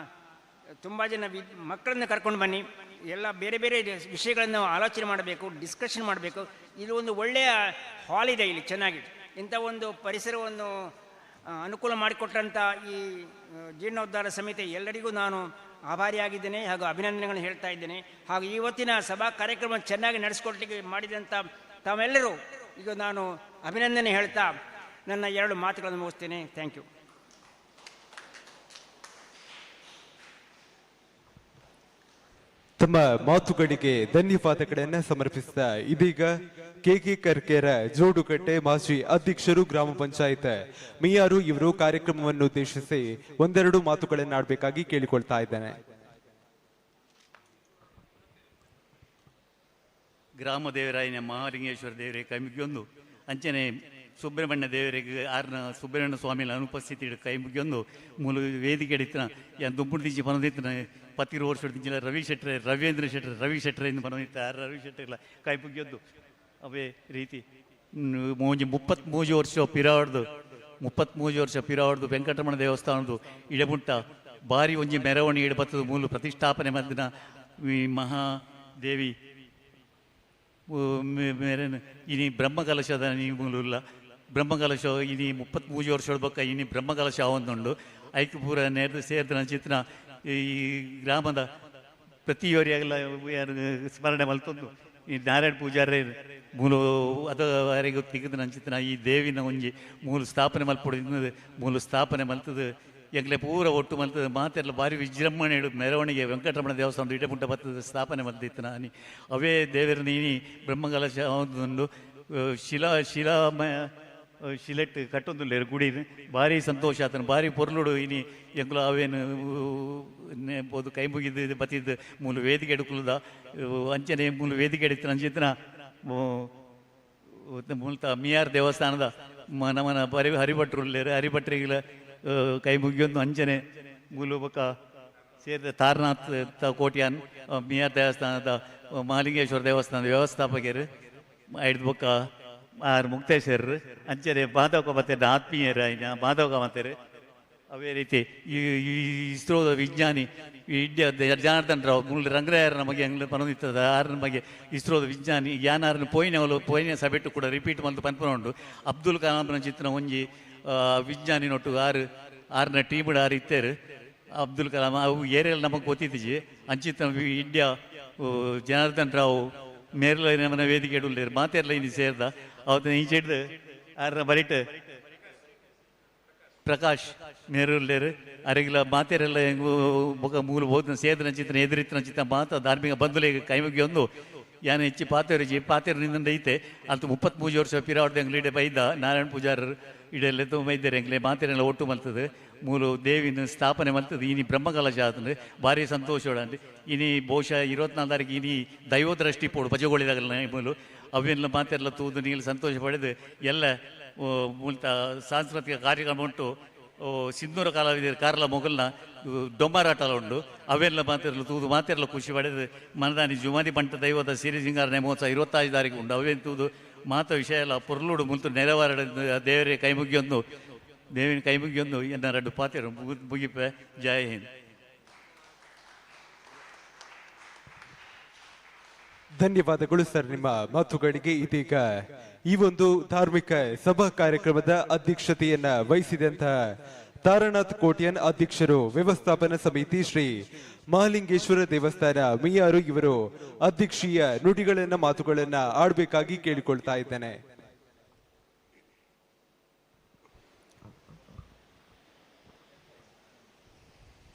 ತುಂಬ ಜನ ಮಕ್ಕಳನ್ನು ಕರ್ಕೊಂಡು ಬನ್ನಿ. ಎಲ್ಲ ಬೇರೆ ಬೇರೆ ವಿಷಯಗಳನ್ನು ಆಲೋಚನೆ ಮಾಡಬೇಕು, ಡಿಸ್ಕಷನ್ ಮಾಡಬೇಕು. ಇದು ಒಂದು ಒಳ್ಳೆಯ ಹಾಲ್ ಇದೆ ಇಲ್ಲಿ, ಚೆನ್ನಾಗಿದೆ. ಇಂಥ ಒಂದು ಪರಿಸರವನ್ನು ಅನುಕೂಲ ಮಾಡಿಕೊಟ್ಟಂಥ ಈ ಜೀರ್ಣೋದ್ಧಾರ ಸಮಿತಿ ಎಲ್ಲರಿಗೂ ನಾನು ಆಭಾರಿಯಾಗಿದ್ದೇನೆ ಹಾಗೂ ಅಭಿನಂದನೆಗಳನ್ನು ಹೇಳ್ತಾ ಇದ್ದೇನೆ. ಹಾಗೂ ಇವತ್ತಿನ ಸಭಾ ಕಾರ್ಯಕ್ರಮ ಚೆನ್ನಾಗಿ ನಡೆಸಿಕೊಡ್ಲಿಕ್ಕೆ ಮಾಡಿದಂಥ ತಾವೆಲ್ಲರೂ ಈಗ ನಾನು ಅಭಿನಂದನೆ ಹೇಳ್ತಾ ನನ್ನ ಎರಡು ಮಾತುಗಳನ್ನು ಮುಗಿಸ್ತೇನೆ. Thank you. ತಮ್ಮ ಮಾತುಗಳಿಗೆ ಧನ್ಯವಾದಗಳನ್ನು ಸಮರ್ಪಿಸ್ತಾ ಇದೀಗ ಕೆಕೆ ಕರ್ಕೇರ ಜೋಡುಕಟ್ಟೆ ಮಾಜಿ ಅಧ್ಯಕ್ಷರು ಗ್ರಾಮ ಪಂಚಾಯತ್ ಮಿಯಾರು ಇವರು ಕಾರ್ಯಕ್ರಮವನ್ನು ಉದ್ದೇಶಿಸಿ ಒಂದೆರಡು ಮಾತುಗಳನ್ನಾಡಬೇಕಾಗಿ ಕೇಳಿಕೊಳ್ತಾ ಇದ್ದೇನೆ. ಗ್ರಾಮ ದೇವರಾಯನ ಮಹಾಲಿಂಗೇಶ್ವರ ದೇವರೇ ಕೈ ಮುಗಿಯೊಂದು ಅಂಚನೆ ಸುಬ್ರಹ್ಮಣ್ಯ ದೇವರಿಗೆ ಆರ್ನ ಸುಬ್ರಹ್ಮಣ್ಯ ಸ್ವಾಮಿನ ಅನುಪಸ್ಥಿತಿ ಕೈ ಮುಗಿಯೊಂದು ಮೂಲ ವೇದಿಕೆ ಇತ್ತಿನ ಯಾನ್ ದುಂಬುಡು ದಿಂಚಿ ಪನೊಂದಿತ್ತಿನ ಪತ್ತಿರು ವರ್ಷ ದಿಂಚಿನ ರವಿ ಶೆಟ್ರೆ ರವೀಂದ್ರ ಶೆಟ್ರೆ ರವಿ ಶೆಟ್ರೆ ಇಂದು ಪನೊಂದಿತ್ತ ಆರ್ ರವಿ ಶೆಟ್ರೆಲ ಕೈ ಮುಗಿಯೊಂದು ಅವೇ ರೀತಿ ಮೂಂಜಿ 33 ವರ್ಷ ಪಿರಾಡ್ದು 33 ವರ್ಷ ಪಿರಾಡ್ದು ವೆಂಕಟರಮಣ ದೇವಸ್ಥಾನದ್ದು ಇಡಬುಂಟ ಭಾರಿ ಒಂಜಿ ಮೆರವಣಿಗೆ ಇಡಬತ್ತದ ಮೂಲ ಪ್ರತಿಷ್ಠಾಪನೆ ಮದ್ದಿನ ಈ ಮಹಾದೇವಿ ಮೇರೆನ ಇನಿ ಬ್ರಹ್ಮಕಲಶದ ಮೂಲುಲ್ಲ ಬ್ರಹ್ಮಕಲಶ ಇನಿ 33 ವರ್ಷ ಬೊಕ್ಕ ಇನಿ ಬ್ರಹ್ಮಕಲಶ ಆವೊಂದುಂಡು ಐಕ್ ಪೂರ ನೇರ್ದು ಸೇರ್ದ ಚಿತ್ರ ಈ ಗ್ರಾಮದ ಪ್ರತಿಯೋರಿಯಾಗಲ ಯಾರು ಸ್ಮರಣೆ ಮಲ್ತೊಂದು ಈ ನಾರಾಯಣ ಪೂಜಾರಿ ಮೂಲ ಅದು ಯಾರಿಗೂ ತಿಗದ ನಂಚಿತ್ರ ಈ ದೇವಿನ ಒಂಜಿ ಮೂಲ ಸ್ಥಾಪನೆ ಮಲ್ಪೊಡು ಮೂಲ ಸ್ಥಾಪನೆ ಮಲ್ತದ ಎಂಗ್ಲೆ ಪೂರ ಒಟ್ಟು ಮಲ್ತದ ಮಾತೆಲ್ಲ ಭಾರಿ ವಿಜೃಂಭಣೆ ಮೆರವಣಿಗೆ ವೆಂಕಟರಮಣ ದೇವಸ್ಥಾನದ ಇಡಪುಂಟ ಬತ್ತದ ಸ್ಥಾಪನೆ ಮಲ್ತಿತ್ತು ನಾನಿ ಅವೇ ದೇವರ ನೀನಿ ಬ್ರಹ್ಮಕಲಶ ಒಂದು ಶಿಲಾ ಶಿಲಾಮಯ ಶಿಲೆಟ್ ಕಟ್ಟೊಂದುಲ್ಲೇರು ಗುಡಿ ಭಾರಿ ಸಂತೋಷ ಆತನ ಭಾರಿ ಪೊರ್ಲುಡು ಇನಿ ಎಂಕುಲು ಅವೇನು ಪೋದು ಕೈ ಮುಗಿದ್ದು ಬತ್ತಿದ್ದು ಮೂಲ ವೇದಿಕೆ ಎಡುಕುಲದ ಅಂಚನೆ ಮೂಲ ವೇದಿಕೆ ಎಡುತ್ತಿನ ಅಂಚಿತ್ತಿನ ಮೂಲತ ಮಿಯಾರ್ ದೇವಸ್ಥಾನದ ನಮನ ಹರಿಭಟ್ರು ಉಲ್ಲೇರು ಹರಿಭಟ್ರಿಗಳ ಕೈ ಮುಗಿಯೊಂದು ಅಂಚನೆ ಮೂಲ ಬೊಕ್ಕ ಸೇರಿದ ತಾರನಾಥ್ ಕೋಟ್ಯಾನ್ ಮಿಯಾರ್ ದೇವಸ್ಥಾನದ ಮಹಾಲಿಂಗೇಶ್ವರ ದೇವಸ್ಥಾನದ ವ್ಯವಸ್ಥಾಪಕರು ಐದು ಬೊಕ್ಕ ಆರ್ ಮುಕ್ತೇಶ್ವರರು ಅಂಚನೆ ಮಾಧವ ಮತ್ತೆ ಆತ್ಮೀಯರು ಆಯ್ನ ಮಾಧವ ಮಾತೇರು ಅವೇ ರೀತಿ ಈ ಇಸ್ರೋದ ವಿಜ್ಞಾನಿ ಇಂಡಿಯಾ ಜನಾರ್ದನ್ ರಾವ್ ಮೂಲ ರಂಗರಾಯರ ನಮಗೆ ಅಂಗ್ಲ ಪನೊಂದಿತ್ತದ ಆರ್ ನಮಗೆ ಇಸ್ರೋದ ವಿಜ್ಞಾನಿ ಯಾನಾರನ್ನು ಪೋಯಿನವಲು ಪೋಯಿನ ಸಭೆಟ್ಟು ಕೂಡ ರಿಪೀಟ್ ಮಲ್ತು ಪನ್ಪನ ಉಂಡು ಅಬ್ದುಲ್ ಕಲಾಂನ ಚಿತ್ರ ಒಂಜಿ ವಿಜ್ಞಾನಿ ನೊಟ್ಟು ಆರು ಆರ್ನ ಟೀಮ್ಡ್ ಆರು ಇತ್ತೇರು ಅಬ್ದುಲ್ ಕಲಾಂ ಅವು ಏರಿಯಲ್ಲಿ ನಮಗೆ ಗೊತ್ತಿದ್ದೀಜಿ ಅಂಚಿತ ಇಂಡಿಯಾ ಜನಾರ್ದನ್ ರಾವ್ ಮೇರ್ಲ ನಮ್ಮನ ವೇದಿಕೆ ಇಡುಲ್ಲೇರು ಮಾತೆರ್ಲ ಇನಿ ಸೇರ್ದ ಅವತ್ತು ಈಚೆಡ್ದು ಆರ್ನ ಬರಿಟ್ ಪ್ರಕಾಶ್ ಮೇರುಲ್ಲೇರು ಅರಿಗಿಲ ಮಾತೆರೆಲ್ಲ ಬೊಕ ಮೂಲ ಬೋಧನ ಸೇದನ ಚಿತ್ರ ಎದುರಿತ್ತಿನ ಚಿತ್ರ ಮಾತ ಧಾರ್ಮಿಕ ಬಂಧುಲೆಗ್ ಕೈಮುಗಿಯೊಂದು ಯಾನ್ ಹೆಚ್ಚಿ ಪಾತೆರುಜಿ ಪಾತೆರು ನಿಂದ ಐತೆ ಅಲ್ತು 33 ವರ್ಷ ಪಿರಾವಡ್ದ ಎಂಗ್ಲ ಇಡೆ ಬೈದ ನಾರಾಯಣ ಪೂಜಾರರು ಇಡೆಲ್ಲ ಬೈದ್ದಾರೆ ಎಂಗ್ಲೆ ಮಾತೆರೆಲ್ಲ ಒಟ್ಟು ಮಲ್ತದೆ ಮೂಲ ದೇವಿನ ಸ್ಥಾಪನೆ ಮಲ್ತದೆ ಇನಿ ಬ್ರಹ್ಮಕಲಶ ಆತಂದ್ರೆ ಭಾರಿ ಸಂತೋಷ ಅಂದ್ರೆ ಇನಿ ಬಹುಶಃ 24 ತಾರೀಕು ಇನಿ ದೈವದೃಷ್ಟಿ ಪೋಡು ಪಜಗೋಳಿದಾಗಲ್ಲ ಮೂಲು ಅವೆಲ್ಲ ಮಾತೆಲ್ಲ ತೂದು ನೀರು ಸಂತೋಷ ಪಡೆದು ಎಲ್ಲ ಮೂಲತ ಸಾಂಸ್ಕೃತಿಕ ಕಾರ್ಯಕ್ರಮ ಉಂಟು ಸಿಂಧೂರ ಕಾಲವಿದೆ ಕಾರ್ಲ ಮೊಗಲ್ನ ಡೊಂಬಾರಾಟಲ ಉಂಡು ಅವೆಲ್ಲ ಮಾತಿರಲು ತೂದು ಮಾತಿರಲು ಖುಷಿ ಪಡೆದು ಮನದಾನಿ ಜುಮಾದಿ ಪಂಟ ದೈವದ ಸಿರಿ ಸಿಂಗಾರ ನೇಮೋತ್ಸವ 25 ತಾರೀಕು ಉಂಡು ಅವೇನು ತೂದು ಮಾತ ವಿಷಯ ಎಲ್ಲ ಪೊರ್ಲುಡು ಮುಲ್ತು ನೆರವಾರ ದೇವರೇ ಕೈ ಮುಗಿಯೊಂದು ದೇವಿನ ಕೈ ಮುಗಿಯೊಂದು ಎನ್ನ ರಡ್ಡು ಪಾತಿರು ಮುಗಿಪೆ. ಜೈ ಹಿಂದ್. ಧನ್ಯವಾದಗಳು ಸರ್ ನಿಮ್ಮ ಮಾತುಗಳಿಗೆ. ಇದೀಗ ಈ ಒಂದು ಧಾರ್ಮಿಕ ಸಭಾ ಕಾರ್ಯಕ್ರಮದ ಅಧ್ಯಕ್ಷತೆಯನ್ನ ವಹಿಸಿದಂತಹ ತಾರನಾಥ್ ಕೋಟ್ಯನ್ ಅಧ್ಯಕ್ಷರು ವ್ಯವಸ್ಥಾಪನಾ ಸಮಿತಿ ಶ್ರೀ ಮಹಾಲಿಂಗೇಶ್ವರ ದೇವಸ್ಥಾನ ಮಿಯಾರು ಇವರು ಅಧ್ಯಕ್ಷೀಯ ನುಡಿಗಳನ್ನ ಮಾತುಗಳನ್ನ ಆಡಬೇಕಾಗಿ ಕೇಳಿಕೊಳ್ತಾ ಇದ್ದೇನೆ.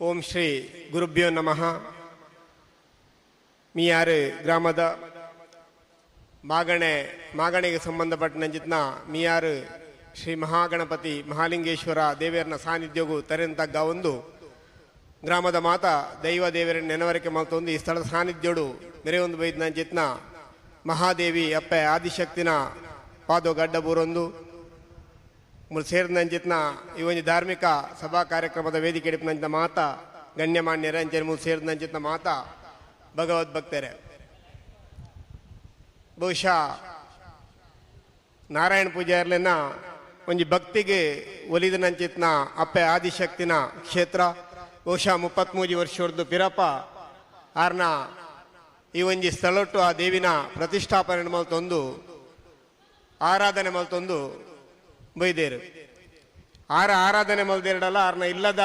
ಓಂ ಶ್ರೀ ಗುರುಭ್ಯೋ ನಮಃ. ಮಿಯಾರು ಗ್ರಾಮದ ಮಾಗಣೆಗೆ ಸಂಬಂಧಪಟ್ಟಂಚಿತ್ನ ಮಿಯಾರು ಶ್ರೀ ಮಹಾಗಣಪತಿ ಮಹಾಲಿಂಗೇಶ್ವರ ದೇವರನ ಸಾನ್ನಿಧ್ಯಗೂ ತರೆಂತಗ್ಗ ಒಂದು ಗ್ರಾಮದ ಮಾತಾ ದೈವ ದೇವರ ನೆನವರಿಕೆ ಮಲ್ತೊಂದು ಈ ಸ್ಥಳದ ಸಾನ್ನಿಧ್ಯೋಡು ಮೆರೆಯೊಂದು ಬೈದ್ನಂಚಿತ್ನ ಮಹಾದೇವಿ ಅಪ್ಪೆ ಆದಿಶಕ್ತಿನ ಪಾದೋ ಗಡ್ಡಬೂರೊಂದು ಸೇರಿದಂಚಿತ್ನ ಈ ಒಂದು ಧಾರ್ಮಿಕ ಸಭಾ ಕಾರ್ಯಕ್ರಮದ ವೇದಿಕೆ ಹಿಡಿಪಿನಂಚಿನ ಮಾತಾ ಗಣ್ಯಮಾನ್ಯರ ಅಂಚನೆ ಮೂಲು ಸೇರಿದಂಚಿತ್ನ ಮಾತಾ ಭಗವದ್ಭಕ್ತರೇ, ಬಹುಶಃ ನಾರಾಯಣ ಪೂಜಾರ್ಲೆನ ಒಂಜಿ ಭಕ್ತಿಗೆ ಒಲಿದನಂಚಿತ್ನ ಅಪ್ಪೆ ಆದಿಶಕ್ತಿನ ಕ್ಷೇತ್ರ. ಬಹುಶಃ 33 ವರ್ಷದ್ದು ಪಿರಪ ಆರ್ನ ಈ ಒಂಜಿ ಸ್ಥಳಟ್ಟು ಆ ದೇವಿನ ಪ್ರತಿಷ್ಠಾಪನೆ ಮಲ್ತೊಂದು ಆರಾಧನೆ ಮಲ್ತೊಂದು ಬೈದೇರು. ಆರ ಆರಾಧನೆ ಮಲ್ದೇರಡಲ್ಲ ಆರ್ನ ಇಲ್ಲದ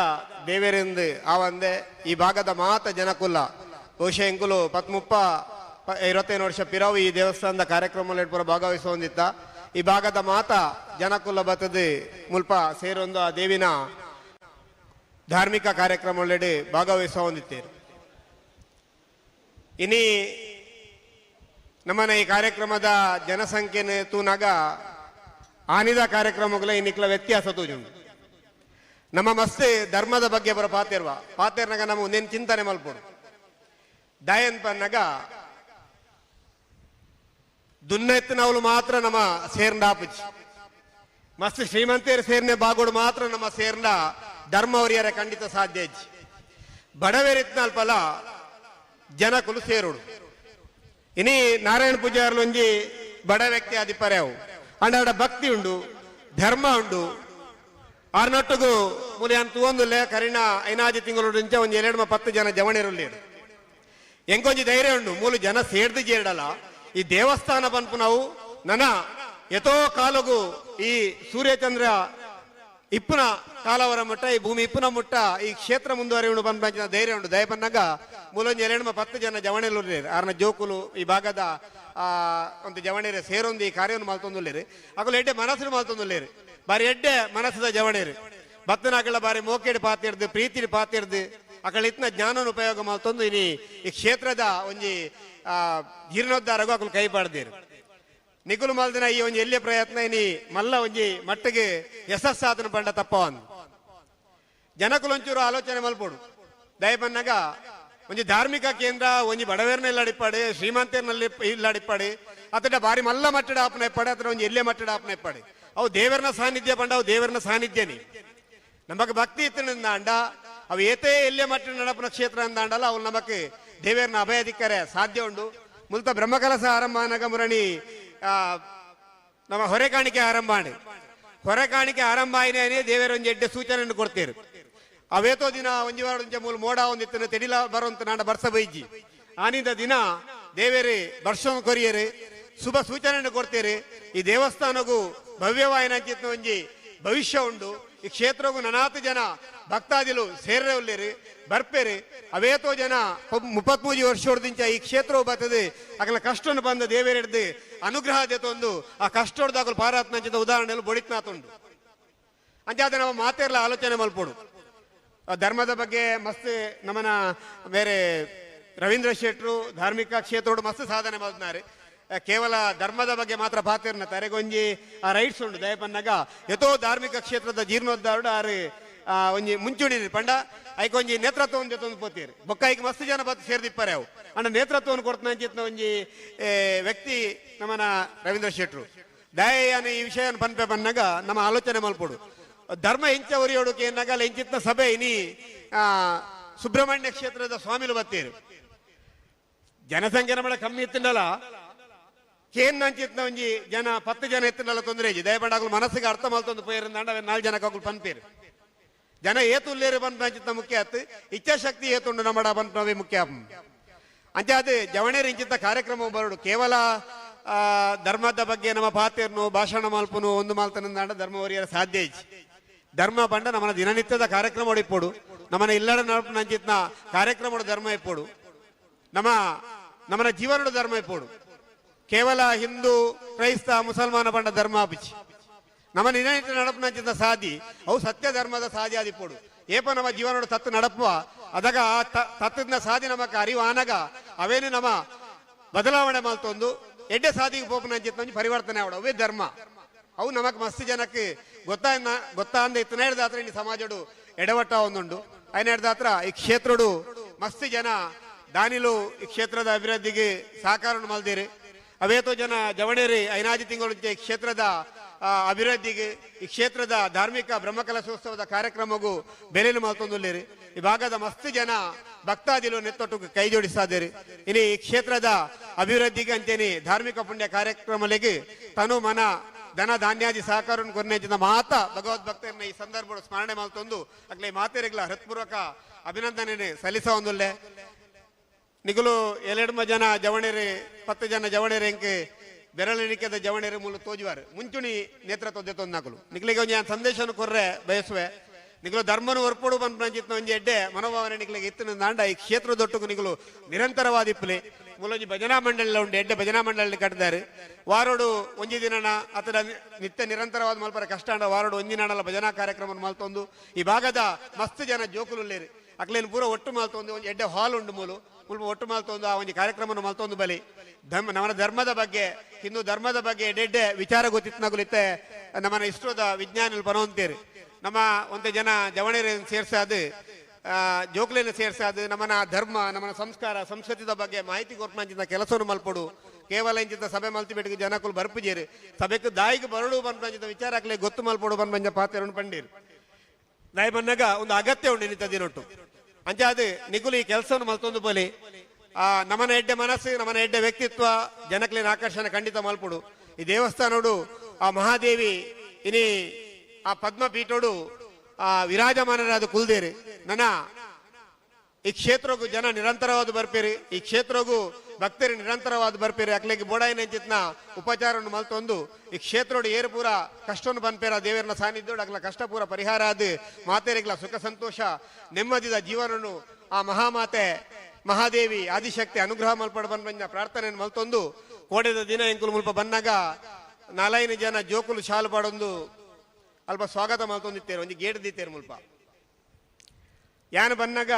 ದೇವರಿಂದ ಆವಂದೆ ಈ ಭಾಗದ ಮಾತ ಜನಕುಲ್ಲ. ಬಹುಶಃ ಎಂಕುಲು 25 ವರ್ಷ ಪಿರವು ಈ ದೇವಸ್ಥಾನದ ಕಾರ್ಯಕ್ರಮ ಪೂರ ಭಾಗವಹಿಸೊಂದಿತ್ತ ಈ ಭಾಗದ ಮಾತ ಜನಕುಲ ಬತ್ತದ ಮುಲ್ಪ ಸೇರೊಂದು ಆ ದೇವಿನ ಧಾರ್ಮಿಕ ಕಾರ್ಯಕ್ರಮಗಳಲ್ಲಿ ಭಾಗವಹಿಸೊಂದಿತ್ತೇರು. ಇನಿ ನಮ್ಮನ ಈ ಕಾರ್ಯಕ್ರಮದ ಜನಸಂಖ್ಯೆ ತೂನಾಗ ಆನಿದ ಕಾರ್ಯಕ್ರಮಗಳ ಇನ್ನಿಕ್ಲ ವ್ಯತ್ಯಾಸ ತೂಜುಂಡು. ನಮ್ಮ ಮಸ್ತ್ ಧರ್ಮದ ಬಗ್ಗೆ ಬರೋ ಪಾತೆರ್ವ ಪಾತೆರ್ನಾಗ ನಮ್ಮ ಒಂದೇನು ಚಿಂತನೆ ಮಲ್ಪೋಡು ದಾಯನ್ ಪನ್ನಾಗ ದುನ್ನೆತ್ತಿನವಳು ಮಾತ್ರ ನಮ್ಮ ಸೇರ್ಂಡಾಪುಜಿ ಮಸ್ತ್ ಶ್ರೀಮಂತೇರು ಸೇರ್ನೆ ಬಾಗೋಡು ಮಾತ್ರ ನಮ್ಮ ಸೇರ್ಂಡ ಧರ್ಮ ಅವರಿಯರ ಖಂಡಿತ ಸಾಧ್ಯ ಇಜ್ಜಿ. ಬಡವೇರಿತ್ನಲ್ಪಲ ಜನಕುಲು ಸೇರುಡು. ಇನಿ ನಾರಾಯಣ ಪೂಜಾರ್ಲು ಒಂಜಿ ಬಡ ವ್ಯಕ್ತಿ ಅಧಿಪರ್ಯಾವು ಅಂಡ ಭಕ್ತಿ ಉಂಡು, ಧರ್ಮ ಉಂಡು. ಆರ್ನೊಟ್ಟುಗು ಮೂಲೆ ಅಂತ ತೂವೊಂದುಲ್ಲೆ ಕರಿಣ ಐನಾಜಿ ತಿಂಗಳು ಒಂಜಿ 2 10 ಜನ ಜವಣಿರುಲ್ಲೇರು. ಎಂಕೊಂಜಿ ಧೈರ್ಯ ಉಂಡು ಮೂಲು ಜನ ಸೇರ್ದು ಜೇರಡಲ್ಲ. ಈ ದೇವಸ್ಥಾನ ಪನ್ಪು ನಾವು ನನ ಎತೋ ಕಾಲಗು ಈ ಸೂರ್ಯಚಂದ್ರ ಇಪ್ಪುನ ಕಾಲವರ ಮುಟ್ಟ ಈ ಭೂಮಿ ಇಪ್ಪುನ ಮುಟ್ಟ ಈ ಕ್ಷೇತ್ರ ಮುಂದುವರಿಯುಂಡು ಪನ್ಪಂಚಿನ ಧೈರ್ಯ ಉಂಡು. ದಯಪನ್ನಾಗ ಮೂಲೊಂಜಿ 2 10 ಜನ ಜವಣಿಲು ಆರ್ನ ಜೋಕುಲು ಈ ಭಾಗದ ಒಂದು ಜವಣಿರೆ ಸೇರೊಂದು ಈ ಕಾರ್ಯವನ್ನು ಮಲ್ತೊಂದುಲ್ಲೇರು. ಅಕುಲು ಎಡ್ಡೆ ಮನಸ್ಸು ಮಲ್ತೊಂದುಲ್ಲೇರು, ಬಾರಿ ಎಡ್ಡೆ ಮನಸ್ಸದ ಜವಣಿರು. ಭಕ್ತನಾಗಲ ಬಾರಿ ಮೋಕೆಡ್ ಪಾತಿರ್ದು ಪ್ರೀತಿಡ್ ಪಾತಿರ್ದು ಅಕಳ ಇತ್ನ ಜ್ಞಾನನ ಉಪಯೋಗ ಮಲ್ತೊಂದು ಇನಿ ಈ ಕ್ಷೇತ್ರದ ಒಂಜಿ ಜೀರ್ಣೋದ್ಧಾರಗೂ ಅಕುಲು ಕೈ ಪಾಡ್ದೇರು. ನಿಕುಲು ಮಲ್ದಿನ ಈ ಒಂಜಿ ಎಲ್ಲಿಯ ಪ್ರಯತ್ನ ಇನಿ ಮಲ್ಲ ಒಂಜಿ ಮಟ್ಟಿಗೆ ಯಶಸ್ಸಾಧನ ಪಂಡ ತಪ್ಪವನ್ ಜನಕುಲೊಂಚೂರು ಆಲೋಚನೆ ಮಲ್ಪೋಡು. ದಯಪನ್ನಾಗ ಒಂಜಿ ಧಾರ್ಮಿಕ ಕೇಂದ್ರ ಒಂಜಿ ಬಡವೇರ್ನ ಇಲ್ಲಡಿಪ್ಪಾಡಿ, ಶ್ರೀಮಂತೇರ್ನಲ್ಲಿ ಇಲ್ಲಡಿಪ್ಪಾಡಿ, ಅತಡ ಬಾರಿ ಮಲ್ಲ ಮಟ್ಟಡ ಆಪನ ಇಪ್ಪಾಡಿ, ಅತಡ ಒಂಜಿ ಎಲ್ಲೇ ಮಟ್ಟಡ ಆಪನ ಇಪ್ಪಾಡಿ. ಅವು ದೇವರನ ಸಾನ್ನಿಧ್ಯ ಪಂಡ ಅವು ದೇವರನ ಸಾನ್ನಿಧ್ಯನಿ. ನಮಗ್ ಭಕ್ತಿ ಇತ್ತಿನ ಅಂಡ ಅವು ಏತೇ ಎಲ್ಲೇ ಮಟ್ಟ ನಡಪನ ಕ್ಷೇತ್ರ ಅಂದಾಂಡಲ್ಲ ಅವು ನಮಕ್ ದೇವರನ ಅಭಯಾಧಿಕಾರೆ ಸಾಧ್ಯ ಉಂಡು. ಮುಲ್ತ ಬ್ರಹ್ಮಕಲಸ ಆರಂಭ ಆನಗ ಮುರಣಿ ನಮ್ಮ ಹೊರೆ ಕಾಣಿಕೆ ಆರಂಭ ಆಂಡ್. ಹೊರೆ ಕಾಣಿಕೆ ಆರಂಭ ಆಯ್ನೇ ದೇವರ ಒಂಜಿ ಎಡ್ಡೆ ಸೂಚನೆಯನ್ನು ಕೊಡ್ತೀರು. ಅವೇತೋ ದಿನ ಒಂಜಿ ವಾರ ಒಂಜಿ ಮೂಲ ಮೋಡ ಒಂದಿತ್ತನ ತೆಡಿಲ ಬರುವಂತ ನಾಡ ಬರ್ಸ ಬೈಜಿ ಆನಿಂದ ದಿನ ದೇವೇರಿ ವರ್ಷ ಕೊರಿಯರು ಶುಭ ಸೂಚನೆಯನ್ನು ಕೊಡ್ತೀರಿ. ಈ ದೇವಸ್ಥಾನಗೂ ಭವ್ಯವಾಯಿನ ಅಂಚಿತ್ನ ಒಂಜಿ ಭವಿಷ್ಯ ಉಂಡು. ಈ ಕ್ಷೇತ್ರಗೂ ನನಾತು ಜನ ಭಕ್ತಾದಿಲು ಸೇರ್ರೆ ಉಲ್ಲೇರು ಬರ್ಪೇರು. ಅವೇತೋ ಜನ 33 ವರ್ಷ ಹೊಡೆದಿಂಚ ಈ ಕ್ಷೇತ್ರವು ಬರ್ತದೆ. ಅಗಲ ಕಷ್ಟವನ್ನು ಬಂದ ದೇವೇರಿಡ್ದು ಅನುಗ್ರಹ ಒಂದು ಆ ಕಷ್ಟ ಹೊಡೆದಾಗಲು ಪಾರಾತ್ಮಂಚಿತ ಉದಾಹರಣೆಯಲ್ಲಿ ಬೊಡಿತ್ನಾತುಂಡು. ಅಂಚಾದ ನಮ್ಮ ಮಾತೇರ್ಲ ಆಲೋಚನೆ ಮಲ್ಪೋಡು. ಧರ್ಮದ ಬಗ್ಗೆ ಮಸ್ತ್ ನಮ್ಮನ ಬೇರೆ ರವೀಂದ್ರ ಶೆಟ್ರು ಧಾರ್ಮಿಕ ಕ್ಷೇತ್ರೋಡು ಮಸ್ತ್ ಸಾಧನೆ ಮಾಡಿದ್ದಾರೆ. ಕೇವಲ ಧರ್ಮದ ಬಗ್ಗೆ ಮಾತ್ರ ಪಾತಿರ್ನ ತರೆಗೊಂಜಿ ಆ ರೈಟ್ಸ್ ಉಂಡು. ದಯಪನ್ನಾಗ ಎತೋ ಧಾರ್ಮಿಕ ಕ್ಷೇತ್ರದ ಜೀರ್ಣೋದ್ಧಾರುಡು ಆರು ಒಂಜಿ ಮುಂಚೂಣಿ ಪಂಡ ಐಕೊಂಜಿ ನೇತೃತ್ವ ಜೊತೆ ಪೋತೀರಿ. ಬೊಕ್ಕ ಐಕ್ ಮಸ್ತ್ ಜನ ಬತ್ತು ಸೇರ್ದಿಪ್ಪಾರೆ ಅವು ಅಂಡ ನೇತೃತ್ವವನ್ನು ಕೊಡ್ತಾನ ಒಂಜಿ ವ್ಯಕ್ತಿ ನಮ್ಮನ ರವೀಂದ್ರ ಶೆಟ್ರು. ದಯನ ಈ ವಿಷಯವನ್ನು ಪನ್ಪೆ ಬನ್ನಾಗ ನಮ್ಮ ಆಲೋಚನೆ ಮಲ್ಪೋಡು. ಧರ್ಮ ಎಂಚ ಒರಿಯೋಡುಕೆ ಎನ್ನಾಗ ಎಂಚಿತ್ನ ಸಭೆ ಇನಿ ಸುಬ್ರಹ್ಮಣ್ಯ ಕ್ಷೇತ್ರದ ಸ್ವಾಮಿಲು ಬತ್ತೀರು. ಜನಸಂಖ್ಯೆ ನಮ್ಮ ಕಮ್ಮಿ ಇತ್ತಿಂಡಲ್ಲ ಕೇನ್ ಅಂಚಿತ್ನ ಒಂಜಿ ಜನ 10 ಜನ ಎತ್ತಿನಲ್ಲ ತೊಂದರೆ ಇಜ್ಜಿ. ದಯಪಂಡಾಗಲು ಮನಸ್ಸಿಗೆ ಅರ್ಥ ಮಲ್ತೊಂದು ಪೋಯಿರಂದಾಂಡ ಅವೆ 4 ಜನಕ್ಕೆ ಅಕುಲು ಪನ್ಪೇರು. ಜನ ಏತುಲ್ಲೇರು ಪನ್ಪ ಅಂಚಿತ್ನ ಮುಖ್ಯ ಆತು ಇಚ್ಛಾಶಕ್ತಿ ಏತುಂಡು ನಮ್ಮಡ ಪನ್ಪವೇ ಮುಖ್ಯ. ಅಂಚಾದ ಜವಣೇರು ಇಂಚಿತ್ತ ಕಾರ್ಯಕ್ರಮ ಬರೋಡು ಕೇವಲ ಧರ್ಮದ ಬಗ್ಗೆ ನಮ್ಮ ಪಾತೇರ್ನು ಭಾಷಣ ಮಲ್ಪನು ಒಂದು ಮಾಲ್ತನಂದಾಂಡ ಧರ್ಮ ಒರಿಯರ ಸಾಧ್ಯ ಇಜ್ಜಿ. ಧರ್ಮ ಪಂಡ ನಮ್ಮನ ದಿನನಿತ್ಯದ ಕಾರ್ಯಕ್ರಮ ಹೊಡಿಪೋಡು, ನಮ್ಮನ ಇಲ್ಲಡ ನಡಪು ನಂಚಿತ್ನ ಕಾರ್ಯಕ್ರಮ ಧರ್ಮ ಇಪ್ಪೋಡು, ನಮ್ಮ ನಮ್ಮನ ಜೀವನದ ಧರ್ಮ ಇಪ್ಪೋಡು. ಕೇವಲ ಹಿಂದೂ ಕ್ರೈಸ್ತ ಮುಸಲ್ಮಾನ ಪಂಡ ಧರ್ಮ ಆಪಿಚಿ ನಮ್ಮ ದಿನನಿತ್ಯ ನಡಪು ನಂಚಿತ್ನ ಸಾಧಿ ಅವು ಸತ್ಯ ಧರ್ಮದ ಸಾಧಿ ಆದಿಪ್ಪೋಡು. ಏಪ ನಮ್ಮ ಜೀವನದ ತತ್ತು ನಡಪುವ ಅದಾಗ ಆ ತತ್ತದ ಸಾಧಿ ನಮಕ್ ಅರಿವು ಆನಗ ಅವೇನು ನಮ್ಮ ಬದಲಾವಣೆ ಮಲ್ತೊಂದು ಎಡ್ಡೆ ಸಾಧಿಗೆ ಪೋಪನ ಅಂಚಿತ್ನ ಪರಿವರ್ತನೆ ಆವಡ ಅವೇ ಧರ್ಮ. ಅವು ನಮಕ್ ಮಸ್ತ್ ಜನಕ್ಕೆ ಗೊತ್ತಾ ಅಂದ ಇತ್ತನ ಹಿಡ್ದಾತ್ರ ಈ ಸಮಾಜಡು ಎಡವಟ್ಟ ಒಂದುಂಡು. ಐನ ಹಿಡ್ದಾತ್ರ ಈ ಕ್ಷೇತ್ರಡು ಮಸ್ತ್ ಜನ ದಾನಿಲು ಈ ಕ್ಷೇತ್ರದ ಅಭಿವೃದ್ಧಿಗೆ ಸಹಕಾರ ಮಲ್ದಿರಿ. ಅವೇತೋ ಜನ ಜವಣೇರಿ ಐನಾಜಿ ತಿಂಗಳು ಈ ಕ್ಷೇತ್ರದ ಅಭಿವೃದ್ಧಿಗೆ ಈ ಕ್ಷೇತ್ರದ ಧಾರ್ಮಿಕ ಬ್ರಹ್ಮಕಲಶೋತ್ಸವದ ಕಾರ್ಯಕ್ರಮಗೂ ಬೆಲೆನು ಮಲ್ತೊಂದುಲ್ಲೇರಿ. ಈ ಭಾಗದ ಮಸ್ತ್ ಜನ ಭಕ್ತಾದಿಲು ನೆತ್ತೊಟ್ಟು ಕೈ ಜೋಡಿಸಾದಿರಿ. ಇನ್ನು ಈ ಕ್ಷೇತ್ರದ ಅಭಿವೃದ್ಧಿಗೆ ಅಂತೇನಿ ಧಾರ್ಮಿಕ ಪುಣ್ಯ ಕಾರ್ಯಕ್ರಮಗಳಿಗೆ ತನು ಮನ ಧನ ಧಾನ್ಯಾದಿ ಸಹಕಾರ ಕೊರ್ನೇಜಿನ ಮಾತಾ ಭಗವದ್ಭಕ್ತರನ್ನ ಈ ಸಂದರ್ಭ ಸ್ಮರಣೆ ಮಲ್ತೊಂದು ಅಗ್ಲೆ ಮಾತೆರಿಗ್ಲ ಹೃತ್ಪೂರ್ವಕ ಅಭಿನಂದನೆ ಸಲ್ಲಿಸ ಒಂದುಲ್ಲೆ. ನಿಗುಲು 2 ಜನ ಜವಣೇರಿ 10 ಜನ ಜವಣೇರಿ ಎಂಕೆ ಬೆರಳೆಣಿಕೆದ ಜವಣೇರಿ ಮೂಲ ತೋಜುವಾರು ಮುಂಚೂಣಿ ನೇತೃತ್ವ ದೆತ್ತೊಂದು ನಿಗ್ಲಿಗೆ ಒಂಜಿ ಸಂದೇಶನ ಕೊರ್ರೆ ಬಯಸುವೆ. ನಿಗುಲು ಧರ್ಮನು ಒರ್ಪೊಡು ಪನ್ಪಂಚಿತ್ನ ಒಂಜಿ ಎಡ್ಡೆ ಮನೋಭಾವನೆ ನಿಗ್ಲಿಗೆ ಇತ್ತಿನ ದಾಂಡ ಈ ಕ್ಷೇತ್ರದೊಟ್ಟುಗು ನಿಗುಲು ನಿರಂತರವಾದಿಪ್ಪಲಿ. ಮೂಲೊಂಜಿ ಭಜನಾ ಮಂಡಳಿ ಉಂಡು, ಎಡ್ಡೆ ಭಜನಾ ಮಂಡಳಿ ಕಟ್ಟಿದ್ದಾರೆ. ವಾರೋಡು ಒಂಜಿ ದಿನನ ಅತಡ ನಿತ್ಯ ನಿರಂತರವಾದ ಮಲ್ಪರ ಕಷ್ಟ ಅಂಡ ವಾರೋಡು ಒಂಜಿ ನಾಡಲ ಭಜನಾ ಕಾರ್ಯಕ್ರಮ ಮಲ್ತೊಂದು ಈ ಭಾಗದ ಮಸ್ತ್ ಜನ ಜೋಕುಲುಲ್ಲೇರು ಅಕ್ಲೇನು ಪೂರ ಒಟ್ಟು ಮಲ್ತೊಂದು ಒಂಜಿ ಎಡ್ಡೆ ಹಾಲ್ ಉಂಡು ಮೂಲು ಮುಲ್ಪ ಒಟ್ಟು ಮಲ್ತೊಂದು ಆ ಒಂಜಿ ಕಾರ್ಯಕ್ರಮವನ್ನು ಮಲ್ತೊಂದು ಬಲಿ ಧರ್ಮ ನಮ್ಮನ ಧರ್ಮದ ಬಗ್ಗೆ ಹಿಂದೂ ಧರ್ಮದ ಬಗ್ಗೆ ಎಡ್ಡೆಡ್ಡೆ ವಿಚಾರ ಗೊತ್ತಿತ್ನಗುಲಿತ್ತೆ ನಮ್ಮನ ಇಸ್ರೋದ ವಿಜ್ಞಾನಿಗಳು ಬರೋಂತೀರಿ. ನಮ್ಮ ಒಂದು ಜನ ಜವಣೇರಿಯನ್ನು ಸೇರ್ಸಾದು ಜೋಕ್ಲೇನ ಸೇರ್ಸಾದು ನಮ್ಮನ ಧರ್ಮ ನಮ್ಮನ ಸಂಸ್ಕಾರ ಸಂಸ್ಕೃತಿದ ಬಗ್ಗೆ ಮಾಹಿತಿ ಕೊರ್ಪಂಚಿನ ಕೆಲಸವನ್ನು ಮಲ್ಪೊಡು ಕೇವಲ ಇಂಚಿತ ಸಭೆ ಮಲ್ತಿ ಜನಕುಲು ಬರ್ಪುಜೇರು ಸಭೆಕ್ ದಾಯಿಗೆ ಬರಡು ಪನ್ಪಂಚಿತ ವಿಚಾರ ಅಕ್ಲೆ ಗೊತ್ತು ಮಲ್ಪೊಡು ಪನ್ಪಂಚ ಪಾತೆರನ್ನು ಪಂಡೀರು ದಾಯಿ ಬನ್ನಗ ಒಂದು ಅಗತ್ಯ ಉಂಡು ನಿಂತ ದಿನೊಟ್ಟು ಅಂಚಾದ್ ನಿಕುಲು ಈ ಕೆಲಸವನ್ನು ಮಲ್ತೊಂದು ಬೋಲಿ ಆ ನಮನ ಎಡ್ಡೆ ಮನಸ್ಸು ನಮನ ಎಡ್ಡೆ ವ್ಯಕ್ತಿತ್ವ ಜನಕ್ಲಿನ ಆಕರ್ಷಣೆ ಖಂಡಿತ ಮಲ್ಪೊಡು. ಈ ದೇವಸ್ಥಾನೋಡು ಆ ಮಹಾದೇವಿ ಇನಿ ಆ ಪದ್ಮಪೀಠೋಡು ಆ ವಿರಾಜಮಾನರಾದ ಕುಲ್ದೇರು ನನ್ನ ಈ ಕ್ಷೇತ್ರಗೂ ಜನ ನಿರಂತರವಾದ ಬರ್ಪೇರಿ, ಈ ಕ್ಷೇತ್ರಗೂ ಭಕ್ತರು ನಿರಂತರವಾದ ಬರ್ಪೇರಿ. ಅಕ್ಲೆಗೆ ಬೋಡಾಯಿನ ಉಪಚಾರವನ್ನು ಮಲ್ತೊಂದು ಈ ಕ್ಷೇತ್ರೋಡು ಏರು ಪೂರ ಕಷ್ಟವನ್ನು ಬನ್ಪೇರ ದೇವರನ್ನ ಸಾನ್ನಿಧ್ಯೋಡು ಅಕ್ಲ ಕಷ್ಟ ಪೂರ ಪರಿಹಾರ ಆದ ಮಾತೆರಿಗ್ಲ ಸುಖ ಸಂತೋಷ ನೆಮ್ಮದಿದ ಜೀವನವನ್ನು ಆ ಮಹಾಮಾತೆ ಮಹಾದೇವಿ ಆದಿಶಕ್ತಿ ಅನುಗ್ರಹ ಮಲ್ಪಡ ಬನ್ಬಂಜ ಪ್ರಾರ್ಥನೆಯನ್ನು ಮಲ್ತೊಂದು ಕೋಡೆದ ದಿನ ಎಂಕುಲು ಮುಲ್ಪ ಬನ್ನಾಗ ನಾಲೈನು ಜನ ಜೋಕುಲು ಶಾಲು ಪಾಡೊಂದು ಅಲ್ಪ ಸ್ವಾಗತ ಮಲ್ತೊಂದಿತ್ತೇರು, ಒಂಜಿ ಗೇಟ್ ದಿತ್ತೇರು ಮುಲ್ಪ ಯಾನು ಬನ್ನಾಗ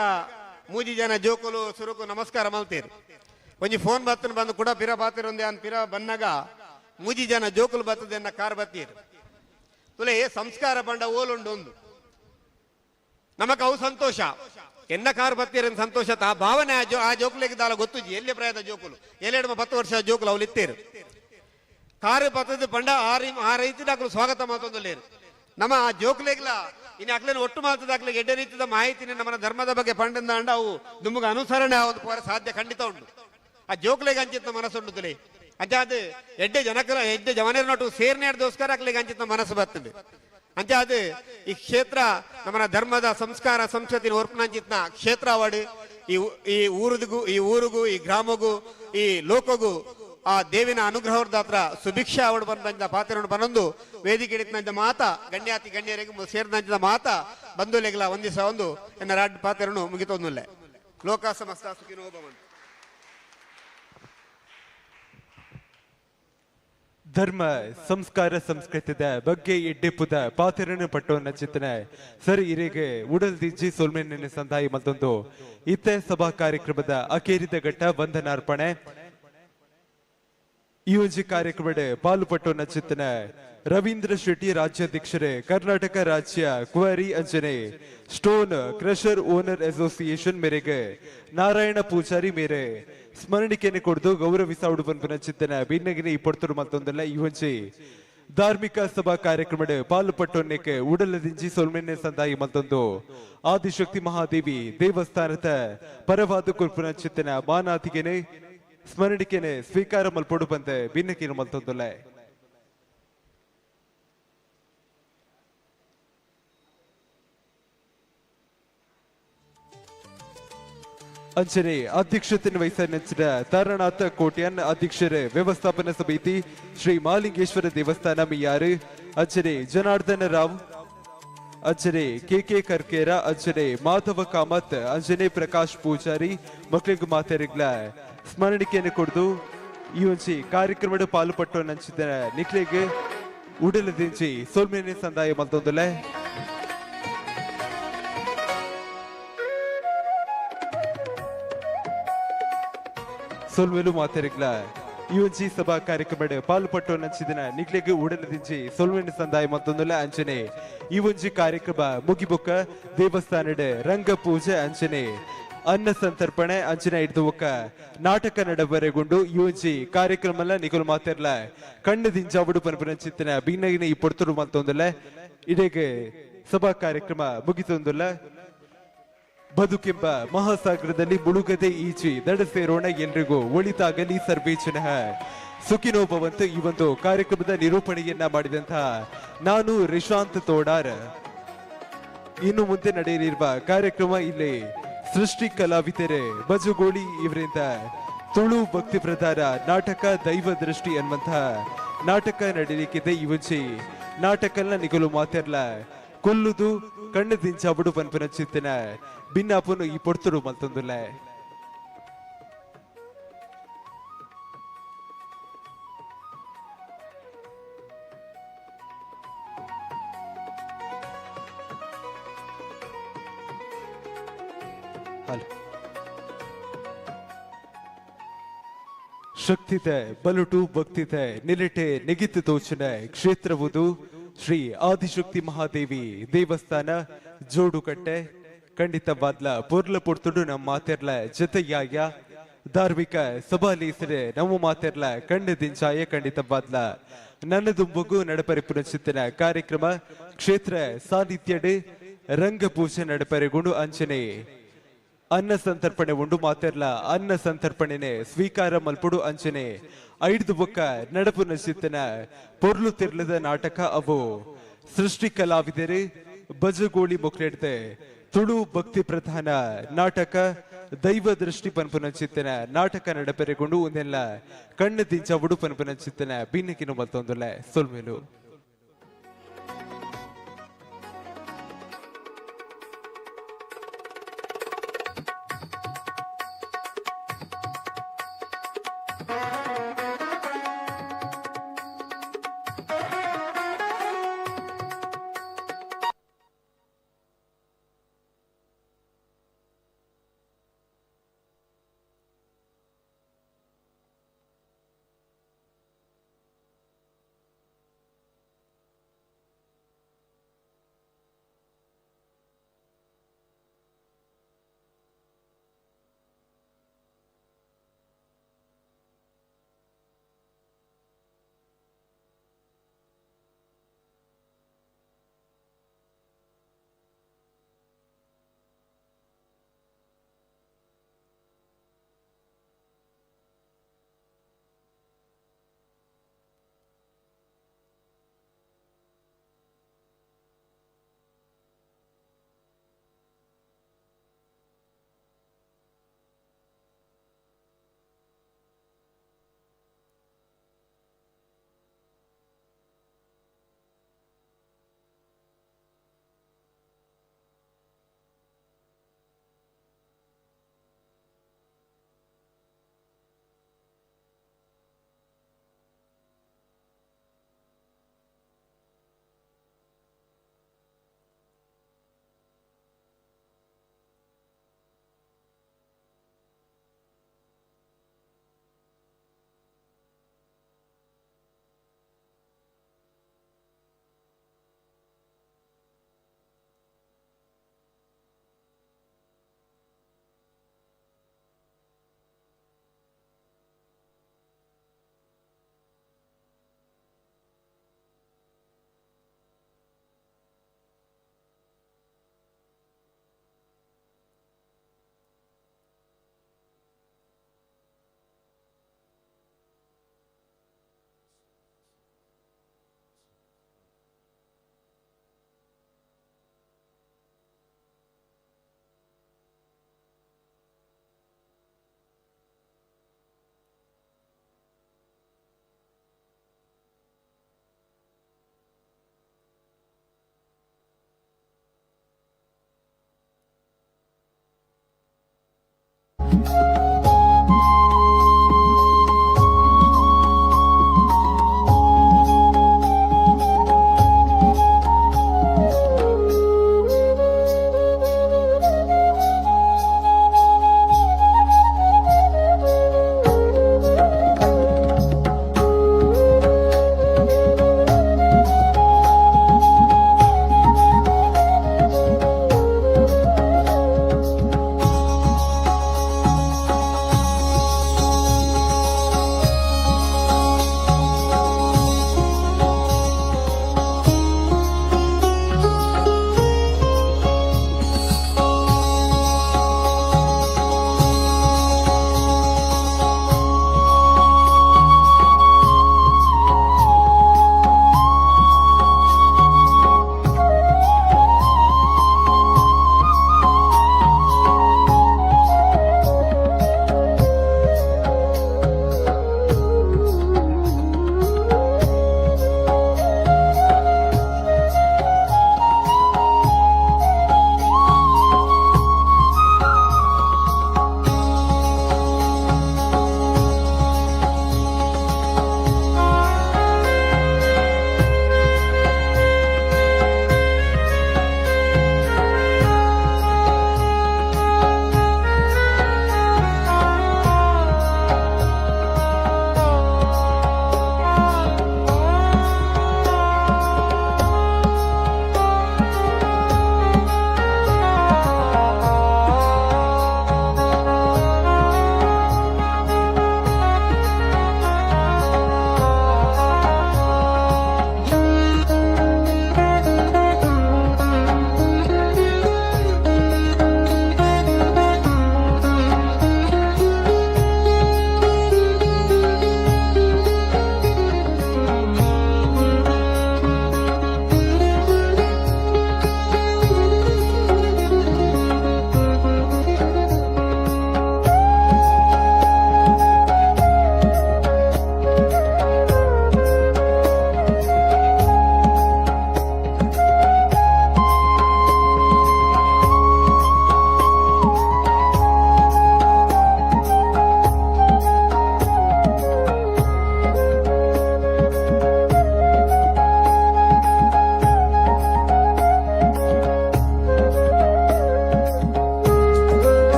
ಮೂಜಿ ಜನ ಜೋಕುಲು ಸುರುಕು ನಮಸ್ಕಾರ ಮಲ್ತೇರು. ಒಂಜಿ ಫೋನ್ ಬತ್ತನ ಬಂದು ಕೂಡ ಪಿರ ಬಾತಿರೊಂದು ಯಾನ್ ಪಿರ ಬನ್ನಾಗ ಮೂಜಿ ಜನ ಜೋಕುಲು ಬರ್ತದೆ ಎನ್ನ ಕಾರ್ ಬತ್ತೀರು. ತುಲೆ ಸಂಸ್ಕಾರ ಬಂಡ ಓಲುಂಡು ಒಂದು ನಮಕ್ ಅವು ಸಂತೋಷ ಎನ್ನ ಕಾರ್ ಬತ್ತೀರ ಸಂತೋಷ ಆ ಭಾವನೆ ಆ ಜೋಕುಲಿಗೆ ದಾಲ ಗೊತ್ತುಜಿ ಎಲ್ಲಿ ಪ್ರಾಯದ ಜೋಕುಲು ಏಳೆರಡು 10 ವರ್ಷ ಜೋಕುಲು ಅವ್ಲು ಇತ್ತೇರು ಕಾರು ಬತ್ತದ ಪಂಡ ಆ ರೈತಿ ದಾಖಲು ಸ್ವಾಗತ ಮಾತೊಂದು ನಮ್ಮ ಆ ಜೋಕುಲಿಗ್ಲ ಇನ್ನು ಅಕ್ಲೇನು ಒಟ್ಟು ಮಾತದ ಅಕ್ಲಿಗೆ ಎಡ್ಡೆ ರೀತಿಯ ಮಾಹಿತಿನ ನಮ್ಮ ಧರ್ಮದ ಬಗ್ಗೆ ಪಂಡಂದ ಅಂಡ ಅವು ನಿಮಗೆ ಅನುಸರಣೆ ಆಗೋದು ಪೋರ ಸಾಧ್ಯ ಖಂಡಿತ ಉಂಟು. ಆ ಜೋಕ್ಲೆಗೆ ಅಂಚಿತ್ತ ಮನಸ್ಸುಂಟು ತುಲೆ ಅಂಚಾದ ಎಡ್ಡೆ ಜನಕರ ಎಡ್ಡೆ ಜವನೇರನೊಟ್ಟು ಸೇರ್ನೇರ್ದೋಸ್ಕರ ಅಕ್ಲಿಗೆ ಅಂಚಿತ್ತ ಮನಸ್ಸು ಬರ್ತದೆ. ಅಂಚಾದ ಈ ಕ್ಷೇತ್ರ ನಮ್ಮ ಧರ್ಮದ ಸಂಸ್ಕಾರ ಸಂಸ್ಕೃತಿ ಓರ್ಪನಂಚಿತ್ನ ಕ್ಷೇತ್ರ ಅವಾಡು ಈ ಈ ಊರಿಗೂ ಈ ಊರಿಗೂ ಈ ಗ್ರಾಮಗೂ ಈ ಲೋಕಗೂ ಆ ದೇವಿನ ಅನುಗ್ರಹದ ಸುಭಿಕ್ಷೆ ಅವಳು ಬಂದ ಪಾತ್ರವನ್ನು ಬನ್ನೊಂದು ವೇದಿಕೆ ಹಿಡಿತನಂತ ಮಾತಾ ಗಣ್ಯಾತಿ ಗಣ್ಯರಿಗೆ ಸೇರಿದಂತ ಮಾತಾ ಬಂಧುಲೆಗಲ ಒಂದಿಸ ಒಂದು ಎನ್ನ ರಾಡ್ ಪಾತ್ರವನ್ನು ಮುಗಿತೊಂದುಲ್ಲೆ. ಲೋಕ ಸಮಸ್ತ ಸುಖಿನೋ ಭವಂತು. ಧರ್ಮ ಸಂಸ್ಕಾರ ಸಂಸ್ಕೃತಿದ ಬಗ್ಗೆ ಎಡ್ಡೆಪ್ಪುದ ಪಾತ್ರನ ಪಟ್ಟವನ್ನ ಚಿತ್ತನೆ ಸರಿ ಇರೆಗೆ ಉಡಲ್ ದಿಜ್ಜಿ ಸೊಲ್ಮೆನೆ ಸಂದಾಯಿ ಮತ್ತೊಂದು ಇತ್ತೆ ಸಭಾ ಕಾರ್ಯಕ್ರಮದ ಅಕೇರಿದ ಘಟ್ಟ ವಂದನಾರ್ಪಣೆ ಈ ಒಂಜಿ ಕಾರ್ಯಕ್ರಮದ ಪಾಲುಪಟ್ಟವನ್ನ ಚಿತ್ತನೆ ರವೀಂದ್ರ ಶೆಟ್ಟಿ ರಾಜ್ಯಾಧ್ಯಕ್ಷರೇ ಕರ್ನಾಟಕ ರಾಜ್ಯ ಕ್ವಾರಿ ಅಂಜನೆ ಸ್ಟೋನ್ ಕ್ರಷರ್ ಓನರ್ ಅಸೋಸಿಯೇಷನ್ ಮೇರೆಗೆ ನಾರಾಯಣ ಪೂಜಾರಿ ಮೇರೆ ಸ್ಮರಣಿಕೆಯನ್ನು ಕೊಡ್ದು ಗೌರವಿಸಾವುಡು ಪನ್ಪುನ ಚಿತ್ತನೆ ಭಿನ್ನಗಿನ ಈ ಪೊರ್ತರು ಮತ್ತೊಂದಲ್ಲ ಈ ಒಂಜಿ ಧಾರ್ಮಿಕ ಸಭಾ ಕಾರ್ಯಕ್ರಮದ ಪಾಲುಪಟ್ಟೊನ್ನೆಕ್ಕೆ ಉಡಲದಿಂಜಿ ಸೊಲ್ಮೆನ್ನೆ ಸಂದಾಯಿ ಮತ್ತೊಂದು ಆದಿಶಕ್ತಿ ಮಹಾದೇವಿ ದೇವಸ್ಥಾನದ ಪರವಾದ ಕುರ್ಪುನ ಚಿತ್ತನ ಮಾನಾತಿಗೆನೆ ಸ್ಮರಣಿಕೆನೆ ಸ್ವೀಕಾರ ಮಲ್ಪೊಡು ಬಂದೆ ಭಿನ್ನಕಿನ ಮಲ್ತೊಂದುಲ್ಲೆ. ಅಂಚನೆ ಅಧ್ಯಕ್ಷತೆಯನ್ನು ವಹಿಸಿದ ತಾರನಾಥ ಕೋಟ್ಯಾನ್ ಅಧ್ಯಕ್ಷರೇ ವ್ಯವಸ್ಥಾಪನಾ ಸಮಿತಿ ಶ್ರೀ ಮಾಲಿಂಗೇಶ್ವರ ದೇವಸ್ಥಾನ ಮಿಯಾರು ಅಂಚನೆ ಜನಾರ್ದನ ರಾವ್ ಅಂಚನೆ ಕೆ ಕೆ ಕರ್ಕೇರ ಅಂಚನೆ ಮಾಧವ ಕಾಮತ್ ಅಂಜನೆ ಪ್ರಕಾಶ್ ಪೂಜಾರಿ ಮಕ್ಕಳಿಗೂ ಮಾತೆರಿಗ್ಲ ಸ್ಮರಣಿಕೆಯನ್ನು ಕೊಡ್ದು ಈ ಒಂಜಿ ಕಾರ್ಯಕ್ರಮದ ಪಾಲುಪಟ್ಟು ನಂಚಿದ ನಿಕ್ಲೆಗ್ ಉಡಲದಿಂಚಿ ಸೋಲ್ಮೇನೆ ಸಂದಾಯ ಮಲ್ತೊಂದುಲ್ಲೆ. ಸೊಲ್ವೆಲು ಮಾತೆರಿಗ್ಲ ಈ ಒಂಜಿ ಸಭಾ ಕಾರ್ಯಕ್ರಮದ ಪಾಲುಪಟ್ಟು ನಂಚಿದಿನ ನಿಕ್ಲೆಗ್ ಉಡಲದಿಂಚಿ ಸೊಲ್ವೆನ ಸಂದಾಯ ಮತ್ತೊಂದುಲ್ಲ ಅಂಚನೆ ಈ ಒಂಜಿ ಕಾರ್ಯಕ್ರಮ ಮುಗಿಬೊಕ್ಕ ದೇವಸ್ಥಾನದ ರಂಗ ಪೂಜೆ ಅಂಚನೆ ಅನ್ನ ಸಂತರ್ಪಣೆ ಅಂಚನೆ ಹಿಡಿದು ಒಕ್ಕ ನಾಟಕ ನಡಬರೆಗೊಂಡು ಈ ಒಂಜಿ ಕಾರ್ಯಕ್ರಮ ನಿಕುಲು ಮಾತೆರ್ಲ ಕಣ್ಣು ದಿಂಜಾವುಡು ಪನ್ಪುನ ಚಿತ್ತನ ಬಿನ್ನಗಿನ ಈ ಪೊರ್ತುಡು ಮತ್ತೊಂದುಲ್ಲ ಇಡೀಗ ಸಭಾ ಕಾರ್ಯಕ್ರಮ ಮುಗಿತೊಂದುಲ್ಲ. ಬದುಕೆಂಬ ಮಹಾಸಾಗರದಲ್ಲಿ ಮುಳುಗದೆ ಈಜಿ ದಡ ಸೇರೋಣ, ಎಲ್ರಿಗೂ ಒಳಿತಾಗಲಿ ಸರ್ವೇ ಜನಃ ಸುಖಿನೋ ಭವಂತು. ಈ ಒಂದು ಕಾರ್ಯಕ್ರಮದ ನಿರೂಪಣೆಯನ್ನ ಮಾಡಿದಂತಹ ನಾನು ರಿಶಾಂತ್ ತೋಡಾರ್. ಇನ್ನು ಮುಂದೆ ನಡೆಯಲಿರುವ ಕಾರ್ಯಕ್ರಮ ಇಲ್ಲಿ ಸೃಷ್ಟಿ ಕಲಾವಿದರೆ ಬಜುಗೋಳಿ ಇವರಿಂದ ತುಳು ಭಕ್ತಿ ಪ್ರಧಾನ ನಾಟಕ ದೈವ ದೃಷ್ಟಿ ಅನ್ನುವಂತಹ ನಾಟಕ ನಡೆಯಲಿಕ್ಕಿದೆ. ಈ ಒಂಜಿ ನಾಟಕಲ್ನ ನಿಗಲು ಮಾತೆರ್ಲ ಕೊಲ್ಲುದು ಕಣ್ಣು ದಿಂಚಾಬುಡು ಪನ್ಪುನ ಚಿತ್ತನ ಭಿನ್ನಾಪುನು ಈ ಪೊರ್ತುಡು ಮಲ್ತೊಂದುಲ್ಲೆ. ಶಕ್ತಿದೆ ಬಲುಟು ಭಕ್ತಿದೆ ನಿಲಟೆ ನಿಗಿತ್ತು ತೋಚನೆ ಕ್ಷೇತ್ರವುದು ಶ್ರೀ ಆದಿಶಕ್ತಿ ಮಹಾದೇವಿ ದೇವಸ್ಥಾನ ಜೋಡುಕಟ್ಟೆ. ಖಂಡಿತವಾದ್ಲ ಪೊರ್ಲ ಪೊರ್ತುಡು ನಮ್ಮ ಮಾತೆರ್ಲ ಜೊತೆಯಾಯ ಧಾರ್ಮಿಕ ಸಭಾಲೀಸರೆ ನಮ್ಮ ಮಾತೆರ್ಲ ಕಣ್ಣು ದಿಂಚಾಯ ಖಂಡಿತ ಬಾದ್ಲ ನನ್ನ ದುಂಬುಗು ನಡಪರಿಪುನ ಚಿತ್ತನ ಕಾರ್ಯಕ್ರಮ ಕ್ಷೇತ್ರ ಸಾನ್ನಿಧ್ಯಡ್ ರಂಗಪೂಜೆ ನಡಪರೆಗುಂಡು ಅಂಚನೆ ಅನ್ನ ಸಂತರ್ಪಣೆ ಉಂಡು ಮಾತೆರ್ಲ ಅನ್ನ ಸಂತರ್ಪಣೆನೆ ಸ್ವೀಕಾರ ಮಲ್ಪುಡು ಅಂಚನೆ ಐಡ್ದು ಬೊಕ್ಕ ನಡಪು ನಚಿತ್ತನ ಪೊರ್ಲು ತಿರ್ಲದ ನಾಟಕ ಅವು ಸೃಷ್ಟಿ ಕಲಾವಿದರೆ ಬಜಗೋಳಿ ಮೊಕ್ಲೆಡ್ದೆ ತುಳು ಭಕ್ತಿ ಪ್ರಧಾನ ನಾಟಕ ದೈವ ದೃಷ್ಟಿ ಪನ್ಪುನ ಚಿತ್ತನ ನಾಟಕ ನಡಪೆರೆಗೊಂಡು ಒಂದೆಲ್ಲ ಕಣ್ಣು ದಿಂಚ ಉಡು ಪನ್ಪುನ ಚಿತ್ತನ ಬಿನ್ನಕಿನ ಮಲ್ತೊಂದುಲ್ಲ ಸೊಲ್ಮೇಲು.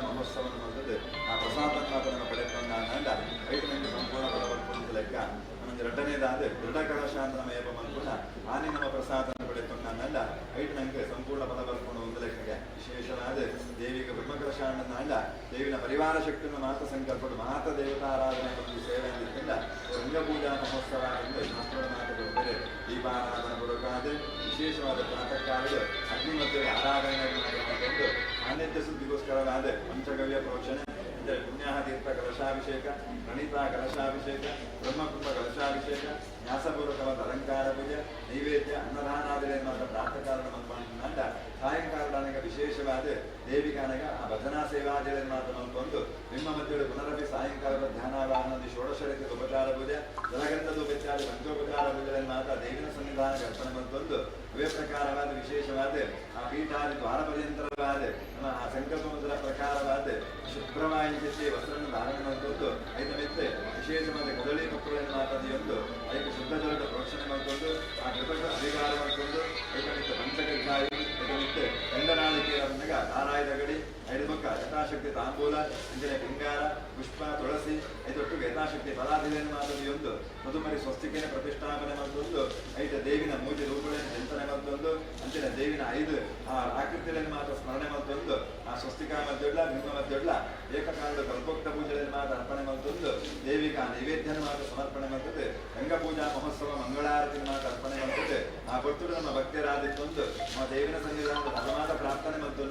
ಮಹೋತ್ಸವ ಒಂದು ಎರಡನೇದಾದ ದೃಢ ಕಲಶ ಅಂತ ನಮ್ಮ ಏಪ ಮನ್ಪುನ ಆನೆ ನಮ್ಮ ಪ್ರಸಾದ ಪಡೆತೊಂಡ ಐಟ್ ನಂಗೆ ಸಂಪೂರ್ಣ ಫಲ ಬರ್ಕೊಂಡು ಒಂದು ಲೆಕ್ಕಗೆ ವಿಶೇಷವಾದ ದೇವಿಗೆ ಬ್ರಹ್ಮಕಲಶ ಅಣ್ಣ ದೇವಿನ ಪರಿವಾರ ಶಕ್ತಿಯನ್ನು ಮಾತ ಸಂಕಲ್ಪ ಮಾತ ದೇವತಾರಾಧನೆ ಒಂದು ಸೇವೆ ಅಂದಿದ್ದರಿಂದ ರಂಗಪೂಜಾ ಮಹೋತ್ಸವ ಎಂದು ಶಾಸ್ತ್ರದ ಮಾತುಗಳು ಬೇರೆ ದೀಪಾರಾಧನೆ ಕೊಡಕಾದ ವಿಶೇಷವಾದ ಪ್ರಾತಃ ಕಾಲದ ಅಗ್ನಿ ಮಧ್ಯದ ಆರಾಧನೆ ಮಾಡಿಕೊಂಡು ಸಾನ್ನಿಧ್ಯ ಸುದ್ದಿಗೋಸ್ಕರವಾದ ಪಂಚಗವ್ಯ ಪ್ರೋಕ್ಷಣೆ ಅಂದರೆ ಪುಣ್ಯಾಹ ತೀರ್ಥ ಕಲಶಾಭಿಷೇಕ, ಪ್ರಣೀತಾ ಕಲಶಾಭಿಷೇಕ, ಬ್ರಹ್ಮಕುಂಭ ಕಲಶಾಭಿಷೇಕ, ನ್ಯಾಸಪೂರ್ವಕವಾದ ಅಲಂಕಾರ ಪೂಜೆ, ನೈವೇದ್ಯ, ಅನ್ನದಾನಾದಿಗಳನ್ನು ಮಾತ್ರ ಪ್ರಾತಃ ಕಾಲದ ಮಲ್ಪಂಡ ಸಾಯಂಕಾಲದ ವಿಶೇಷವಾದ ದೇವಿಗಾನಗ ಆ ಭಜನಾ ಸೇವಾದಿಗಳನ್ನು ಮಾತ್ರ ಮಲ್ಕೊಂಡು ನಿಮ್ಮ ಮಧ್ಯೆ ಪುನರಪಿ ಸಾಯಂಕಾಲದ ಧ್ಯಾನಾವಾಹನದಿ ಷೋಡಶ ರೀತಿಯ ಉಪಚಾರ ಪೂಜೆ, ಜಲಗಂಧದ ಉಪಚಾರ, ಪಂಚೋಪಚಾರ ಪೂಜೆಗಳನ್ನು ಮಾತ್ರ ದೇವಿನ ಸನ್ನಿಧಾನಕ್ಕೆ ಅರ್ಪಣೆ ಮಲ್ಕೊಂಡು ಅವೇ ಪ್ರಕಾರವಾದ ವಿಶೇಷವಾದ ಆ ಪೀಠಾದಿ ದ್ವಾರ ಪರ್ಯಂತರವಾದ ನಮ್ಮ ಆ ಸಂಕಲ್ಪ ಮಂತ್ರ ಪ್ರಕಾರವಾದ ಶುಭ್ರವಾಗಿ ವಸ್ತ್ರವನ್ನು ಧಾರಣೆ ಮಾಡಿಕೊಂಡು ಐದ ಮೆತ್ತೆ ವಿಶೇಷವಾದ ಕದಳಿ ಮಕ್ಕಳನ್ನು ಮಾತಾದಿಯೊಂದು ಐದು ಶುದ್ಧ ಜಲದ ಪ್ರೋಕ್ಷಣೆ ಮಾಡಿಕೊಂಡು ಆ ಕೃತಕ ಅಧಿಕಾರ ಮಾಡಿಕೊಂಡು ಐದ ಮೆತ್ತೆ ಪಂಚಕಜ್ಜಾಯಿ, ಐದ ಮೆತ್ತೆ ಗಂಧನಾಳಿಕೆಯನ್ನಾಗ ನಾರಾಯಣ ಗಡಿ, ಐದು ಮುಖ ಯಥಾಶಕ್ತಿ ತಾಂಬೂಲ, ಅಂಜನೆ ಪಿಂಗಾರ, ಪುಷ್ಪ, ತುಳಸಿ, ಐದೊಟ್ಟಿಗೆ ಯಥಾಶಕ್ತಿ ಫಲಾದಿಗಳನ್ನು ಮಾತಾದಿಯೊಂದು ತದುಪರಿ ಸ್ವಸ್ತಿಕೆನ ಪ್ರತಿಷ್ಠಾಪನೆ ಮಾಡಿಕೊಂಡು ಐದ ದೇವಿನ ಮೂಜಿ ರೂಪಗಳನ್ನು ಚಿಂತನೆ ಮಾಡಿಕೊಂಡು ಅಂಚಿನ ದೇವಿನ ಐದು ಆ ಆಕೃತಿಗಳನ್ನು ಮಾತ್ರ ಸ್ಮರಣೆ ಮಾಡಿಕೊಂಡು ಆ ಸ್ವಸ್ತಿಕಾ ಮಧ್ಯೊಡ್ಲ ಬಿಂಬ ಮಧ್ಯೊಡ್ಲ ಏಕಕಾಲದ ಕಲ್ಪೋಕ್ತ ಪೂಜೆಗಳನ್ನು ಮಾತ್ರ ಅರ್ಪಣೆ ಮಾಡಿಕೊಂಡು ದೇವಿಗೆ ಆ ನೈವೇದ್ಯನ ಮಾತ್ರ ಸಮರ್ಪಣೆ ಮಾಡ್ತದೆ. ರಂಗಪೂಜಾ ಮಹೋತ್ಸವ ಮಂಗಳಾರತಿ ಮಾತ್ರ ಅರ್ಪಣೆ ಮಾಡ್ತದೆ. ಆ ಭಕ್ತರು ನಮ್ಮ ಭಕ್ತರಾದಿತ್ತೊಂದು ನಮ್ಮ ದೇವಿನ ಸನ್ನಿಧಾನದ ಬಲವಾದ ಪ್ರಾರ್ಥನೆ ಮತ್ತು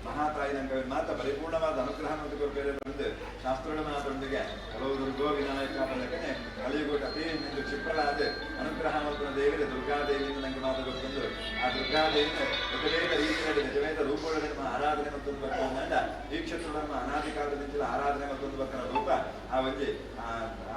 ಮಹಾತಾಯಿ ನಂಗೆ ಮಾತ್ರ ಪರಿಪೂರ್ಣವಾದ ಅನುಗ್ರಹ ಮತ್ತು ಕೊರಪೇರೆ ಬಂದು ಶಾಸ್ತ್ರಗಳ ಮಾತ್ರೊಂದಿಗೆ ಹಲವು ದುರ್ಗೋ ವಿನಾಯಕ ಬಲ್ಲಕನೆ ಕಲಿಯುಗ ಅತಿ ಎಂದು ಕ್ಷಿಪ್ರಳಾದ ಅನುಗ್ರಹ ಮತ್ತು ದೇವಿಯ ದುರ್ಗಾದೇವಿಯಿಂದ ನಂಗೆ ಮಾತು ಗೊತ್ತೊಂದು ಆ ದುರ್ಗಾದೇವಿನ ನಿಜವೇದ ರೀತಿಯಲ್ಲಿ ನಿಜವೇದ ರೂಪಗಳಲ್ಲಿ ನಮ್ಮ ಆರಾಧನೆ ಮತ್ತೊಂದು ಬರ್ತಂಡ ಈ ಕ್ಷೇತ್ರದ ನಮ್ಮ ಅನಾದಿ ಕಾಲದಿಂದಲೂ ಆರಾಧನೆ ಮತ್ತೊಂದು ಬರ್ತನ ರೂಪ ಆ ಒಂಜಿ ಆ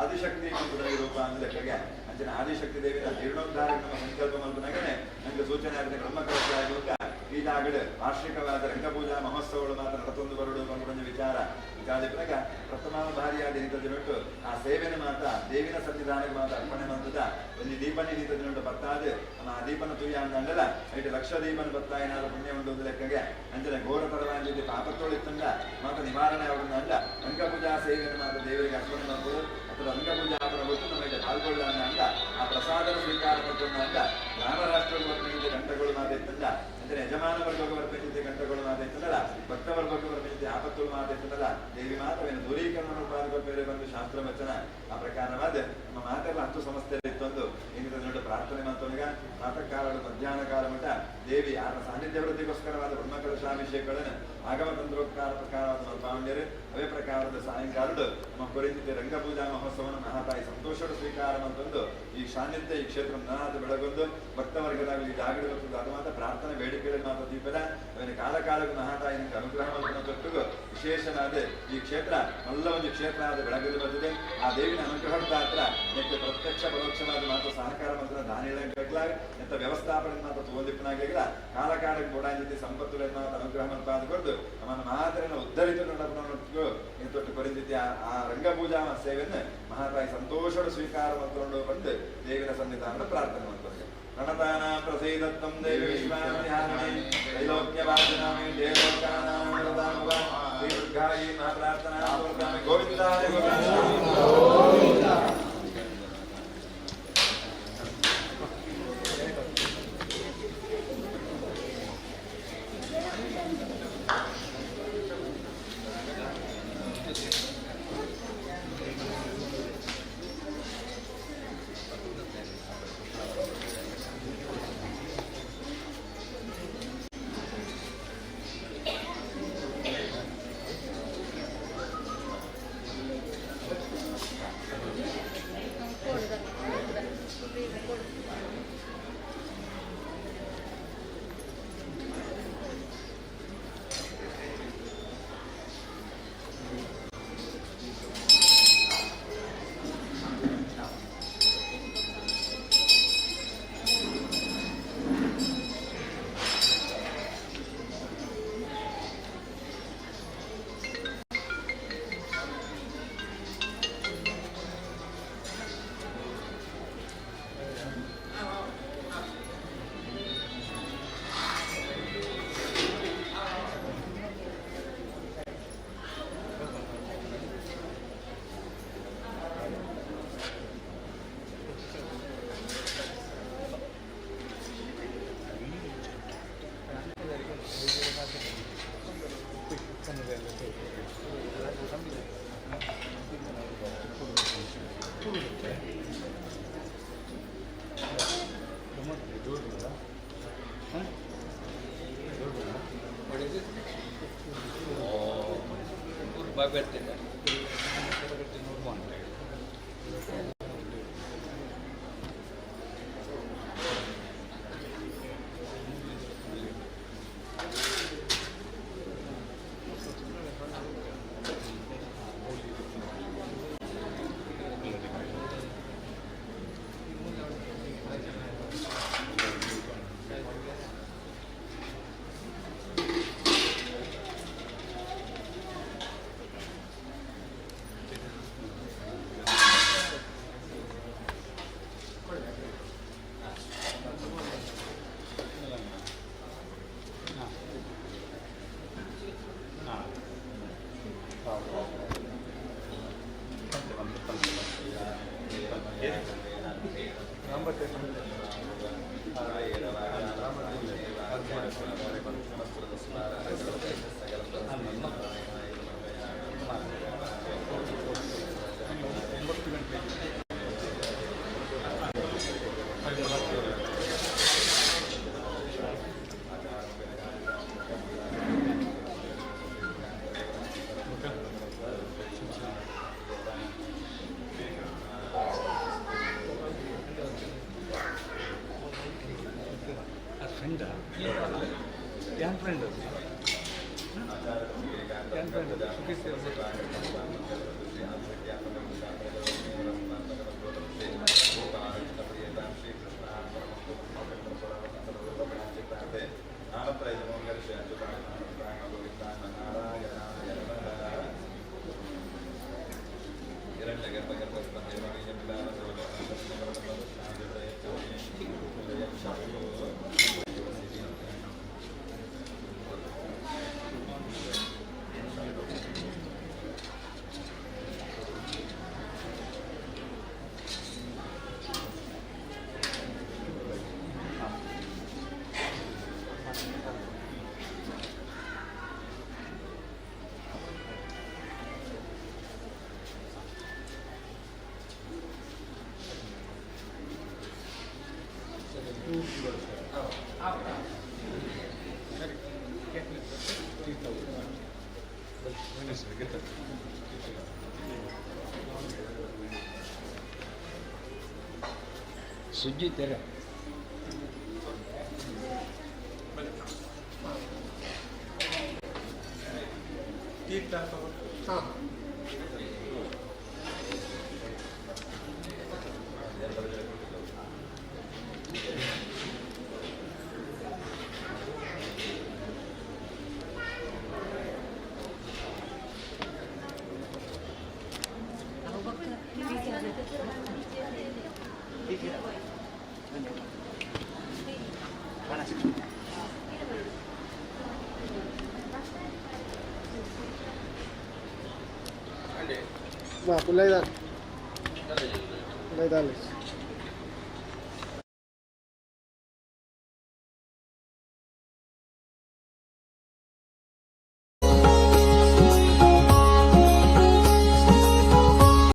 ಆದಿಶಕ್ತಿ ಮತ್ತು ರೂಪ ಅಂದ ಲೆಕ್ಕಗೆ ಅಂಚಿನ ಆದಿಶಕ್ತಿ ದೇವಿನ ಜೀರ್ಣೋದ್ಧಾರ ನಮ್ಮ ಸಂಕಲ್ಪ ಮಲ್ಪನಗನೆ ನಂಗೆ ಸೂಚನೆ ಆಗಿದೆ. ಬ್ರಹ್ಮಕಲಶ ಆಗುವಾಗ ಈ ಜಾಗಡೆ ವಾರ್ಷಿಕವಾದ ರಂಗಪೂಜಾ ಮಹೋತ್ಸವಗಳು ಮಾತ್ರ ನಡತೊಂದು ಬರಡು ಒಂದು ವಿಚಾರ ವಿಚಾರ ಪ್ರಥಮ ಭಾರಿಯಾದ ನಿಂತದಿನೊಟ್ಟು ಆ ಸೇವೆನ ಮಾತ್ರ ದೇವಿನ ಸನ್ನಿಧಾನಕ್ಕೆ ಮಾತ್ರ ಅರ್ಪಣೆ ಮಾಡ್ತದ ಒಂದು ದೀಪನೇ ನಿಂತದಿನೊಟ್ಟು ಬತ್ತಾದ ನಮ್ಮ ಆ ದೀಪನ ತುಯ್ಯ ಅಂದಲ್ಲ ಐದು ಲಕ್ಷ ದೀಪನ ಬತ್ತ ಏನಾದ್ರು ಪುಣ್ಯ ಉಂಟು ಒಂದು ಲೆಕ್ಕಗೆ ಅಂಚನೆ ಘೋರತರವಾಗಿದ್ದ ಪಾಪತ್ತೊಳಿತ್ತಂಡ ಮಾತ್ರ ನಿವಾರಣೆ ಆಗುವುದಲ್ಲ ರಂಗಪೂಜಾ ಸೇವೆಯನ್ನು ಮಾತ್ರ ದೇವರಿಗೆ ಅರ್ಪಣೆ ಮಾಡ್ಬೋದು ಅಥವಾ ರಂಗಪೂಜಾ ಗೊತ್ತು ನಮಗೆ ಪಾಲ್ಗೊಳ್ಳ ಅಂದ ಆ ಪ್ರಸಾದನ ಸ್ವೀಕಾರ ಮಾಡ್ಕೊಂಡ ಅಂದ ಗ್ರಾಮ ರಾಷ್ಟ್ರ ಗಂಟೆಗಳು ಮಾತಾಯ್ತಂದ ಅಂದರೆ ಯಜಮಾನ ವರ್ಗಕ್ಕೆ ಬರ್ಬೇಕಿದ್ದೆ ಗಂಟೆಗಳು ಮಾತಾಯ್ತದಲ್ಲ, ಭಕ್ತ ವರ್ಗಕ್ಕೆ ಬರ್ಬೇಕಿದ್ದೆ ಆಪತ್ತುಗಳು ಮಾತಾಯ್ತದಲ್ಲ, ದೇವಿ ಮಾತ್ರವೇನು ದೂರೀಕರಣ ಬೇರೆ ಬಂದು ಶಾಸ್ತ್ರ ವಚನ ಆ ಪ್ರಕಾರವಾದ ನಮ್ಮ ಮಾತೆಲ್ಲ 10 ಸಂಸ್ಥೆಯಲ್ಲಿ ಇತ್ತೊಂದು ಏನಿದೆ ದೊಡ್ಡ ಪ್ರಾರ್ಥನೆ ಮಾಡ್ತವನಿಗ ಪ್ರಾತಃ ಕಾಲ ಮಧ್ಯಾಹ್ನ ಕಾಲ ಮಟ್ಟ ದೇವಿ ಆತ ಸಾನ್ನಿಧ್ಯ ವೃದ್ಧಿಗೋಸ್ಕರವಾದ ಬ್ರಹ್ಮಕಲಶಾಭಿಷೇಕಗಳನ್ನು ಆಗಮ ತಂತ್ರೋಕ್ತಾರ ಪ್ರಕಾರವಾದ ಮಲ್ಪಾಂಡ್ಯರು ಅವೇ ಪ್ರಕಾರದ ಸಾಯಂಕಾಲದ ನಮ್ಮ ಕೊರಿತಿದ್ದ ರಂಗಪೂಜಾ ಮಹೋತ್ಸವವನ್ನು ಮಹಾತಾಯಿ ಸಂತೋಷದ ಸ್ವೀಕಾರ ಅಂತಂದು ಈ ಸಾನ್ನಿಧ್ಯ ಈ ಕ್ಷೇತ್ರ ನಾದ ಬೆಳಗೊಂದು ಭಕ್ತವರ್ಗದಾಗಲಿ ಜಾಗೃತಿ ಬರ್ತದೆ. ಅದು ಮಾತ್ರ ಪ್ರಾರ್ಥನೆ ಬೇಡಿಕೆಗಳ ಮಾತ್ರ ದೀಪದ ಅವನ ಕಾಲ ಕಾಲಕ್ಕೂ ಮಹಾತಾಯಿ ಅನುಗ್ರಹ ತೊಟ್ಟಿಗೂ ವಿಶೇಷವಾದ ಈ ಕ್ಷೇತ್ರ ಮಲ್ಲ ಒಂದು ಕ್ಷೇತ್ರ ಆದ ಬೆಳಗಲು ಬರ್ತದೆ. ಆ ದೇವಿನ ಅನುಗ್ರಹದ ಹತ್ರ ನೆತ್ತ ಪ್ರತ್ಯಕ್ಷ ಪರೋಕ್ಷವಾದ ಮಾತ್ರ ಸಹಕಾರ ಮಾತ್ರ ದಾನಿಗಳಾಗ ನೆತ್ತ ವ್ಯವಸ್ಥಾಪನೆ ಮಾತ್ರ ತೋದಿಪ್ಪನಾಗಲಿಲ್ಲ ಕಾಲ ಕಾಲಕ್ಕೆ ಬೋಡಾಂಜಿತಿ ಸಂಪತ್ತುಗಳನ್ನು ಮಾತ್ರ ಅನುಗ್ರಹ ಮಾಡಿಕೊಂಡು ನಮ್ಮನ್ನು ಮಾತ್ರ ಉದ್ಧರಿತು ತೊಟ್ಟು ಕೊರಿಂದಿದ್ದ ಆ ರಂಗಪೂಜಾ ಸೇವೆಯನ್ನು ಮಹಾತಾಯಿ ಸಂತೋಷದ ಸ್ವೀಕಾರ ಮಾಡಿಕೊಂಡು ಬಂದು ದೇವಿನ ಸನ್ನಿಧಾನದ ಪ್ರಾರ್ಥನೆ ಮಾಡ್ತಾರೆ. ಪ್ರಣತಾನ ಪ್ರಸೀದತ್ತಂ ದೇವಿ ವಿಶ್ವಾಮಿ ತ್ರೈಲೋಕ್ಯವಾಸಿನಾಮಿ ದೇವಲೋಕಾನಾಂ ವರದಾನುವ ಶ್ರೀ ದುರ್ಗಾಯಿ ಮಹಾಪ್ರಾರ್ಥನಾ ಗೋವಿಂದ ಗೋವಿಂದ. ಭಾಗವತಿನ. ಸುಜ್ಜಿತ್ತರ.